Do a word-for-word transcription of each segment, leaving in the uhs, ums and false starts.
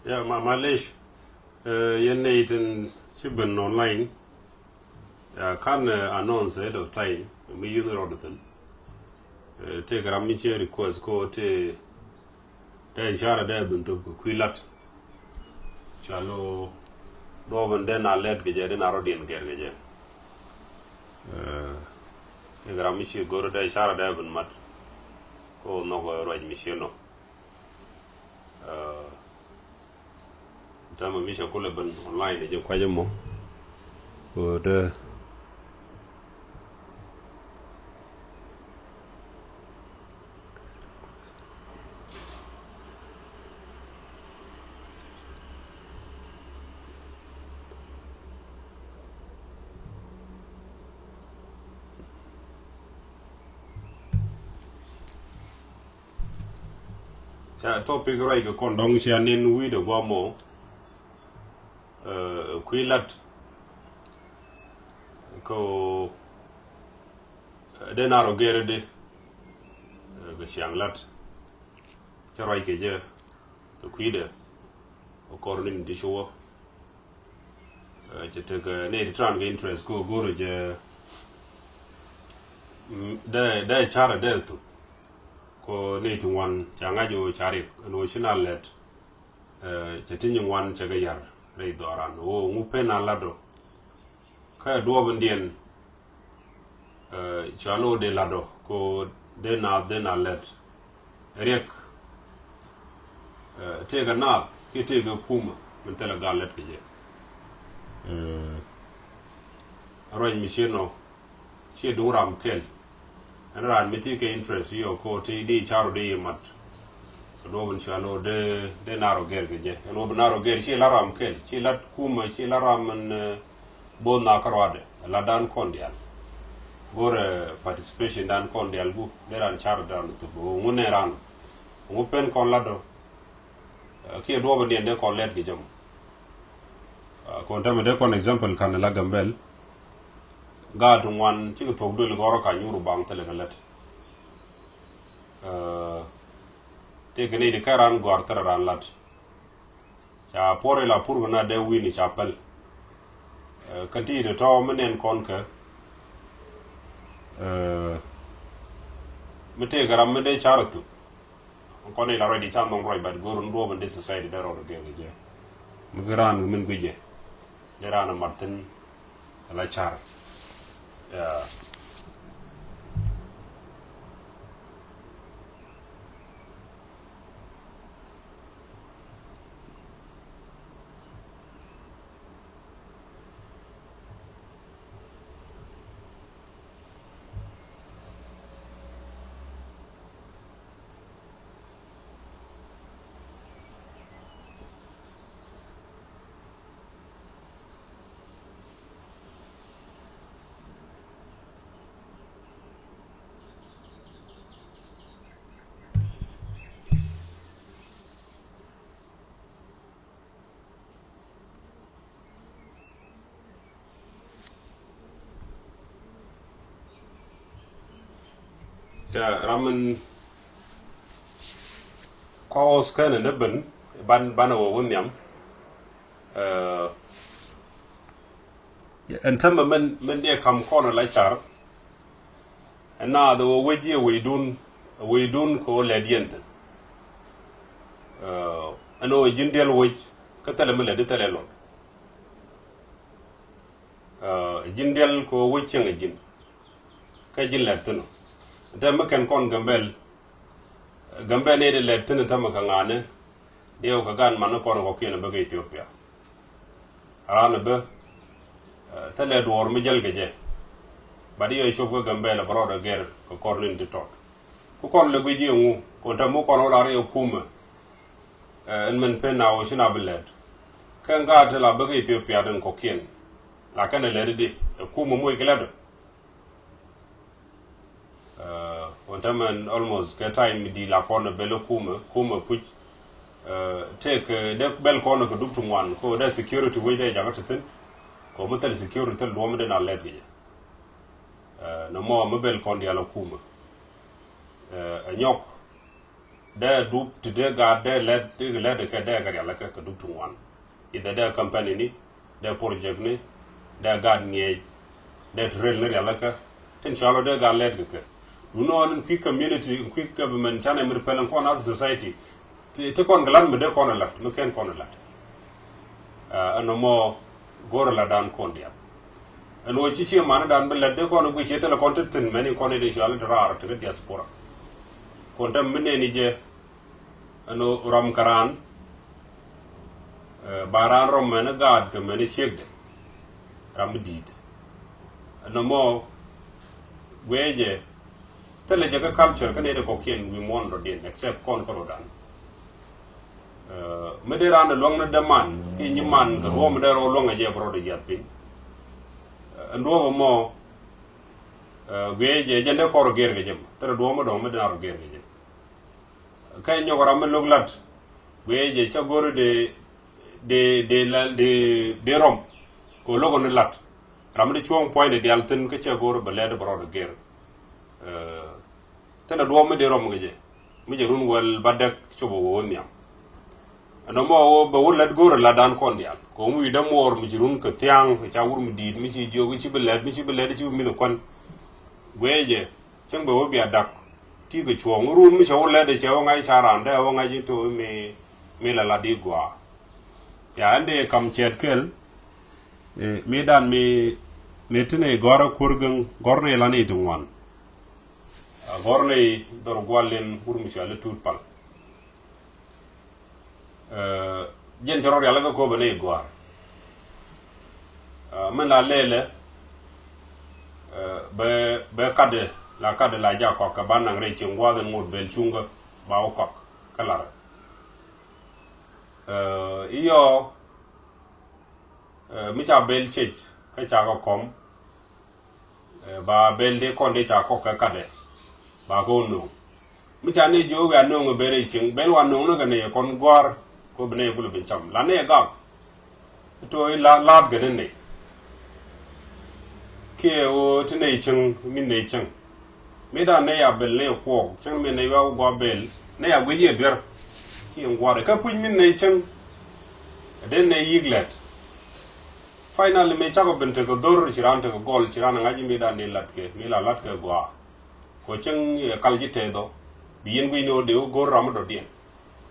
Ya, ma, malish. Yɛn nɛy tin ci ben online. Ya, kan announce ahead of time mi yun rɔɔd thin. Tëëkɛ ram mi ci request ko tëë dee icara dee ben thop kɛ kui̱ lat. Calo duɔ̱ɔ̱p in dee na lɛt kɛ jɛ, dee na rɔɔdiɛn gɛr kɛ jɛ. Tëëkɛ ram mi ci go̱r dee icara dee ben mat. Ko nhɔk ruac mi ci nɔ. Tama mi ca kulɛ ben online jɛ kuacä mɔ. Ko dee Ya, topic ruac kɛ kɔn dɔŋ cia nin wi̱i̱dɛ guamɔ. Kui̱ lat ko dee na rɔ gɛrɛ di kɛ ciaŋ lat. Cɛ ruac kɛ jɛ kɛ kui̱dɛ kɛ kɔr nin ti cuwä. Cɛ tekɛ nɛy ti tran kɛ interest ko go̱rɛ jɛ. Dee dee carɛ dee thuk. Ko nɛy ti ŋuan ca ŋa̱c ɣöö ca rik ɛn ɣöö ci na lɛt. Cɛ ti nyin ŋuan cɛ kɛ yar rɛy dhɔran ɣöö ŋu pen a lat ɔ. Kä duɔɔp in diɛn cua lo̱o̱ dee lat ɔ ko dee naath dee na lɛt. Riɛk tëëkɛ naath kiɛ tëëkɛ kumä min thilɛ gal lɛt kɛ jɛ. Ruac mi ciet nɔ ciɛ duŋ ram kɛl. Ɛn raan mi ti kɛ interest yɔ ko ti di caru di yi mat. Kɛ duɔp in cua lo̱o̱ dee dee na rɔ gɛr kɛ jɛ ɛn wä bi na rɔ gɛr ci la ram kɛl ci la kumä ci la ram min. Both na kä ruadɛ la dan kɔn dial. Go̱rɛ participation dan kɔn dial gu dee ran car dan thuk ŋu nɛ ran. Ŋu pen kɔn lat dɔ kiɛ duɔp in diɛn dee kɔn lɛt kɛ jɛ mɔ. Kɔn tɛmɛ dee kɔn example kan la Gambɛl. Gaat ti ŋuan cikɛ thok duël gɔrɔ ka nyuur baŋ thilɛ kɛ lät. Tëëkɛ ni ti kɛ ran gɔar thilɛ ran lat. Ca puɔr ila pur kɛ na dee wi̱i̱ni ca päl. Kä ti ti tɔ̱ mi nɛn kɔn kɛ mi tëëkɛ ram mi dee car a thuk. Kɔn ila ruac di ca nhɔŋ ruac bat go̱r ni duɔp in dee society dee rɔɔd kɛ kɛ jɛ. Mi ki raan min guic jɛ dee raan a mat thin. Ala car. Yeah. Ya, ram min kɔɔs kɛn ni ben ban ban wä wä nhiam. Ɛn tämɛ mɛn mɛn diɛ kam kɔn la car. Ɛn naath ɛ wä wec iɛ wecdun, wecdun kɛ wä lɛt yɛn thin. Ɛn wä ji̱n diɛl wec kä thɛlɛ mi lɛt di thɛlɛ lɔt. Ji̱n diɛl kɛ wä wec cieŋ ɛ ji̱n. Kä ji̱n lɛt thin ɔ. Ɛn tämɛ kɛn kɔn Gambɛl. Gambɛl ni di lɛt thin ɛ tämɛ kɛ ŋa̱a̱ni. Diɛw kɛ gan man ni kɔn kɔkiɛn bä kä Ethiopia. Raan bä thilɛ duɔɔr mi jäl kɛ jɛ. Bat yɛ cop kä Gambɛl bä rɔɔdɛ gɛr kɛ kɔr nin ti tɔt. Ku kɔn lɛ guic yɛ ŋu kɔn tɛm mi kɔn wä lar yɛ kumɛ. Ɛn min pen na wä ci na bi lɛt. Kɛn gaat ti la bä kä Ethiopia tin kɔkiɛn. La kɛn ɛ lɛt di ɛ kumɛ moc kɛ lɛt. Wän tämɛn almost kɛ time mi di la kɔn bɛl kumɛ kumɛ puc. Tëëkɛ dee bɛl kɔn kɛ duk ti ŋuan ko dee security wec dee jakä ti thin. Ko mi thil security thil duɔm dee na lɛt kɛ jɛ. Nɛ mɔ mi bɛl kɔn dial kumɛ. Ɛ nyɔk dee dup ti dee gaat dee lɛt, dee lɛt kɛ dee kɛ rialikä kɛ dup ti ŋuan. Idhɛ dee company ni, dee project ni, dee gaat ŋiɛc, dee ti rel ni rialikä. Tin cɔal ɔ dee gaat lɛt kɛ kɛ. Duundɛ ɣän in kui̱ community, in kui̱ government canɛ mi ri pɛl in kɔn as society. Ti, ti kɔn kɛ lat mi dee kɔn ɛ lat, mi ken kɔn ɛ lat. Ɛn ɔmɔ go̱o̱rɛ latdan kɔn diaal. Ɛn ɣöö ci ciɛ manidan bi lät dee kɔn ɛ guic ciɛ thilɛ kɔn ti thi̱n mɛn in kɔn in cɔal in ti raar ti kä diaspora. Kɔn tɛm mi nɛni jɛ ɛn ɣöö rɔm kɛ raan, ɛ, ba raan rɔm mɛn gaat kɛ mɛn ciekdɛ. Ram mi di̱i̱t. Ɛn ɔmɔ guiɛ jɛ thilɛ jɛ kä culture kä nɛy ti kɔ̱kiɛn wi̱i̱ muɔ̱ɔ̱n rɔ̱diɛn except kɔn kä rɔ̱dan. Ɛ, mi dee raan ɛ luäŋni dee man kiɛ nyi man kɛ duɔ̱ɔ̱p mi dee rɔ luäŋ ɛ jɛ bɛ rɔɔdɛ yiath piny. Ɛ, ɛn duɔ̱ɔ̱p ɛmɔ, ɛ, guiɛ jɛ jɛn dee kɔn rɔ gɛr kɛ jɛ mɔ. Thilɛ duɔ̱ɔ̱p mi dɔ̱ŋ mi dee na rɔ gɛr kɛ jɛ. Kä nyɔk ram mi lo̱k lat guiɛ jɛ cä go̱r dee, dee, dee la, dee, dee rɔm. Kɛ lo̱k ni lat ram mi dee cuɔ̱ŋ puɔ̱ny dee diaal thi̱n kä cä go̱r bɛ lɛt bɛ rɔɔdɛ gɛr. Ɛ, thilɛ duɔ̱ɔ̱p mi dee rɔm kɛ jɛ mi jɛ run wäl ba däk cop ɛ wä wä nhiam. Ɛn ɔmɔ wä bɛ wä lät go̱o̱rɛ latdan kɔn diaal kɛ wä mi wi̱i̱dä muɔɔr mi ci run kɛ thia̱a̱ŋ kɛ ca wur mi di̱i̱t mi ci jiök ci bi lɛt mi ci bi lɛt ci bi mi̱th ɛ kuän. Guiɛ jɛ cäŋ bɛ wä bia dak ti kɛ cuɔ̱ɔ̱ŋ run mi cɛ wä lɛt ɛ cɛ wä ŋa̱c ca raan dee wä ŋa̱c in to̱ mi, mi la lat di gua̱a̱. Ya ɛn dee kam cɛɛt kɛl. Ɛ, mi dan mi, mi ti nɛ gɔ̱r ɛ kuäär gäŋ gɔ̱r nɛ lan i̱ ti ŋuan. A gɔ̱r nɛ dhɔr gual in wur mi cɔal i̱ Tuut Pal. Ɛ, jɛn cɛ rɔ rialikä kɛ ɣöö bɛ nɛy gɔ̱a̱r. Ɛ, min la lɛlɛ, ɛ, bɛ, bɛ katdɛ la katdɛ la jak kɔak kɛ ba naŋ rɛy cieŋ gua̱a̱th in ŋot bɛl cuŋkä ba wä kɔak kä larɛ. Ɛ, iyɔ, ɛ, mi ca bɛl cec kä ca kɛ kɔm. Ɛ, ba bɛl dee kɔn dee ca kɔk kɛ katdɛ ba kɛ wä no̱o̱ŋ. Mi ca nɛy jiök wiaa no̱o̱ŋ ɛ ben rɛy cieŋ bɛl wa no̱o̱ŋ ni kɛ nɛy ɛ kɔn gɔ̱a̱r kɛ ɣöö bi nɛy kulɛ ben cam la nɛy ɛ gak. To̱ i̱ la laat kɛ ni nɛy kiɛ ɣöö ti nɛy cieŋ mi nɛy cieŋ. Mi da̱a̱n nɛy a bɛl nɛy ɛ kuɔɔk cäŋ mi nɛy wiaa wä gɔaa bɛl nɛy a guic i̱ ɛ duer kiɛ ŋua̱r ɛ kä puc mi nɛy cieŋ. Ɛ dee nɛy yi̱k lɛt. Finally mëë cakɔ ben tekɛ dhor ci raan tekɛ gɔl ci raan ɛ ŋa̱c mi dan di lat kɛ mi la lat kɛ gɔaa. Kɔ cieŋ ɛ kal ji̱ tɛth ɔ bi yɛn gui̱c ni ɣöö dee wä go̱r ram mi dɔ̱diɛn.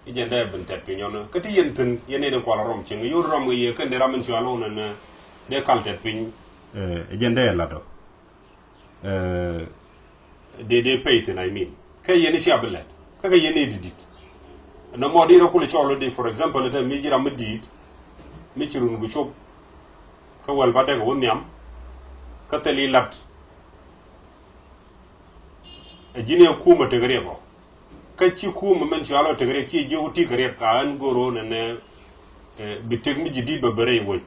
I̱ jɛn dee ben tɛt piny ɔn kä ti yɛn thi̱n yɛn ni di kual rɔm cieŋ yot rɔm kɛ yɛ kɛn dee ram in cual ɣöö nɛn dee kal tɛt piny. Ɛ jɛn dee lat ɔ. Ɛ, dee, dee pay thin, I mean. Kä yɛn i̱ cia bi lɛt. Kä kɛ yɛn i̱ di̱t di̱t. Nɔmɔ di rɔ kul cɔl di, for example, te mi ji̱ ram mi di̱i̱t. Mi ci run ku cop. Kä wäl ba dek wä nhiam. Kä thil i̱ lat. Ɛ ji̱n ɛ kumɛ tek riɛk ɔ. Kä ci kumɛ mɛn cual ɔ tek riɛk ci jiök ti kɛ riɛk ka ɣän go̱r ɣän ɛnɛ, ɛ, bi tek mi ji̱ di̱t bɛ ben rɛy wec.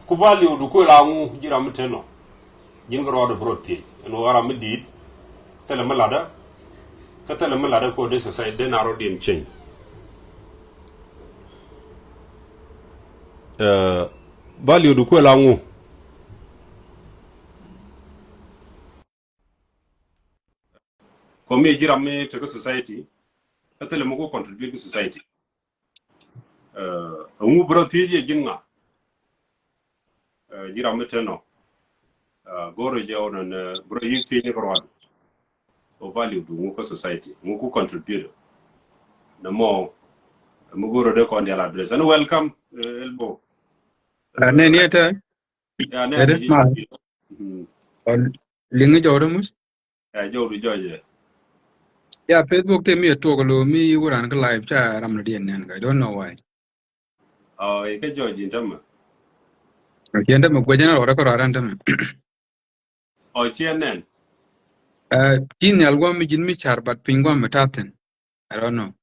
Ku value du kuël a ŋu ji̱ ram mi te nɔ. Ji̱n kɛ rɔɔdɛ bi rɔ thiec ɛn ɣöö ram mi di̱i̱t. Thilɛ mi latdä. Kä thilɛ mi latdä kɛ ɣöö dee society dee na rɔɔdiɛn change. Ɛ, value du kuël a ŋu. Kɔ mi ji̱ ram mi te kä society. Kä thilɛ mi ku contribute kä society. Ɛ, ŋu bi rɔ thiec yɛ ji̱n ŋa. Ɛ, ji̱ ram mi te nɔ. Ɛ, go̱rɛ jɛ ɣöö nɛn, ɛ, bi rɔ yi̱k thiec ni kɛ ruaadu. Ɔ value du ŋu kä society ŋu ku contribute. Nɛ mɔ, ɛ, mi go̱rɛ dee kɔn dial address. Ɛn welcome, ɛ, Elbo. Ɛ, nɛn yɛ tɛ. Ya, nɛn yɛ tɛ. Liŋi jɔwdä muc. Ya, jɔwdu jɔjɛ. Ya, Facebook te mi a tuɔk lo mi wuran kä live ca ram na diɛn nɛn ka. I don't know why. Ɔ, ikä jɔj in tämɛ. Ɔ, ciɛn tämɛ guɛcä na rɔɔdä kä rɔɔdä in tämɛ. Ɔ, ciɛn nɛn. Ɛ, ti nhial guam mi ji̱n mi car but piny guam mi tathin. I don't know.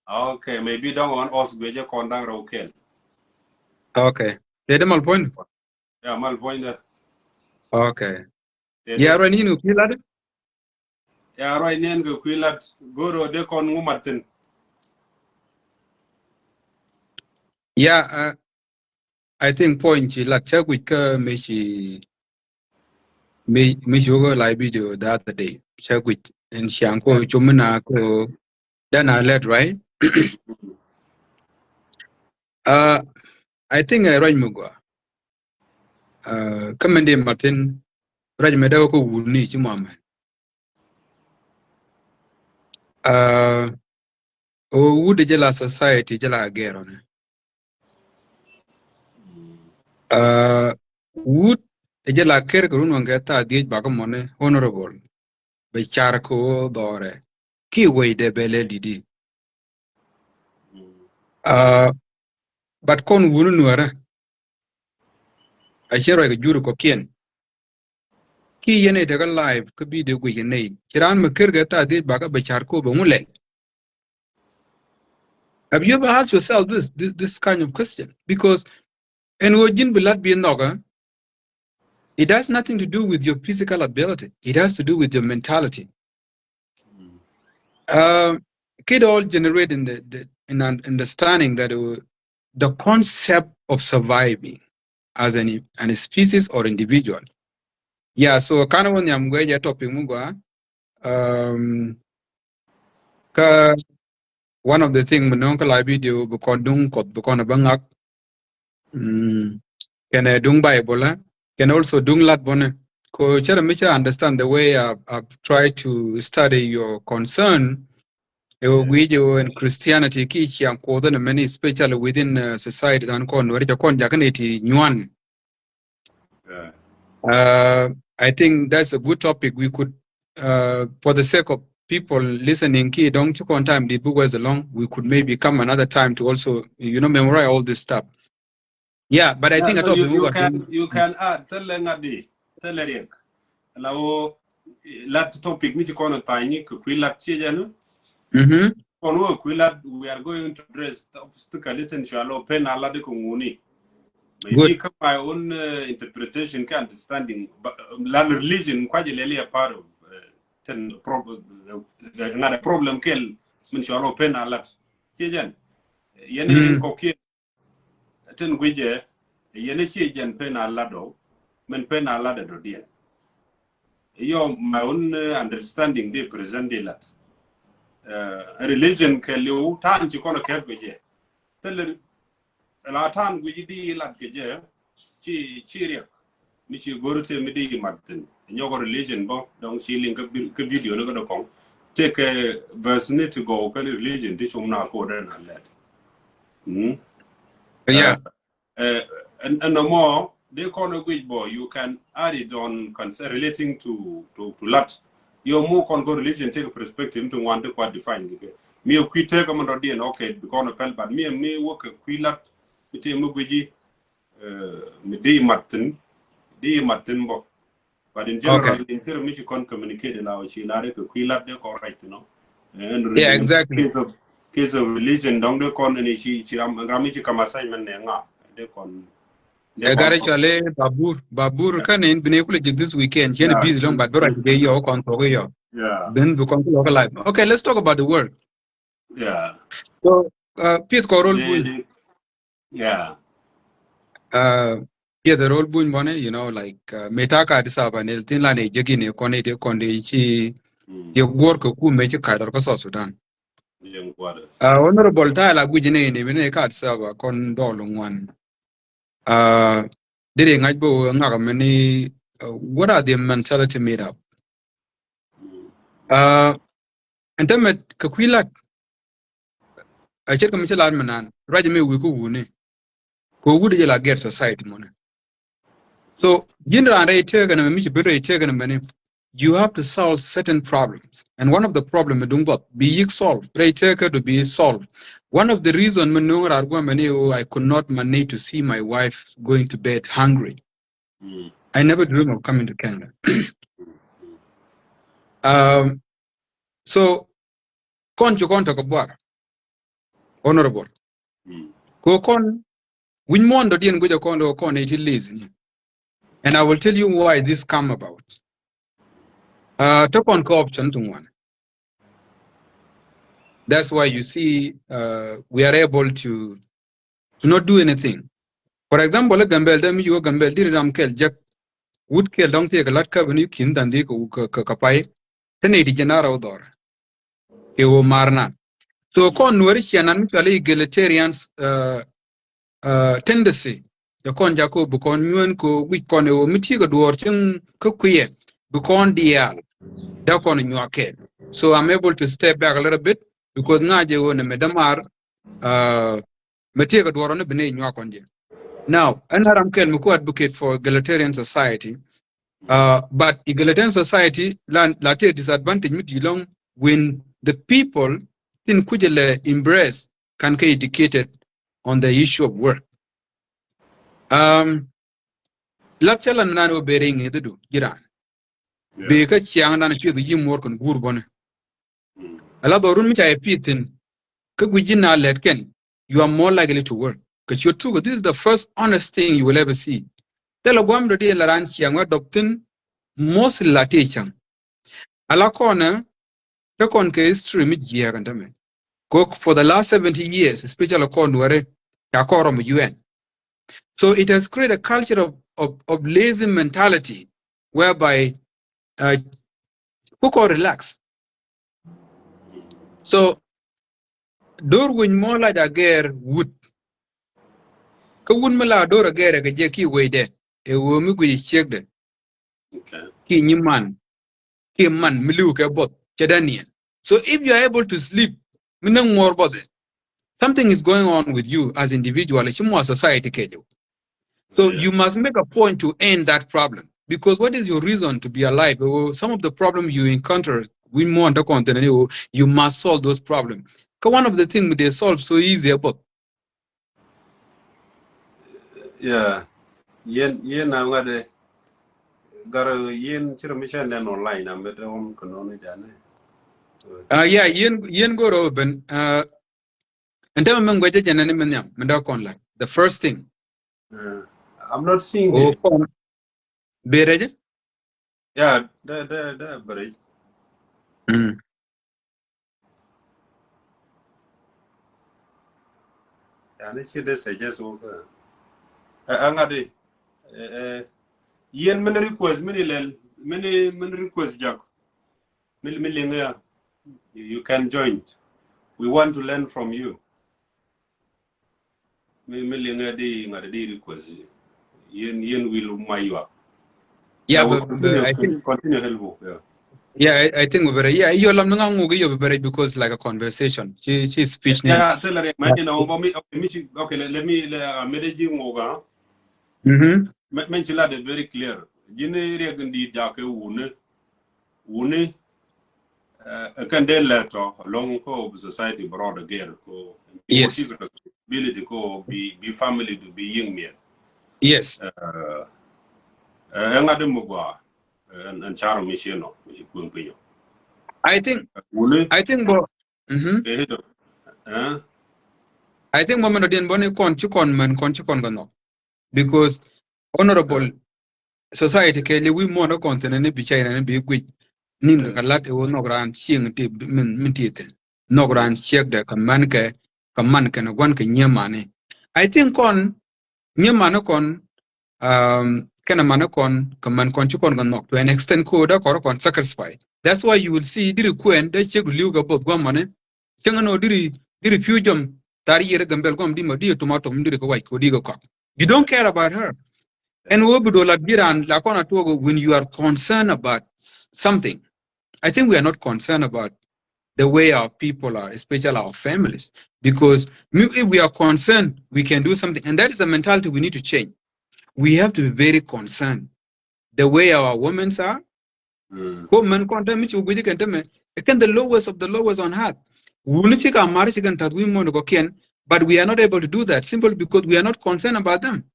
Okay, maybe dɔŋ ɣän ɔs guɛcä kɔn da̱ŋ rɛw kɛl. Okay. Tëë dee mal puɔ̱ny. Ya, mal puɔ̱nydä. Okay. Ya ruac ni yɛn kɛ kui̱ lat. Ya ruac ni yɛn kɛ kui̱ lat. Go̱o̱r ɣöö dee kɔn ŋu mat thi̱n. Ya, uh, I think puɔ̱ny ci lat cä guic kä mi ci mi, mi ci wä kä live video the other day. Cä guic ɛn ciaŋ ko cum mi na ko Then I led, right? Uh, I think I run mi gua. Uh, kä mɛn di Martin, run mi dee wä kä wuni ci mɔmɛ. Uh, o wut jɛ la society jɛ la gɛrɔ ni. Uh, wut jɛ la ker kɛ run waŋ kɛ tha dhiec bakä mɔni honorable. Bɛ car kɛ wä dhɔrɛ. Ki wei dee bɛ lɛ didi. Uh, but kɔn wuni nuɛrɛ. A cin rɔy kɛ juri kɔkiɛn. Ki yɛn i̱ tekɛ live kä video guic yɛn nɛy. Ci raan mi ker kɛ tha dhiec bakä bɛ car kɛ wä bɛ ŋu lɛl. Have you ever asked yourself this, this, this kind of question? Because ɛn ɣöö ji̱n bi lat bi nhɔkä, it has nothing to do with your physical ability. It has to do with your mentality. Uh, kid all generate in the, the in an understanding that uh, the concept of surviving as an, an species or individual. Yeah, so kind of when I'm going to topic mu gua. Um, kä one of the thing mi no̱o̱ŋ kä la video bi kɔn duŋ kɔth bi kɔn bä ŋak. Mm. Kɛnɛ duŋ Bible, eh? Kɛnɛ also duŋ lat bɔnɛ. Ko cɛ rɛ mi cɛ understand the way I, I try to study your concern. Ɛ wä guic ɛ wä in Christianity ki ciaŋ kuɔth in many, especially within uh, society dan kɔn wɛr cɛ kɔn jakä ni ti nyuan. Uh, I think that's a good topic. We could, uh, for the sake of people listening, ki dɔŋ ci kɔn time di book was along, we could maybe come another time to also, you know, memorize all this stuff. Yeah, but I think I thought you, you can, you can add thilɛ ŋa̱t di, thilɛ riɛk. La wä lat topic mi ci kɔn tha̱a̱ny ni kɛ kui̱ lat ci jɛ nu. Mm-hmm. Kɔn wä kui̱ lat, we are going to address the obstacle iten cual wä pen a lat kɛ ŋuni. Maybe kä my own uh, interpretation kä understanding, but uh, la religion kwa jɛ lɛli a part of uh, ten problem, uh, ŋa̱t problem kɛl min cual wä pen a lat. Ci jɛn yɛn in kɔkiɛn tin guijɛ yɛn ci jɛn pen a lat ɔ, min pen a lat ɔ diɛn. Yɔ my own uh, understanding di present di lat. Uh, religion kɛ liw tan ci kɔn kɛp kɛ jɛ. Thil la tan guiji di lat kɛ jɛ ci ci riɛk. Mi ci go̱r te mi di mat thin. Nyɔk religion bɔ dɔŋ ci liŋ kä video ni kä dɔ kɔŋ. Te kɛ verse ni ti gɔw kä religion ti cum na ko den a lɛt. Mm. Yeah. Uh, and, and no more, they kɔn a guic bɔ, you can add it on concern relating to, to, to lat. Yɔ mu kɔn ko religion take a perspective to ŋuan ti kua define kɛ. Mi a kui̱ tek a man dɔ diɛn, okay, bi kɔn a pɛl, but mi a mi wä kɛ kui̱ lat, mi te mi guiji, uh, mi di mat thin, di mat thin bɔ. But in general, okay, in theory, mi ci kɔn communicate la wä ci la de kɛ kui̱ lat de kɔn right, you know. And yeah, exactly. Case of, case of religion, dɔŋ de kɔn ni ci, ci ram, ram mi ci kam assignment ne ŋa de kɔn. Ɛ gat actually Babur, Babur kä ni bi ni kulɛ jik this weekend. Cien busy long, but bera jik yɔ kɔn thok yɔ. Yeah. Then bi kɔn kulɛ kɛ live. Okay, let's talk about the word. Yeah. So, uh, pieth kɔ rol buny. Yeah. Uh, pieth rol buny bɔnɛ, you know, like, uh, meta ka Addis Ababa ni thin la ni jeki ni kɔn ni de kɔn de ci, ye guor kɛ ku me ci ka dɔr kɛ South Sudan. Uh, Honorable Tyler guji ni ni mene ka Addis Ababa kɔn dɔl ŋuan. Uh, diri ŋa̱c bä ŋak mɛni, uh, what are the mentality made up? Uh, ɛn tämɛ kɛ kui̱ lat, a ce̱tkɛ mi ci lat mi nan ruac mi wi̱i̱ kä wuni. Kɛ wut jɛ la gɛr society mɔni. So ji̱n raan rɛy tëëkɛ ni mɛ mi ci ben rɛy tëëkɛ ni mɛni. You have to solve certain problems. And one of the problem mi duŋ buɔth bi yik solve. Rɛy tëëkä du bi solve. One of the reason mi nuŋ raar guamɛ ni, oh, I could not manage to see my wife going to bed hungry. I never dream of coming to Canada. Um, so kɔn ci kɔn tɔk buar. Honorable. Ko kɔn wi̱ny muɔ̱n dɔ̱diɛn guic a kɔn dɔ kɔn iti lazy ni. And I will tell you why this come about. Uh, tɔ kɔn kɛ option ti ŋuan. That's why you see, uh, we are able to, to not do anything. For example, Gambel, dee mi ci wä Gambel diri ram kɛl jek. Wut kɛl dɔŋ thiek lat ka bini kin than di kɛ, kɛ, kɛ pay. Te ni di jɛ na rɛw dhɔr. Kɛ wä mar nan. So kɔn Nuäri ciɛ nan mi cɔal i̱ egalitarian, uh, uh, tendency. Cɛ kɔn jakä bi kɔn nyuɛn kɛ guic kɔn ɛ ɣöö mi ti̱i̱ kɛ duɔ̱ɔ̱r cieŋ kä kuiɛ bi kɔn diaal dee kɔn nyuak kɛɛl. So I'm able to step back a little bit because ŋa̱c ɛ ɣöö nɛ mɛ dämaar, uh, mɛ ti̱i̱ kɛ duɔ̱ɔ̱r ni bi nɛ nyuak kɔn jɛ. Now ɛn ram kɛl mi ku advocate for egalitarian society. Uh, but egalitarian society la, la tëë disadvantage mi di̱i̱t ɛlɔ̱ŋ when the people tin kucɛ lɛ embrace kan kɛ educated on the issue of work. Um, lap cä lan nan wä beri ŋi̱th du jiran. Yeah. Bi kä ciaŋ nan pieth yi muɔr kɛn guur bɔni. Mm. Ala dhɔrun mi ca yɛ pieth thin kä guic ji̱ na lɛt kɛn, you are more likely to work. Cause you took, this is the first honest thing you will ever see. Thilɛ guam dɔ di la ran ciaŋ wä dɔp thin, mostly la ti caŋ. Ala kɔnɛ te kɔn kɛ history mi jiɛɛk ɛn tämɛ. Kok for the last seventy years, especially kɔn Nuäri, ca kɔn rɔm U N. So it has created a culture of, of, of lazy mentality whereby, uh, ku kɔn relax. So do̱r wec mɔ la ja gɛɛr wut. Kä wut mi la do̱r a gɛɛr kɛ jɛ ki wecdɛ ɛ ɣöö mi guic ciekdɛ. Okay. Ki nyiman, ki man mi li̱w kɛ buɔth cɛ daniel. So if you are able to sleep mi näŋ ŋuɔr buɔth, something is going on with you as individual, ci mɔ society kɛ jɛ. So, yeah, you must make a point to end that problem. Because what is your reason to be alive? Or some of the problems you encounter, we more under continent, you, you must solve those problems. 'Cause one of the things they solve so easy about. Yeah. Yen, yen na ŋa̱t ɛ gar yen ci rɛ mi cɛ nɛn online, a mɛ dɛ wä mi kɛ nɔni jɛ nɛ. Ah, yeah, yen, yen go̱r ɛ ben. Uh, ɛn tämɛ mi ŋuɛcä jɛ nɛn mi nhiam mi dee kɔn lat. The first thing. Uh, I'm not seeing it. Kɔn. Berɛ jɛ? Yeah, dee, dee, dee berɛ jɛ. Mm. Yani ci dee suggest wä kä. Ɛ, ɛ ŋa̱t di. Ɛ, ɛ, yen mini request, mini lɛl, mini, mini request jak. Mi, mi liŋ ya. You, you can join. We want to learn from you. Mi, mi liŋ ya di ŋa̱t di request. Yen, yen will my yuak. Yeah, but, but I think continue help. Yeah. Yeah, I, I think we better. Yeah, yɔ lam ni ŋa ŋuk yɔ bi better because like a conversation. Ci, ci speech ni. Yeah, tell her, man, you know, but me, okay, mi ci, okay, let, let me, let, uh, mede ji̱ ŋuk, ah. Mm-hmm. Men, men ci la de very clear. Ji̱n riɛk in di jakɛ wuni. Wuni, eh, kɛn dee lɛ tɔ alɔŋ kä bi society bi rɔɔdɛ gɛr kä. Yes. Responsibility kä bi, bi family du bi yiŋ miɛt. Yes. Eh, eh, ɛŋa di mi gɔaa, eh, ɛn, ɛn carɔ mi ci nɔ, mi ci kueŋ piny ɔ. I think, wuni, I think bɔ, mm-hmm. Eh, eh. I think bɔ mɛn dɔ diɛn bɔ ni kɔn ci kɔn mɛn kɔn ci kɔn kɛ nɔ. Because honorable society kɛ li wi̱i̱ muɔ̱ɔ̱n kä kɔn thi̱n ni bi China ni bi guic. Nin kɛ kɛ lat ɛ wä nhɔk raan cieŋ ti min, min ti thi̱n. Nhɔk raan ciɛk dɛ kɛ man kɛ, kɛ man kɛ ni guan kɛ nyiemani. I think kɔn, nyiemani kɔn, um, kɛnɛ mani kɔn, kɛ man kɔn ci kɔn kɛ nhɔk. To an extent ko dee kɔrɔ kɔn sacrifice. That's why you will see diri kuɛn dee ciek du li̱w kɛ both guamani. Cieŋ ni wä diri, diri pi̱w jɔm tar yier Gambel guam di ma di tomato mi diri kɛ wac kɛ wä di kɛ kɔk. You don't care about her. And wä bi do lat jiran la kɔn a tuɔk when you are concerned about s-, something. I think we are not concerned about the way our people are, especially our families. Because mi-, if we are concerned, we can do something. And that is a mentality we need to change. We have to be very concerned. The way our women are, ko män kɔn te mi ci wä guic kɛn te mɛ, kɛn the lowest of the lowest on earth. Wuni ci ka mar ci kɛn tath wi̱i̱ muɔ̱ɔ̱n kɔkiɛn, but we are not able to do that simply because we are not concerned about them.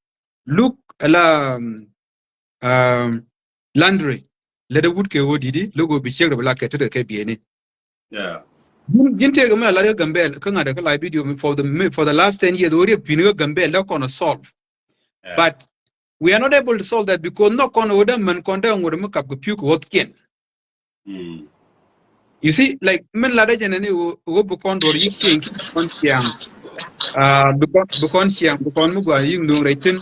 Look, ala, um, um, Landry, lɛ dee wut kɛ wä didi, look wä bi ciek rɛ bi la kɛ te kɛ bieni. Yeah. Ji̱n, ji̱n tëëkɛ mi la lat kä Gambel, kä ŋa̱t kä la video mi for the, mi, for the last ten years, wä riek pi̱ni kä Gambel, la kɔn a solve. Yeah. But we are not able to solve that because nhɔk kɔn ɣöö dee män kɔn dee ŋot mi kap kɛ pi̱w kɛ ɣɔ̱thkiɛn. Mm. You see, like, min latdä jɛn ɛn i̱ ɣöö, ɣöö bi kɔn duɔ̱ɔ̱r yi̱k cieŋ ki kɔn ciaŋ. Ah, bi kɔn, bi kɔn ciaŋ, bi kɔn mi gɔaa yi̱k nööŋ rɛc thi̱n.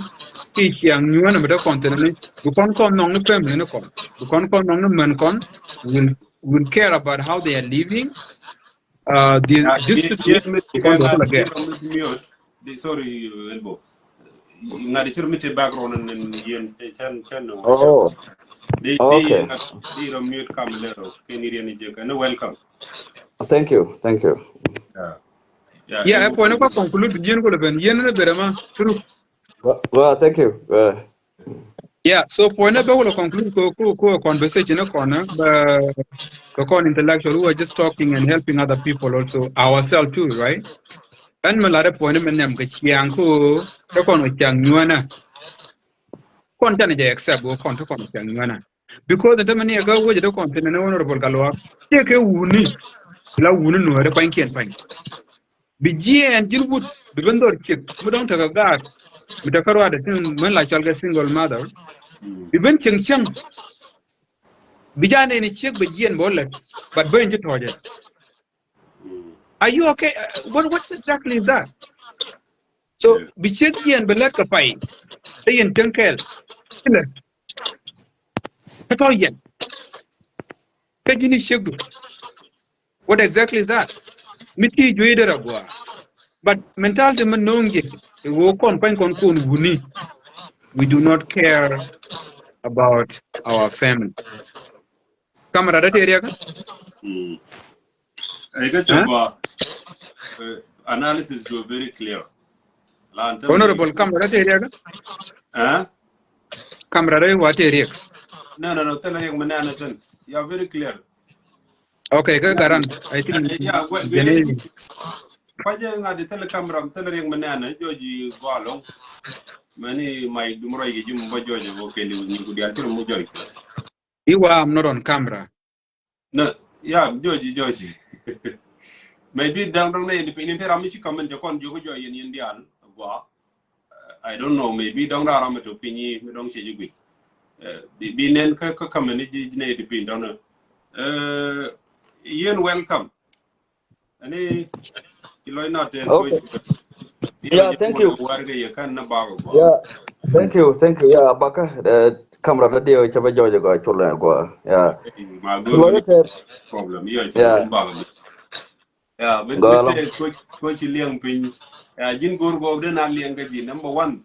Ki ciaŋ nyuɔ̱ɔ̱n mi dee kɔn thi̱n ɛn i̱ bi kɔn kɔn nhɔk ni family ni kɔn. Bi kɔn kɔn nhɔk ni män kɔn will, will care about how they are living. Uh, the, yeah, this di, situation di, mi, kɔn dɔ̱ kula gɛ. Di, sorry, Elbo. Ŋa̱t cir mi te background ni yɛn cɛn cɛn. Oh. Di, di, okay. Di ro mute kam lero. Keni rieni jek. And welcome. Thank you. Thank you. Yeah. Yeah, ɛ puɔ̱nyni kua conclude yɛn kula ben yɛn ni bere ma true. Well, well, thank you. Uh, yeah, so puɔ̱nyni bɛ wula conclude ko ko ko conversation kɔn bɛ kɔn intellectual who are just talking and helping other people also ourselves too, right? Ɛn mi lat ɛ puɔ̱nyni mi nɛm kɛ ciaŋ ko kɛ kɔn kɛ ciaŋ nyuɛnɛ. Kɔn canɛ jɛ accept ko kɔn kɛ kɔn kɛ ciaŋ nyuɛnɛ. Because ɛn tämɛ ni ɛ kä wecɛ ti kɔn thin ɛn honorable Gatluak. Ciɛ kɛ wuni la wuni nuɔ̱ɔ̱ri pa̱nykiɛn pa̱ny. Bi jiɛɛn ji̱n wut bi ben dhɔr ciek mi dɔ̱ŋ tekɛ gaat mi tekɛ ruaadɛ tin mën la cɔl kɛ single mother. Bi ben cieŋ cieŋ bi jaa nɛni ciek bi jiɛɛn bä lät, but ben ji̱ tɔ̱ɔ̱cɛ. Are you okay? Uh, what, what exactly is that? So bi ciek jiɛɛn bi lät kɛ pay. Te yɛn teŋ kɛɛl ci lät kä tɔ̱ yɛn kä ji̱n i̱ ciekdu. What exactly is that? Mi ti juey dee rɔ gɔaa. But mentality mi no̱o̱ŋ ji̱ i̱ ɣöö kɔn pa̱ny kɔn kun wuni. We do not care about our family. Kamera dee te riɛk? Ɛ kä cɛ gɔaa. Analysis do very clear. Honorable, kamera dee te riɛk? Ɛ? Kamera dee wa te riɛk? No, no, no, thilɛ riɛk mi nɛn ɛ thin. You are very clear. Okay, kä Garang, I think. Yeah, wait, wait. Kuacɛ ŋa̱t di thilɛ kamera, thilɛ riɛk mi nɛn ɛ jɔɔc i̱ gɔaa loŋ. Mɛni ma i̱ dum rɔy kɛ ji̱ mi bä jɔɔc i̱ wä kɛli wi̱i̱ ku diaal ci rum mi jɔɔc. Iwa, I'm not on camera. No, yeah, jɔɔc i̱ jɔɔc i̱. Maybe da̱ŋ dɔ̱ŋ nɛ yɛn di piny ni te ram mi ci comment jɛ kɔn jiök jɔɔc yɛn yɛn diaal gɔaa. I don't know, maybe dɔ̱ŋ daa ram mi tɔ piny i̱ mi dɔ̱ŋ cɛ ji̱ guic. Bi nɛn kä kä kamɛ ni ji̱ nɛ di piny dɔ̱ŋ. Yɛn welcome. Ani ci lɔc na tɛn. Okay. Yeah, thank you. Warkɛ yɛ kan na bakɔ gɔaa. Yeah, thank you, thank you. Yeah, bakä kamera radio cɛ bä jɔɔc gɔaa, cul gɔaa. Yeah. Ma gɔaa. Problem. Yeah, cɛ bä bakɔ. Ya, mi te ko ci liɛŋ piny. Ya, ji̱n go̱r gɔɔk den a liɛŋ kä ji̱. Number one,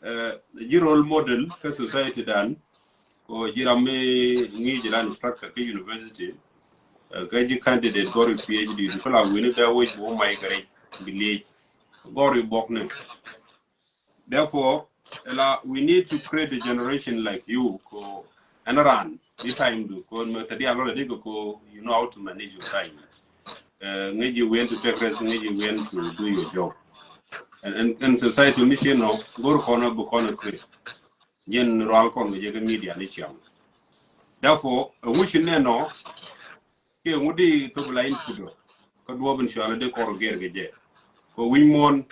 ji̱ role model kä society dan. Ko ji̱ ram mi ŋi̱i̱c ran instructor kä university. Kä ji̱ candidate gɔr i̱ PhD du kä la wi̱ni dee wec bu mac kɛ rɛc bi liec. Gɔr i̱ buɔk ni. Therefore, la, we need to create a generation like you. Ko ɛn ran ni time du ko mɛ tadi alɔ la di ko, ko you know how to manage your time. Ŋäc ji̱ when to take rest, ŋäc ji̱ when to do your job. And, and, and society mission no gor kɔn bu kɔn create. Yen rual kɔn ŋäc ji̱ media ni chiang. Therefore, a wish ne no kiɛ ŋut di thop la in kudo. Kä duɔp in cual di kɔr gɛr kɛ jɛ. Kɛ wi̱ny muɔn.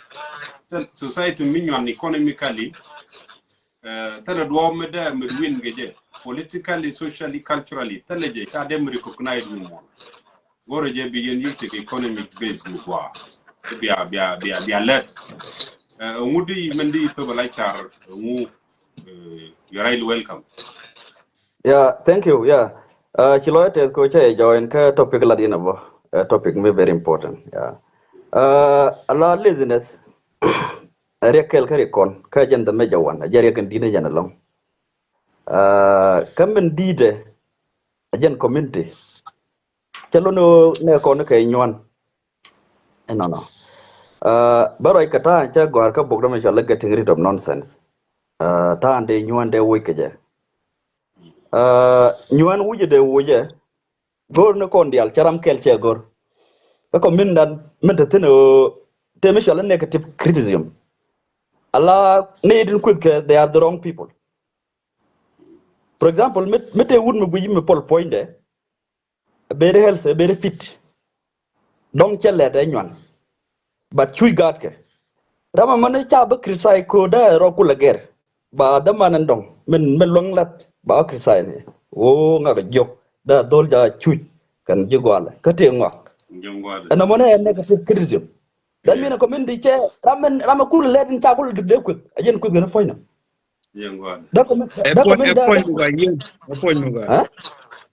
Thil society mi nyuan economically. Thil duɔp mi dee mi win kɛ jɛ. Politically, socially, culturally. Thil jɛ ca dee mi recognize wi̱ny muɔn. Gɔrɛ jɛ bi yɛn yik tek economic base mi gua. Bia, bia, bia, bia lɛt. Ŋut di min di thop la car ŋu. You're highly welcome. Yeah, thank you. Yeah. Ci lɔc tɛth ko cɛ join kä topic lat in abo. Topic mi very important. Yeah. Ala laziness. Riɛk kɛl kä riɛk kɔn kä jɛn the major one. Jɛ riɛk in di̱t ni jɛn alɔŋ. Kä min di̱t ɛ jɛn community. Cɛ lon ni kɔn kɛ nyuan. Ɛnɔnɔ. Bä ruac kɛ ta̱a̱ cɛ gɔ̱a̱r kä bok dɔ̱mɛ cɔal lɛ getting rid of nonsense. Ta̱a̱ dee nyuan dee woc kɛ jɛ. Nyuan wi̱cɛ dee wocɛ. Go̱r ni kɔn diaal cɛ ram kɛl cɛ go̱r. Kä kɔ min dan min te thin ɣöö te mi cɔal ɛ negative criticism. Ala ni itin kueth kɛ, they are the wrong people. For example, mi, mi te wut mi guic mi pɔl puɔ̱nydɛ. Very healthy, very fit. Dɔ̱ŋ cɛ lɛt ɛ nyuan. But cuc gaatkɛ. Ram ɛmɔ ni ca bi criticize ko̱o̱dɛ rɔ kulɛ gɛr. Ba däman ɛn dɔ̱ŋ min, min luäŋ lat ba criticize ni. Ɣöö ŋak jiɔk dee dhol ja cuc kɛn ji̱ gɔalɛ kä tëë ŋɔak. Ɛn ɛmɔ ni ɛ negative criticism. That mean a community cɛ ram ɛn, ram ɛ kulɛ lɛt in ca kulɛ dee kueth a jɛn kueth kɛn puɔ̱ny nɔ. Ɛ puɔ̱ny, ɛ puɔ̱ny mi gɔaa, ɛ puɔ̱ny mi gɔaa. Ɛ?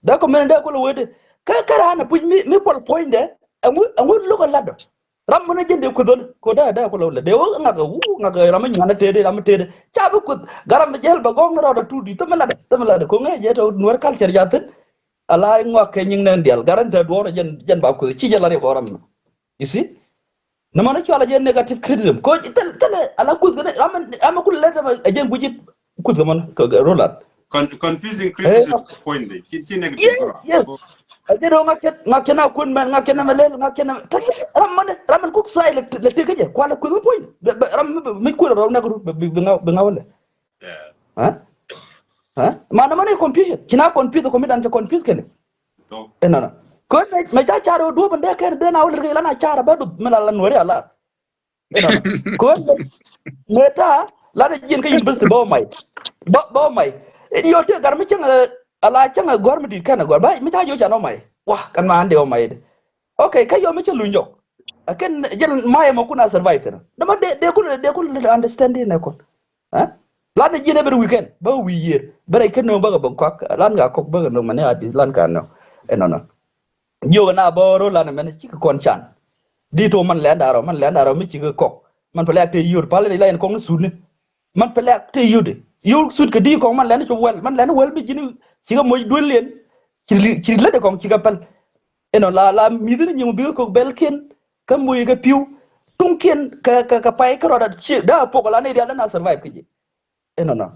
Dee kɔmɛn dee kulɛ wee di kä, kä raan a puc mi, mi pɔl puɔ̱nydɛ. ɛŋu, ɛŋu lo̱k ɛ lat ɔ. Ram mɔnɛ jɛn dee kueth ɣän kɛ dee, dee kulɛ wä lɛ dee wä ŋak ɛ wu ŋak ɛ ram mi nyuanɛ tëëdɛ, ram mi tëëdɛ ca bi kueth. Gat ram mi jɛl bɛ gɔŋ rɔɔdɛ tuut di thämɛ latdɛ, thämɛ latdɛ ko̱ŋɛ jɛ tɛ Nuɛr culture ja thi̱n. Ala ŋuak kɛ nyiŋ nɛn diaal gat ran te duɔ̱ɔ̱r jɛn, jɛn ba kueth ci jɛ la riɛk ɔ ram mi. You see? Nɛ mɔnɛ cualɛ jɛ negative criticism ko thil, thilɛ ala kueth kɛ ram mi, ram mi kulɛ lɛ thämɛ ɛ jɛn guici. Kuth kɛ mɔn kɛ, kɛ Roland. Con-, confusing criticism point de. Ci, ci negative. Yes, yes. Ɛ jɛ doo ŋak cɛ, ŋak cɛ na kun mɛn, ŋak cɛ na mɛ lel, ŋak cɛ na mɛ. Ram mɔn, ram mɛn kuk sai lɛ, lɛ tek kɛ jɛ. Kualɛ kuth point. Bɛ, bɛ, ram mi, mi kuth rɔ nɛk ru, bɛ, bi, bi ŋa, bi ŋa wä lɛ. Yeah. Huh? Huh? Ma na mɔn ɛ confusion. Ci na confuse kɔ mi dan cɛ confuse kɛn. Tɔ. Ɛnɔnɔ. Kɔ mɛ, mɛ ca car wä duɔp ɛn dee kɛn dee na wä lɛ kɛ lan a car bɛ dup mi la la Nuɛri a la. Inɔnɔ. Kɛ ɣöö mëë ta̱a̱ latdɛ jiɛn kä university bä ɣä may. Bä, bä ɣä may. Yɔ tëë gat mi cäŋ ɛ, ala cäŋ ɛ gɔ̱r mi di̱t kɛn ɛ gɔ̱r. Ba mi ta̱a̱ ji̱ ɣä can ɣä may. Wa kɛn ma an dee ɣä may di. Okay, kä yɔ mi cä luny jɔk. Ɛ kɛn jɛn may ɛmɔ kun a survive thi̱n. Dämä dee, dee kun, dee kun understand in ɛ kun. Ɛ? Latdɛ jiɛn every weekend. Bä ɣä wi̱i̱ yiër. Bä rɛy kä nööŋ bä kɛ bä kɔak. Lan ka kɔk bä kɛ nööŋ mɛn i̱ a di̱t lan ka nööŋ. Inɔnɔ. Jiök ɛn a bä ro̱l an ɛmɛn cikɛ kɔn can. Di to man lɛn da̱rɔ, man lɛn da̱rɔ mi cikɛ kɔk. Man pɛ lɛk te yio̱t pal ni la yɛn kɔŋ ni sut ni. Man pɛ lɛk te yio̱t. Yio̱t sut kɛ di kɔŋ man lɛn cop wɛl, man lɛn wɛl mi ji̱n cikɛ moc duel liɛn. Ci, ci lät kɔŋ cikɛ pɛl. Ɛnɔ la, la mi̱th ni nyiŋ bikɛ kɔk bɛl kiɛn. Kä moc kɛ pi̱w. Tuŋ kiɛn kɛ, kɛ, kɛ pay kärɔɔd a ci, da pok la ni dial na survive kä ji̱. Inɔnɔ.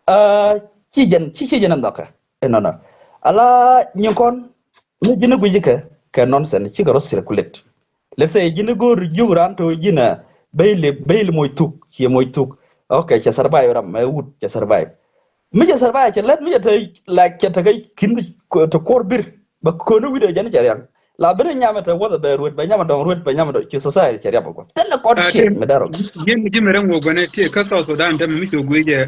Aa, ci jɛn, ci, ci jɛn ɛn dhɔkɛ. Inɔnɔ. Ala nyin kɔn, mi ji̱n guic kɛ, kɛ nonsense, cikɛ rɔ circulate. Let's say, ji̱n go̱o̱r jiök ran to ji̱n a, bɛy li, bɛy li moc thuk, ciɛ moc thuk. Okay, cɛ survive ram, mɛ wut, cɛ survive. Mi cɛ survive, cɛ lɛt, mi cɛ te, like, cɛ te kɛ kin, te kuɔr bir, bɛ kön wi̱dɛ jɛn cɛ rial. La ben nyamɛ te wuɔth bɛ ruet, bɛ nyamɛ dɔŋ ruet, bɛ nyamɛ dɔŋ ci society cɛ riap bɛ guɔth. Thilɛ kɔn ciek mi dee rɔ. Ji̱n, ji̱n mi rɛŋ wok bɛnɛ ti kä South Sudan te mi mi ci guic jɛ.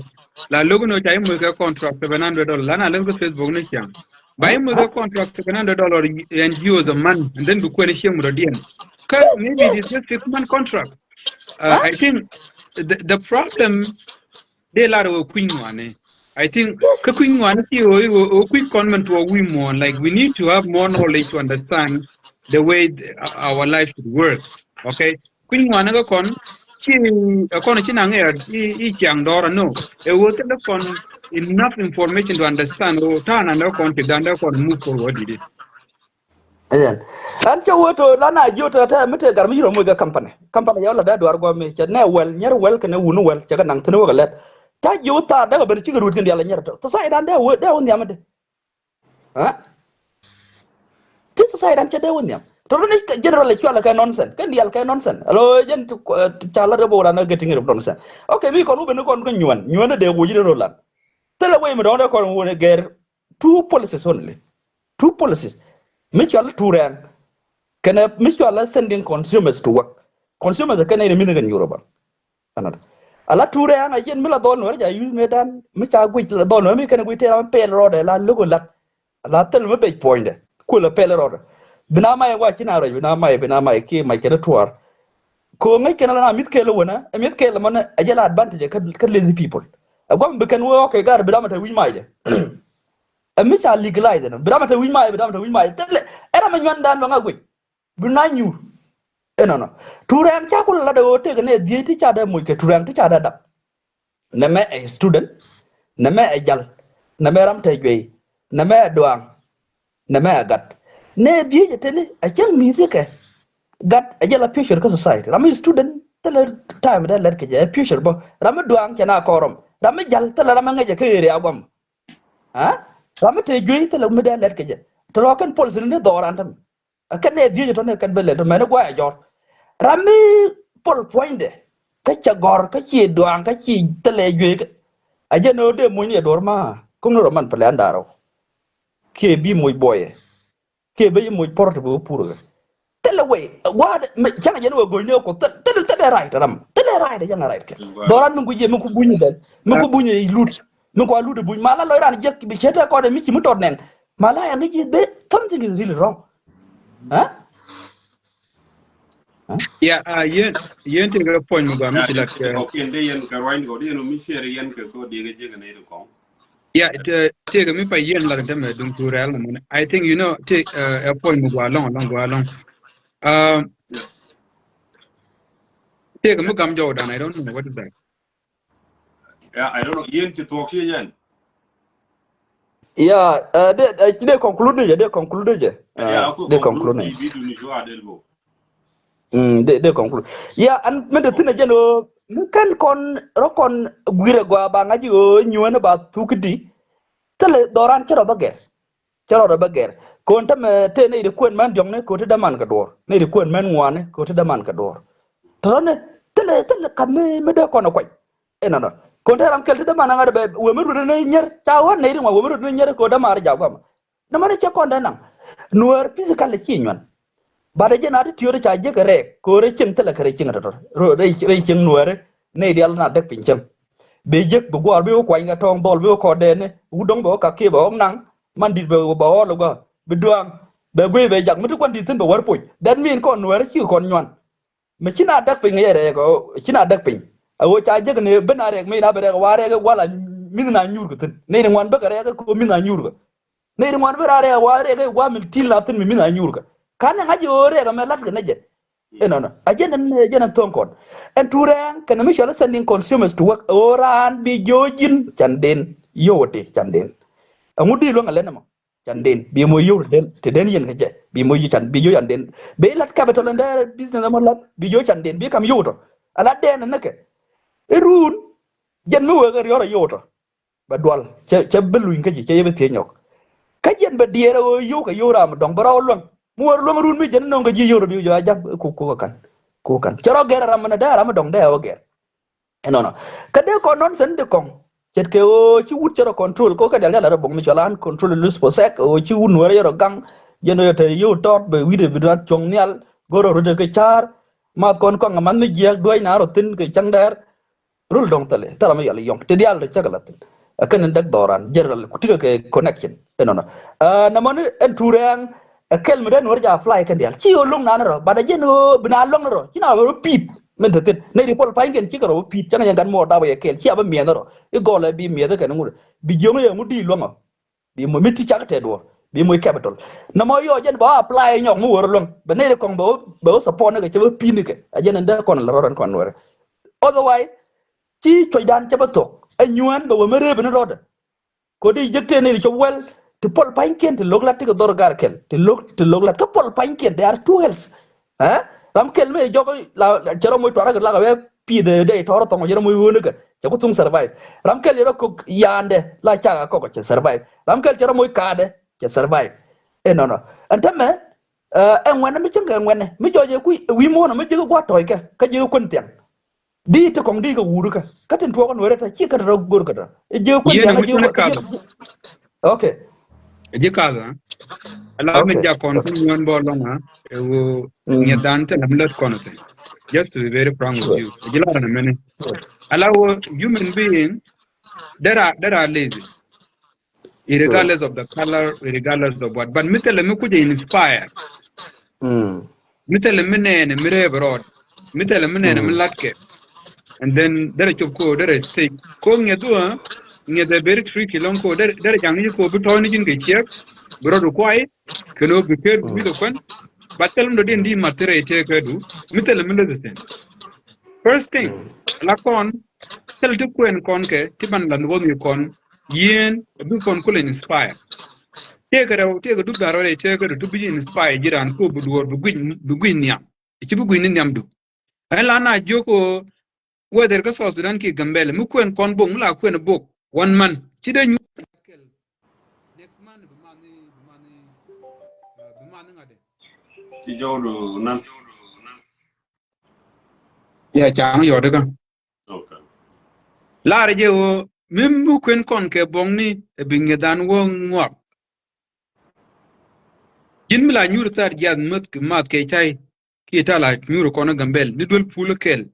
La lo̱k ni ca i̱ moc kɛ contract te bɛ nan dɔllar. La na lɛn kä Facebook ni ciaŋ. Ba i̱ moc kɛ contract te bɛ nan dɔllar N G Os a month, and then bi kuɛn ciek mi dɔ̱diɛn. Kä maybe it is just six month contract. Uh, I think the, the problem Dee lar wä kui̱ny ŋuani. I think kä kui̱ny ŋuani ti wä, wä, wä kui̱ny kɔn mɛn tuɔ wi̱i̱ muɔ̱ɔ̱n. Like, we need to have more knowledge to understand the way the, our life should work. Okay? Kui̱ny ŋuani kä kɔn ci, ɛ kɔn ci naŋ ɛ i̱, i̱ ciaŋ dɔɔr, no. Ɛ wä thilɛ kɔn enough information to understand. Wä ta̱a̱ naŋ dee kɔn ti dan dee kɔn move forward with it. Ayan. An cɛ wee to la na jiö tɛ tɛ mi te gar mi yiro moc kɛ company. Company yɛ la dee duar gɔmi cɛ nɛ wɛl, nyɛr wɛl kɛnɛ wun wɛl cɛ kɛ naŋ thin wä kɛ lɛt. Ta jiö thaar dee kɛ ben cikɛ ruut kɛn dial nyɛr tɔ. Society dan dee wee, dee wä nhiam di. Ha? Ti society dan cɛ dee wä nhiam. Tɔ ni general cual kɛ nonsense. Kɛn dial kɛ nonsense. Alo jɛn ti ca la dee bok ran getting rid of nonsense. Okay, mi kɔn wä ben kɔn kɛ nyuan. Nyuan dee wä ji̱ dee rolan. Thilɛ wee mi dɔŋ dee kɔn wä gɛr. Two policies only. Two policies. Mi cɔal two rɛɛŋ. Kɛnɛ mi cɔal sending consumers to work. Consumers kɛnɛ ni mi ni kɛn Europe. Anɔt. Ala two rɛɛŋ a yɛn mi la dhɔl nuɔr ja yuth mi dan mi ca guic la dhɔl nuɔr mi kɛnɛ guic tɛɛr an pɛl rɔɔdɛ la logo lat. La thil mi bec puɔ̱nydɛ. Kuɛ la pɛl rɔɔdɛ. Bina may wa ci na rɔc bina may bina may ki may kɛnɛ tuɔɔr. Ko ŋäc kɛn ala na mi̱th kɛl wänä, ɛ mi̱th kɛl mɔnɛ, ɛ jɛ la advantage kä, kä lazy people. Ɛ guam bi kɛn wee ɔkɛ gar bi ram ɛ te wi̱c macdɛ. Ɛ mi ca legalize ɛnɔ, bi ram ɛ te wi̱c macdɛ, bi ram ɛ te wi̱c macdɛ. Thilɛ, ɛ ram ɛ nyuandan bɛ ŋa guic. Bi na nyuur. Ɛnɔnɔ. Turɛŋ ca kulɛ lat ɛ ɣöö tek nɛ dhiec ti ca dee moc kɛ turɛŋ ti ca dee dap. Nɛmɛ ɛ student, nɛmɛ ɛ jal, nɛmɛ ram te juey, nɛmɛ ɛ duaŋ, nɛmɛ ɛ gat. Nɛ dhiec ɛ teni ɛ cäŋ mi̱thi kɛ. Gat ɛ jɛ la future kä society. Ram mi student thilɛ time dee lɛt kɛ jɛ ɛ future bä. Ram mi duaŋ cɛ na kɔrɔm. Ram mi jal thilɛ ram mi ŋäcɛ kä area guam. Ha? Ram mi te juey thilɛ mi dee lɛt kɛ jɛ. Te rɔ kɛn policy ni dhɔran tɛm. Ɛ kɛn nɛ dhiec tɔ̱ ni kɛn bi lɛt tɔ̱ mɛn i̱ gua̱a̱c ɛ jɔr. Ram mi pol puɔ̱nydɛ kä cɛ gɔ̱r kä ci duaŋ kä ci thilɛ juey kä. A jɛ ni ɣöö dee moc ni ɛ duɔ̱r ma kum ni rɔ man pɛlɛ an da̱rä. Kiɛ bi moc buɔyɛ kiɛ ben moc pɔr ti bi wä pur kɛ. Thilɛ wee gua̱a̱dɛ cäŋ jɛn wee go̱ny ni ɛ kuoth thilɛ, thilɛ right ram thilɛ right cäŋ right kɛ. Dhɔran mi guic yɛ mi ku buny i̱ bɛn mi ku buny i̱ lut. Mi kua lut i̱ buny ma la lɔc ran jiɛk bi ce̱t ɛ kɔn ɛ mi ci mi tɔt nɛŋ. Ma la yɛn ni ji̱ be something is really wrong. Huh? Huh? Yeah, uh, yen yen tekɛ puɔ̱ny mi gua mi ci lat kɛ. Kɔkiɛn de yɛn kɛ ruany kɔ de yɛn mi share yɛn kɛ kɔ de kɛ jek nɛ de kɔŋ. Yeah, tekɛ mi pa yɛn lat dämɛ duŋ tu rɛl mɛ. I think, you know, te ɛ puɔ̱ny mi gua lɔŋ lɔŋ gua lɔŋ. Um, tëëkɛ mi gam jɔwdan, I don't know what is that. Yeah, I don't know. Yien ci thuɔk ci yɛn. Yeah, uh, de, uh, de conclude jɛ, de conclude jɛ. Uh, yeah, de conclude ni. Mm, de, de conclude. Yeah, and mi de thin a jɛ no, mi kɛn kɔn, rɔ kɔn guir a gua ba ŋa̱c o nyuɛn ba thuk di. Thilɛ dhɔran cɛ rɔ bä gɛr. Cɛ rɔ bä gɛr. Kɔn tämɛ te nɛy di kuɛn män diɔŋni kɛ ti däman kɛ duɔr. Nɛy di kuɛn män ŋuani kɛ ti däman kɛ duɔr. Tɔrɔni thilɛ, thilɛ kat mi, mi dee kɔn kuany. Inɔnɔ. Kɔn te ram kɛl ti däman aŋa bɛ wee mi rut ni nyɛr. Ca wä nɛy di ŋuan wee mi rut ni nyɛr kɛ däman ri jaguam. Nɛ mani cɛ kɔn dee naŋ. Nuäär physically ci nyuan. Bat ɛ jɛn a ti tiööri ca jek rɛɛk kɛ rɛy cieŋ thilɛ kɛ rɛy cieŋ tɔtɔ. Rɛy cieŋ nuäärɛ nɛy dial na däk piny cieŋ. Bi jek bi guaar bi wä kuany kɛ tɔŋ dhɔl bi wä kɔt dɛɛni wut dɔŋ bɛ wä kak kiɛ bɛ wä naŋ. Man dit bɛ bɛ ɣɔl ɛ gua bi duaŋ bɛ guey bɛ jak mi ti kuan dit thin bɛ wär poc. That mean kɔn nuɛɛrä cikɛ kɔn nyuan. Mi ci na däk piny kɛ yɛ rɛɛk ɔ ci na däk piny. A ɣöö ca jek ni ben a rɛɛk mi na bɛ rɛɛk wa rɛɛk ɛ gual a mi̱th na nyuur kɛ thin ni ni ŋuan bäkɛ rɛɛk ɛ kɛ ɣöö mi̱th na nyuur kɛ. Ni ni ŋuan bä rɛɛk wa rɛɛk ɛ gual mi til na thin mi mi̱th na nyuur kɛ. Kan ni ŋa̱c ɣöö rɛɛk ɛmɛ lat kɛ ni jɛ. Inɔnɔ a jɛn ɛn jɛn ɛn tho̱ŋ kɔn. Ɛn tu rɛɛŋ kɛn mi cɔl sending consumers to work ɣöö raan bi jiö ji̱n can den yio̱w ɛ ti can den. Ɛŋu di luäŋ ɛ lɛn ɛmɔ. Can den bi moc yio̱w ti den ti den yɛn kɛ jɛ bi moc yio̱w can bi yio̱w can den. Bi lat capital ɛn dee business ɛmɔ lat bi yio̱w can den bi kam yio̱w tɔ. A lat den ɛn nɛkɛ. Irun jɛn mi wek ɛ riɔr ɛ yio̱w tɔ. Bɛ dual cɛ cɛ bi luny kä ji̱ cɛ yɛ bi thiec nyɔk. Kä jɛn bɛ diɛɛr ɛ ɣöö yio̱w kɛ yio̱w ram dɔ̱ŋ bɛ rɔ luäŋ mi wär luäŋ run mi jɛn nɔŋ kɛ ji̱ yio̱w rɔ bi jɔ a ja̱ŋ ku ku kɛ kan ku kan cɛ rɔ gɛr ɛ ram mi na dee ram mi dɔ̱ŋ dee ɛ wä gɛr. Ɛnɔnɔ kä dee kɔn nɔn sɛn di kɔŋ. Ce̱tkɛ ɣöö ci wut cɛ rɔ control kɛ ɣöö kɛ dial dial rɔ boŋ mi cɔl an control lus po sɛk ɣöö ci wut nuäärä yɛ rɔ gaŋ. Jɛn ɣöö yɛ te yio̱w tɔɔt bɛ wi̱i̱dɛ bi duan cuɔ̱ŋ nhial go̱r rɔ rut kɛ ca̱a̱r. Math kɔn kɔŋ amath mi jiääk duäc na rɔ thi̱n kɛ cäŋ dɛɛr. Rul dɔ̱ŋ thilɛ thilɛ mi yɔl yɔ̱ŋ ti diaal ti cäk la thin. Ɛ kɛn in däk dhɔran general ku tikɛ kɛ connection. Ɛnɔnɔ. Ɛ nɛmɔni ɛn tu rɛɛŋ ɛ kɛl mi dee nuɔr ja apply kɛn diaal ci ɣöö lo̱ŋ nan rɔ bat ɛ jɛn ɣöö bi na lo̱ŋ ni rɔ ci na rɔ pi̱i̱t. Min te thin nɛy ti pɔl pa̱nykiɛn cikɛ rɔ pi̱i̱t cäŋ yɛn gat muɔɔr dap ɛ yɛ kɛl ci a bi miɛth rɔ i̱ gɔl ɛ bi miɛth kɛn ŋut bi jiöŋ yɛ ŋut di luäŋ ɔ. Bi moc mi ti cak tɛt wä bi moc capital. Nɔmɔ yɔ jɛn bɛ wä apply nyɔk mi wör luäŋ bɛ nɛy ri kɔŋ bɛ wä bɛ wä support ni kɛ cɛ bä pi̱n ni kɛ a jɛn ɛn dee kɔn la rɔt ɛn kɔn wɛrɛ. Otherwise ci cuɔcdan cɛ bä thok ɛ nyuɛn bɛ wä mi rep ni rɔt. Kodi jek tëë nɛy ri cop wɛl ti pɔl pa̱nykiɛn ti lo̱k lat ti kɛ dhɔr gar kɛl ti lo̱k ti lo̱k lat kä pɔl pa̱nykiɛn they are two hells. Ɛ ram kɛl mi jɔk la cɛ rɔ moc tuarak lak a wee pi̱i̱th ɛ dee tɔɔr thɔŋ cɛ rɔ moc wööni kɛ cɛ ku thuŋ survive. Ram kɛl cɛ rɔ kok yaandɛ la cak a kɔk cɛ survive. Ram kɛl cɛ rɔ moc kaadɛ cɛ survive. Ɛ nɔnɔ ɛn tämɛ ɛ ŋuɛnɛ mi cäŋ kɛ ŋuɛnɛ mi jɔc ɛ kui̱ wi̱i̱ muɔ̱ɔ̱n ɛ mi ji̱ kɛ gua̱a̱t tɔ̱ɔ̱c kɛ kä ji̱ kɛ kuën thiaŋ. Di ti kɔŋ di kɛ wur kä kä tin tuɔɔk nuɔrɛ ta ci kä ta rɔ gor kä ta. Jiɛ kuɛn yɛn diaŋ a jiɛ kuɛn. Okay. Jiɛ kath a. Ala mi ja kɔn tin nyuan bɔ lɔŋ a. Ɛ wo nyɛ dan tin am lät kɔn tin. Just to be very frank with you. Jiɛ la ran mɛni. Ala wo human being dera dera lazy. Irregardless of the color, irregardless of what. But mi thilɛ mi kucɛ inspire. Mi thilɛ mi nɛɛnɛ mi rɛɛp rɔɔd. Mi thilɛ mi nɛɛnɛ mi latkɛ. And then derɛ cop ko derɛ stage ko ŋiɛth wä. Ŋiɛth ɛ very tricky lɔŋ ko derɛ jaŋ ni ko bi tɔ̱ɔ̱ni ji̱n kɛ ciɛk. Bi rɔɔd kuay kɛn ɣöö bi ker bi kɛ kuän. But thilɛ mi dɔ̱diɛn di mat thirɛ tëëkädu mi thilɛ mi leth thin. First thing la kɔn thilɛ ti kuɛn kɔn kɛ ti ban lan wä ni kɔn. Yien a bi kɔn kulɛ inspire. Tëëkɛ rɛw tëëkɛ dup da̱r rɛw tëëkɛ dup bi inspire ji̱ raan ko bi duɔɔr bi guic bi guic nhiam. Ci bi guic ni nhiam du. Ɛn la na jiök ko whether kä South Sudan ki Gambɛl mi kuɛn kɔn bok mi la kuɛn bok one month ci dee nyuur. Next month bi man ni bi man ni bi man ni ŋa̱t dee. Ci jɔw du nan. Ya caŋ yɔt kä. Okay. Lar jɛ wo mi mi kuɛn kɔn kɛ bɔŋni ɛ bi ŋi̱dhan wä ŋuak. Ji̱n mi la nyuur thar jiath mäth kɛ math kɛ cay. Ki ta la nyuur kɔn Gambɛl ni duel pul kɛl.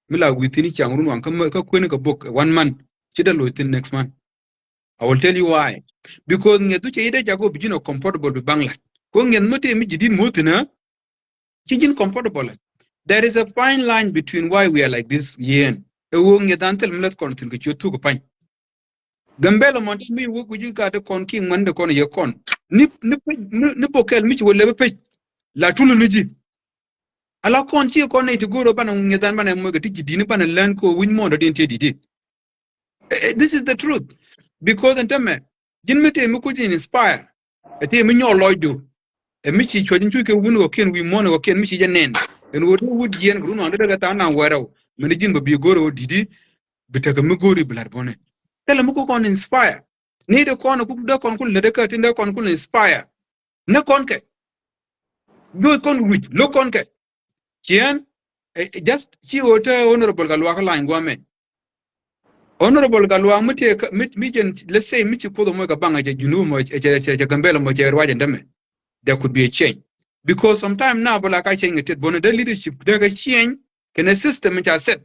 Mi la wi̱thin i̱ caŋ run waŋ kä kuɛn kɛ bok one month ci dee loc thin next month. I will tell you why. Because ŋiɛth du cɛ yi dee jago bi ji̱n ɔ comfortable bi baŋ lat. Ko ŋiɛth mi tëë mi ji̱ di̱t muth thin ɛ. Ci ji̱n comfortable. There is a fine line between why we are like this yen. Ɛ ɣöö ŋiɛth an thil mi leth kɔn thin kɛ ciöt thuk ɛ pany. Gambɛl ɛmɔ ti mi wä guic gat kɔn ki ŋuɛn de kɔn yɛ kɔn. Ni ni pec ni ni bok kɛl mi ci wä lɛp pec. La tul ni ji̱. Ala kɔn ci kɔn nɛy ti go̱o̱r ɔ banɛ ŋi̱eth an banɛ moc kɛ ti ji̱ di̱t ni banɛ lɛn kɛ wi̱c muɔ̱ɔ̱n dɔ̱diɛn ti di̱t. Eh, eh, this is the truth. Because ɛn tämɛ ji̱n mi tëë mi kuc in inspire. Ɛ tëë mi nyɔɔl lɔcdu. Ɛ mi ci cuɔ̱c in cuc kɛ wun ɣɔ̱kiɛn wi̱i̱ muɔ̱ɔ̱n ɣɔ̱kiɛn mi ci jɛ nɛn. Ɛn ɣöö dee wut jiɛɛn kɛ run ɣɔ̱n dee dee kɛ tha̱a̱ŋ naŋ wɛɛrɛw. Mɛn ji̱n bɛ bi go̱o̱r ɣöö di̱t i̱ bi tekɛ mi go̱o̱r i̱ bi la̱t buɔ̱nɛ. Thilɛ mi ku kɔn inspire. Ni dee kɔn ku dee kɔn ku lät dee kä tin dee kɔn ku inspire. Ni kɔn kɛ. Juɔc kɔn wi̱c lo̱k kɔn kɛ. Ciɛn, eh, eh, just ci ɣöö te Honorable Gatluak lany guamɛ. Honorable Gatluak mi tëë kä, mi, mi jɛn, let's say, mi ci Kuoth ɔ moc kɛ baŋ ɛ cɛ Junub mɔ, ɛ cɛ, ɛ cɛ, ɛ cɛ Gambɛla mɔ cɛ ruac ɛn tämɛ. There could be a change. Because sometimes now bä la ka change kɛ tet buɔ̱n dee leadership dee kɛ change kɛnɛ system in ca set.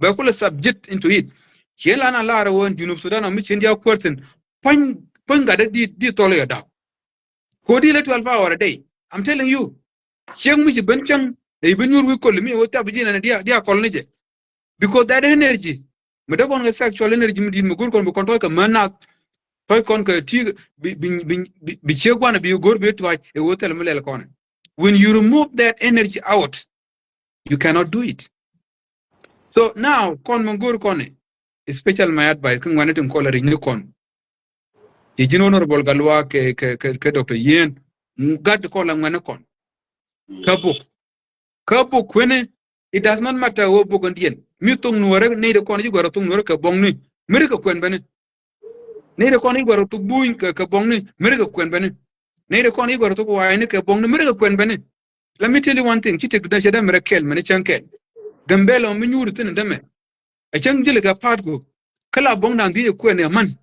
Bɛ kulɛ subject into it. Ciɛn la na lar ɣöö ɛn Junub Sudan ɔ mi ciɛn dia kuäär thi̱n. Puɔ̱ny, puɔ̱ny gat dee di, di thɔl yɔ da̱k. Kodi lɛ twelve hour a day. I'm telling you. Cieŋ mi ci ben cieŋ, ɛ ben nyuur wi̱i̱ kol mi wä thap ji̱ nɛn dia, dia kɔl ni jɛ. Because that energy, mi dee kɔn kɛ sexual energy mi di̱t mi go̱r kɔn bi kɔn tɔc kɛ män nath, tɔc kɔn kɛ ti bi, bi, bi, bi, bi ciek guan bi go̱r bi tuac, ɛ wä thil mi lɛl kɔn. When you remove that energy out, you cannot do it. So now, kɔn mi go̱r kɔn, especially my advice, kä ŋuɛni tin kɔl a ri̱c ni kɔn. Ci ji̱n Honorable Gatluak kɛ, kɛ, kɛ, kɛ Doctor Yen, gat kɔn la ŋuɛni kɔn. Kä buk. Kä buk kueni, it does not matter wä buk in diɛn. Mi thok nuɔrɛ, ney de kɔn ji̱ gɔrɛ thok nuɔrɛ kɛ bɔŋni. Mi ri kɛ kuɛn bɛni. Ney de kɔn ji̱ gɔrɛ thok buny kɛ, kɛ bɔŋni. Mi ri kɛ kuɛn bɛni. Ney de kɔn ji̱ gɔrɛ thok wa̱a̱ni kɛ bɔŋni. Mi ri kɛ kuɛn bɛni. Let me tell you one thing. Ci tëk dee cɛ dee mi rɛ kɛl, mɛni cäŋ kɛl. Gambɛla mi nyuuri thi̱n dämɛ. A cäŋ ji̱ lɛ kɛ pa̱a̱t ku. Kä la bɔŋdan dhiec kuɛn ɛ man.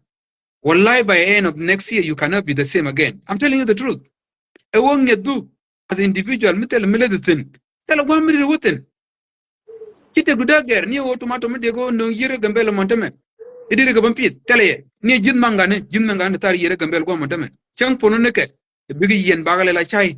Wallahi, by end of next year, you cannot be the same again. I'm telling you the truth. Ɛ wä ŋiɛth du, as individual, mi thilɛ mi lɛ thi̱n. Thilɛ gua̱a̱m mi ri wä thi̱n. Ci tëk du dee gɛr, ni ɛ wä tomato mi dee kɛ wä nöŋ yier kä Gambɛla mɔn tämɛ. I̱ di ri kɛ bä pi̱th, thilɛ yɛ. Ni ɛ ji̱th maŋ gani, ji̱th maŋ gani thar yier kä Gambɛla gua̱a̱m mɔn tämɛ. Cäŋ pono ni kɛ, ɛ bikɛ yiɛn bakɛ lɛ la cay.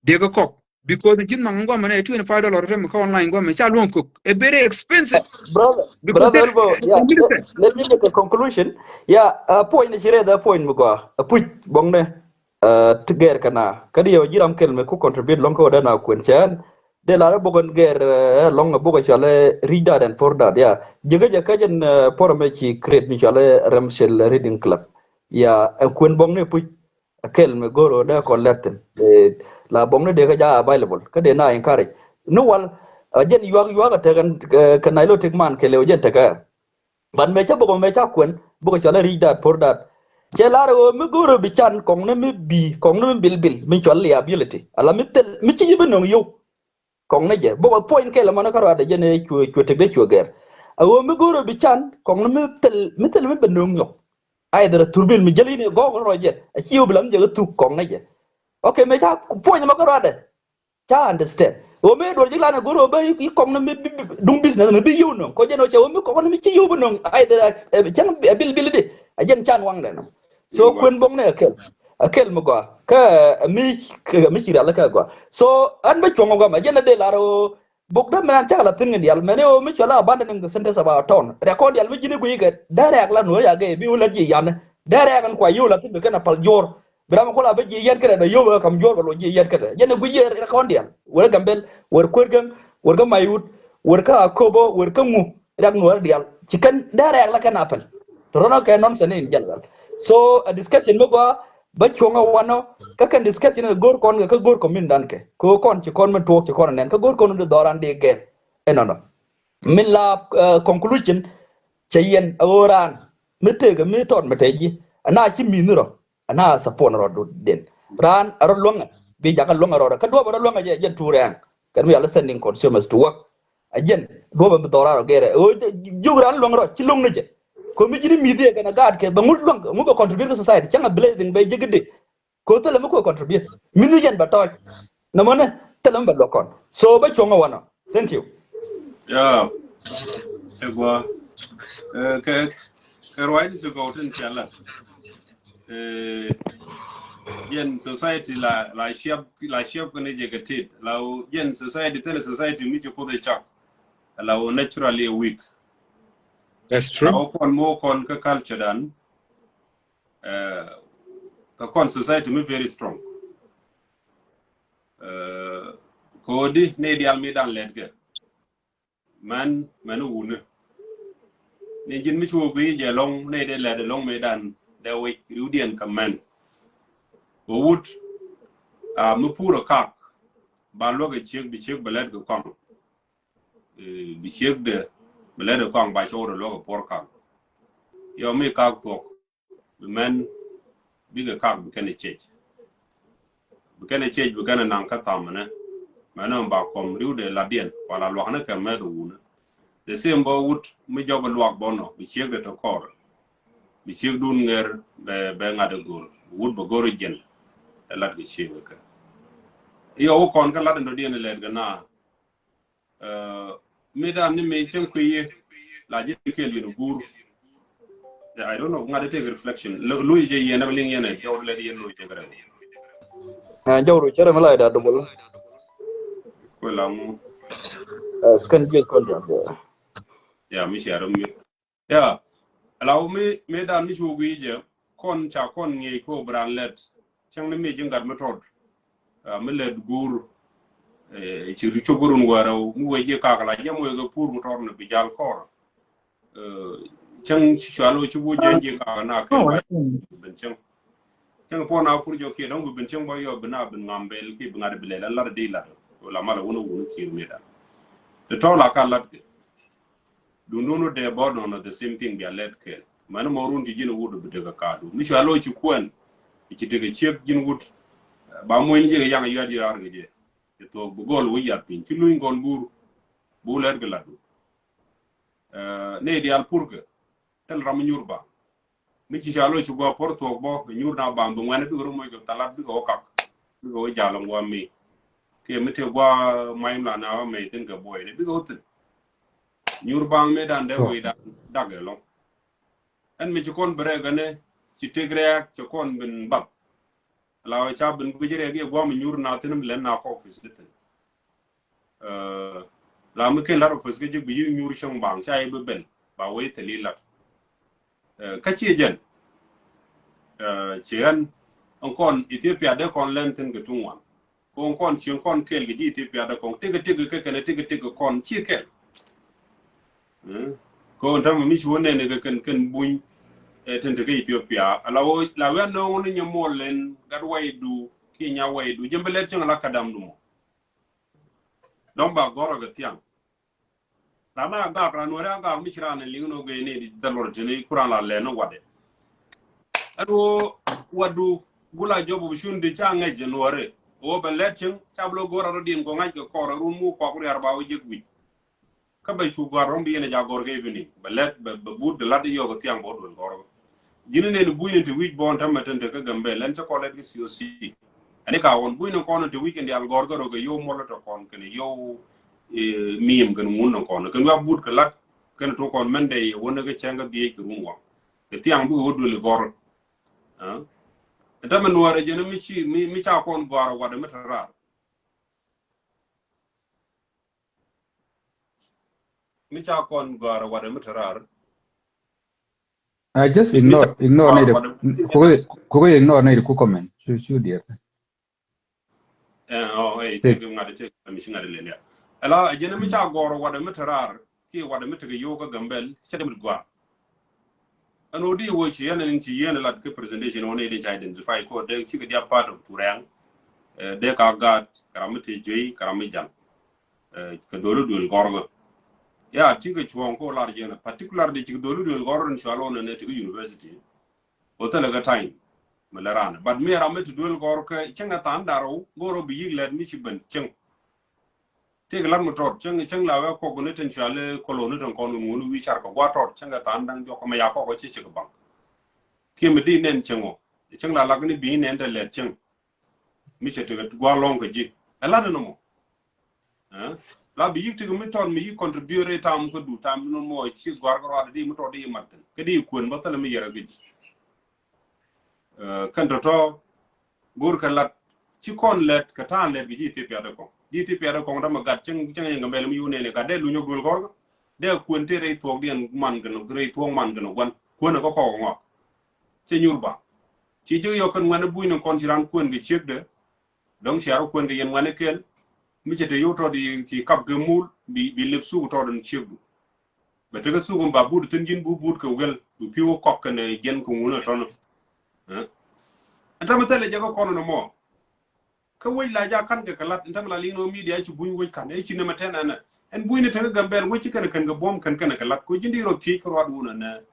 Dee kä kɔk. Because ji̱th maŋ guamɛ nɛ twenty five dollar tɛm kä online guamɛ ca luɔ̱ŋ kök. A very expensive. Brother, because brother Elbo, yeah, let, let me make a conclusion. Yeah, uh, point ni ci rɛth, uh, point mi gɔaa. A puc bɔŋnɛ, uh, ti gɛr kɛ na. Kä di yɛ wä ji̱ ram kɛl mi ku contribute lɔŋ kä wä dee na kuɛn cɛn. Dee lar a bok ɛn gɛr, uh, lɔŋ a bok a cɔl, uh, Rich Dad and Poor Dad, yeah. Jikä jɛ kä jɛn, uh, por mɛ ci create mi cɔl, uh, Ramshel Reading Club. Yeah, ɛ kuɛn bɔŋnɛ puc. A kɛl mi go̱r ɣöö dee kɔn lɛt thi̱n. Eh, la bɔŋni dee kä ja available. Kä dee na encourage. Ni wal, a jɛn yuak, yuak a tek ɛn, eh, kɛ Nilotic man kɛ lëë wä jɛn tekɛ. But mëë cä bok, mëë cä kuɛn, bok cɔl a Rich Dad, Poor Dad. Cɛ lar ɣöö mi go̱r ɣöö bi can kɔŋni mi bi, kɔŋni mi bil bil, mi cɔl liability. Ala mi thil, mi ci ji̱ bi nöŋ yio̱w. Kɔŋni jɛ. Bok point kɛl mɔnɛ kä ruadɛ jɛn ɛ cuɛ, cuɛ tek dee cuɛ gɛr. A ɣöö mi go̱r ɣöö bi can, kɔŋni mi thil, mi thil mi bi nöŋ yio̱w. Either a thurbil mi jäl in ɛ gɔɔk rɔ jɛ. A ci yio̱w bi la mi jɛ kä thuk kɔŋni jɛ. Okay, mëë ca point mɔ kä ruadɛ. Ca understand. Ɣöö mëë duɔr ji̱ lan ɛ go̱r ɣöö bä i kɔŋni mi bi, bi, duŋ business mi bi yio̱w nöŋ. Kɔ jɛn ɣöö cɛ ɣöö mi kɔŋni mi ci yio̱w bi nöŋ. Either a, ɛ, cäŋ a bil bil di. A jɛn can waŋdɛ nɔ. So kuën bɔŋni a kɛl. A kɛl mi gɔaa. Kä, ɛ, mi, kä, mi ci rial kä gɔaa. So, an bä cuɔ̱ŋ ɔ gɔaa. A jɛn a dee lar ɣöö Buk dee mɛn cak la thi̱n kɛ dial mɛn i̱ ɣöö mi cɔl a abandoning the centers of our town. Rɛk kɔn dial mi ji̱n i̱ guiy kɛ dee rɛk la nuɔ̱ɔ̱r ya gɛɛ bi wä lät ji̱ yan. Dee rɛk ɛn kua yio̱w la thi̱n bi kɛn a pal juɔ̱ɔ̱r. Bi ram kɔn la bi ji̱ yɛt kɛnɛ bɛ yio̱w bɛ kam juɔ̱ɔ̱r bɛ luɔc ji̱ yɛt kɛnɛ. Jɛn i̱ guiy yɛ rɛk kɔn dial. Wër Gambel, wër Kuer Gäŋ, wër kä Akobo, wër kä ŋu. Rɛk nuɔ̱ɔ̱r dial. Ci kɛn dee rɛk la kɛn a pɛl. Tɔrɔnɔ kɛ nonsense in general. So a discussion mi gɔaa Bä cuɔ̱ŋ ɛ wanɔ kä kɛn discussion ɛ go̱r kɔn kɛ kä go̱r community dan kɛ. Kɛ ɣöö kɔn ci kɔn mi tuɔɔk ci kɔn ɛ nɛn kä go̱r kɔn di dhɔran di gɛr. Ɛnɔnɔ. Min la, eh, conclusion cɛ yɛn ɛ ɣöö raan mi tëëkɛ mi tɔt mi tɛɛ ji̱. Ɛna ci mi̱i̱ni rɔ. Ɛna support rɔ du den. Raan ɛ rɔ luäŋɛ. Bi jakä luäŋɛ rɔ rɔ. Kä duɔ̱ɔ̱p ɛ rɔ luäŋɛ jɛ jɛn tuur ɛŋ. Kɛn mi yal sending consumers to work. A jɛn duɔ̱ɔ̱p ɛn bi dhɔra rɔ gɛrɛ. Ɛ ɣöö jiök raan luäŋ rɔ ci lo̱ŋ ni jɛ. Kɛ mi ji̱n mi̱th yɛ kɛn a gaat kɛ bɛ ŋut luäŋ ŋut bɛ contribute kɛ society cäŋ a blessing bɛ ji̱ gidi. Kɛ ɣöö thilɛ mi kuɛ contribute mi̱th yɛn bɛ tɔɔc. Nɔmɔ ni thilɛ mi bɛ luäk kɔn. So bä cuɔ̱ŋ ɛ wanɔ. Thank you. Yeah. Ɛ gɔaa. Ɛ kɛ kɛ ruac ni ti gɔw tin cɛ la. Eh, jɛn society la, la shape, la shape kɛn jɛ kɛ tit. La jɛn society thilɛ society mi ci Kuoth ɛ cak. La naturally weak. That's true. La kɔn mo kɔn kä culture dan. Eh, kä kɔn society mi very strong. Eh, Kodi ni dial mi dan lɛt kɛ. Mɛn, mɛn wuni. Ni ji̱n mi cu bi jɛ lɔŋ, ni dee lɛt lɔŋ mi dan dee wec riwdiɛn kɛ mɛn. Wä wut, a, mi pur a kak, ba luäk a ciek, bi ciek bi lɛt kɛ kɔŋ. Eh, bi ciek de, bi lɛt kɛ kɔŋ, ba cɔw de luäk a puɔr kak. Yɔ mi kak thuɔk, bi mɛn, bikɛ kak bi kɛn ɛ ciec. Bi kɛn ɛ ciec, bi kɛn ɛ naŋ kä thamanɛ. Mɛn ɛ ba kɔm riwdɛ ladiɛn, wala luaknɛ kɛ mɛth wunɛ. The same bä wut mi jɔk luak bɔnɔ, bi ciek de tɔ kɔr. Bi ciek dun ŋer bɛ, bɛ ŋa̱t ɛ go̱r. Wut bɛ go̱r ɛ jiɛn. Ɛ lat kɛ ciek ɛ kɛ. Yɔ wä kɔn kä lat ɛn dɔ̱diɛn ɛ lɛt kɛ na. Eh, mi dan ni mi cieŋ kui̱ yi la ji̱ kɛl yin guur. Yeah, I don't know, ŋa̱t take reflection. Lu, lu yi jɛ yɛn, liŋ yɛn, jɔw lɛ di yɛn lu yi jɛ kɛ rɛ. Eh, jɔw ru cɛrɛ mi la da double. Kuɛ la ŋu. Eh, kɛn jiɛ kɔn jɛ. Yeah, mi cɛ rɛ mi. Yeah. Ala wä mi, mi dan mi cu gui̱ jɛ, kɔn ca kɔn ŋi̱eec kɛ wä bi ran lɛt. Cäŋ ni mi ji̱ ŋa̱t mi tɔt. Ah, mi lɛt guur, eh, ci ri cop run wärä, mi wee ji̱ kak la jɛ mi wee kɛ pur mi tɔt ni bi jal kɔr. Eh, cäŋ ci cua lo ci bu jɛ ji̱ kak na kɛ ba ben cäŋ. Cäŋ puɔn a pur jɔ kiɛ dɔŋ bi ben cäŋ ba yɔ bi na ben ŋam bel ki bi ŋa̱t bi lɛl an lat di lat. Wala mal wun wun kiɛ mi dan. Ti tɔt la ka lat kɛ. Dundun wä dee bɔ nɔnɔ the same thing bia lɛt kɛl. Mɛn mɔ run ti ji̱n wut bi tekɛ kadu. Mi cua lo ci kuɛn. Ci tekɛ ciek ji̱n wut. Ba muny jɛ kɛ yaŋ yuat yuat kɛ jɛ. Ci thok bi gɔl wä yat piny. Ci luny gɔl bur. Bu lɛt kɛ ladu. Eh, ne dial purkɛ. Thil ram nyur ba. Mi ci ca lo ci gua por thuɔk bɔ, nyur na bam bi ŋuɛn bikɛ rum mɔc kɛ thalat bikɛ wä kak. Bikɛ wä jal ŋua mi. Kiɛ mi te gua maim la na wä mɛy thin kɛ buɔy ni bikɛ wä thin. Nyur baŋ mi dan dee wei dan dak ɛlɔŋ. Ɛn mi ci kɔn bi rɛk ɛnɛ, ci tek rɛk, ci kɔn bin bap. La wä ca bin guic rɛk iɛ gua mi nyur na thin mi lɛn na kɔ office ni thin. Eh, la mi ken lat office kä jik bi yi nyur cäŋ baŋ ca yi bi ben ba wei thil yi lat. Eh, kä ci jɛn. Eh, ci ɣän ɛn kɔn Ethiopia dee kɔn lɛn thin kɛ tuŋ wan. Ko ɛn kɔn cieŋ kɔn kɛl kɛ ji̱ Ethiopia dee kɔn tikɛ tikɛ kɛ kɛn tikɛ tikɛ kɔn ci kɛl. Eh, ko ɛn tamɛ mi ci wä nɛn kɛ kɛn kɛn buny. Eh, tin tekɛ Ethiopia ala wä la wä nööŋ ni nyɛ muɔl lɛn gat waydu ki nya waydu jɛn bi lɛt cieŋ ala kadam du mɔ. Dɔ̱ŋ ba gɔrɔ kɛ thiaŋ. Ran a gak ran wɛrɛ a gak mi ci ran liŋ ni wä gɛy ni di thɛl wä tini kuran la lɛ ni wadɛ. Ɛn wä wadu gula job opportunity ca ŋɛc jɛ nuɔri. Wä bɛ lɛt cieŋ ca bi lo gɔrɔ rɔ din kɔ ŋa̱c kɛ kɔr run mu kɔk riar ba wä jek wi̱c. Kä bɛ cu gɔr rɔm bi yɛn a ja gɔr kɛ evening bɛ lɛt bɛ but kɛ lat yɔk thiaŋ bɔ duel gɔr. Ji̱n nɛn buny in ti wi̱c bɔn tämɛ tin te kä Gambel ɛn cä kɔn lɛt kä C O C. Ɛn i̱ ka ɣɔn buny ni kɔn in ti wi̱c kɛn dial gɔr kä rɔ kɛ yow mɔl tɔ kɔn kɛn yow, eh, miim kɛn ŋun ni kɔn kɛn wi̱a but kɛ lat kɛn to kɔn mɛn dɛ yɛ wä ni kä cɛŋ kä dhiec kɛ run waŋ. Kɛ thiaŋ bikɛ wä duel gɔr. Ah. Ɛn tämɛ nuɔrɛ jɛn mi ci mi, mi ca kɔn gɔr a wat mi te raar. Mi ca kɔn gɔr a wat mi te raar. I just ignore, ignore ni de. Kuwe, kuwe ignore ni de ku comment. Chu, chu dier. Eh, oh, eh, take ŋa̱t, take mi ci ŋa̱t lel ya. Ala, jɛn mi ca gɔr wat mi te raar, ki wat mi te ke yow kä Gambel, cɛ de mi gɔr. Ɛn wä di wä ci yɛn ni ci yɛn lat ki presentation wä ni di ca identify ko de ci ke dia part of Turɛŋ. Eh, de ka gat, kara mi te juey, kara mi jal. Eh, kɛ dholi duel gɔrgɔ. Ya, ti kɛ cuɔ̱ɔ̱ŋ ko lar jɛn, particular di ci kɛ dholi duel gɔrgɔ in cual wä ni ti kɛ university. Wä thilɛ kɛ time mi lɛ ran. But mi ram mi ti duel gɔrgɔ cɛŋ ɛ than darɔ, gɔrɔ bi yik lɛt mi ci ben cɛŋ. Tëëk lat mi tɔt, cäŋ, cäŋ la wee kɔk ni tin cuali kolo ni tin kɔn ŋun wi̱i̱ car kɛ gua̱a̱ tɔt, cäŋ kɛ tha̱a̱ŋ da̱ŋ diɔk kɛ mɛ ya kɔk ɔ ci cik baŋ. Kiɛ mi di nɛn cäŋ ɔ, cäŋ la lak ni bi nɛn te lɛt cäŋ. Mi cɛ tekɛ gua̱a̱ lɔ̱ŋ kɛ ji̱. Ɛ lat ni mɔ. Eh? La bi yik tekɛ mi tɔt mi yik contribute rɛ tam kä du tam ni mɔ ci gua̱a̱r kɛ ruat di mi tɔt di mat thin. Kä di kuën bä thilɛ mi yɛrɛ kɛ ji̱. Eh, kɛn tɔ̱tɔ̱ go̱o̱r kɛ lat ci kɔn lɛt kɛ ta̱a̱n lɛt kɛ ji̱ Ethiopia dee kɔŋ. Ji̱ Ethiopia dee kɔŋ dämɛ gat cäŋ, cäŋ yɛn kɛ mɛl mi yun nɛn ɛ gat dee lunyä göl gɔ̱rkä. Dee kuën tëë rɛy thuɔ̱k diɛn man kɛn rɛy thuɔ̱k man kɛn gua̱n. Kuën ɛ kä kɔk ŋɔak. Cɛ nyur ba. Ci ji̱ yɔk kɛn ŋuɛn i̱ buny ni kɔn ci ran kuën kɛ ciek dee. Dɔ̱ŋ cia rɔ kuën kɛ yɛn ŋuɛn i̱ kɛl. Mi cɛ te yo̱w tɔt i̱ ci kap kɛ mul bi, bi lep suk tɔt in ciek du. Bɛ tekɛ suk in ba but thin ji̱n bu but kɛ wel bi pi̱w kɔk kɛn jiɛn kɛ ŋun ɛ tɔn. Ɛn tɛmɛ thilɛ jɛ kɛ kɔn nɔmɔ. Kä wec la ja kan kɛ kɛ lat, ɛn tɛmɛ la liŋ nɔ media ci buny wec kan, ɛ ci nɛmɛ tɛn ɛnɛ. Ɛn buny ni tekɛ Gambɛl wec ci kɛn kɛn kɛ buɔm kɛn kɛn kɛ lat. Ko ji̱n di rɔ thiec kɛ ruat wun ɛnɛ.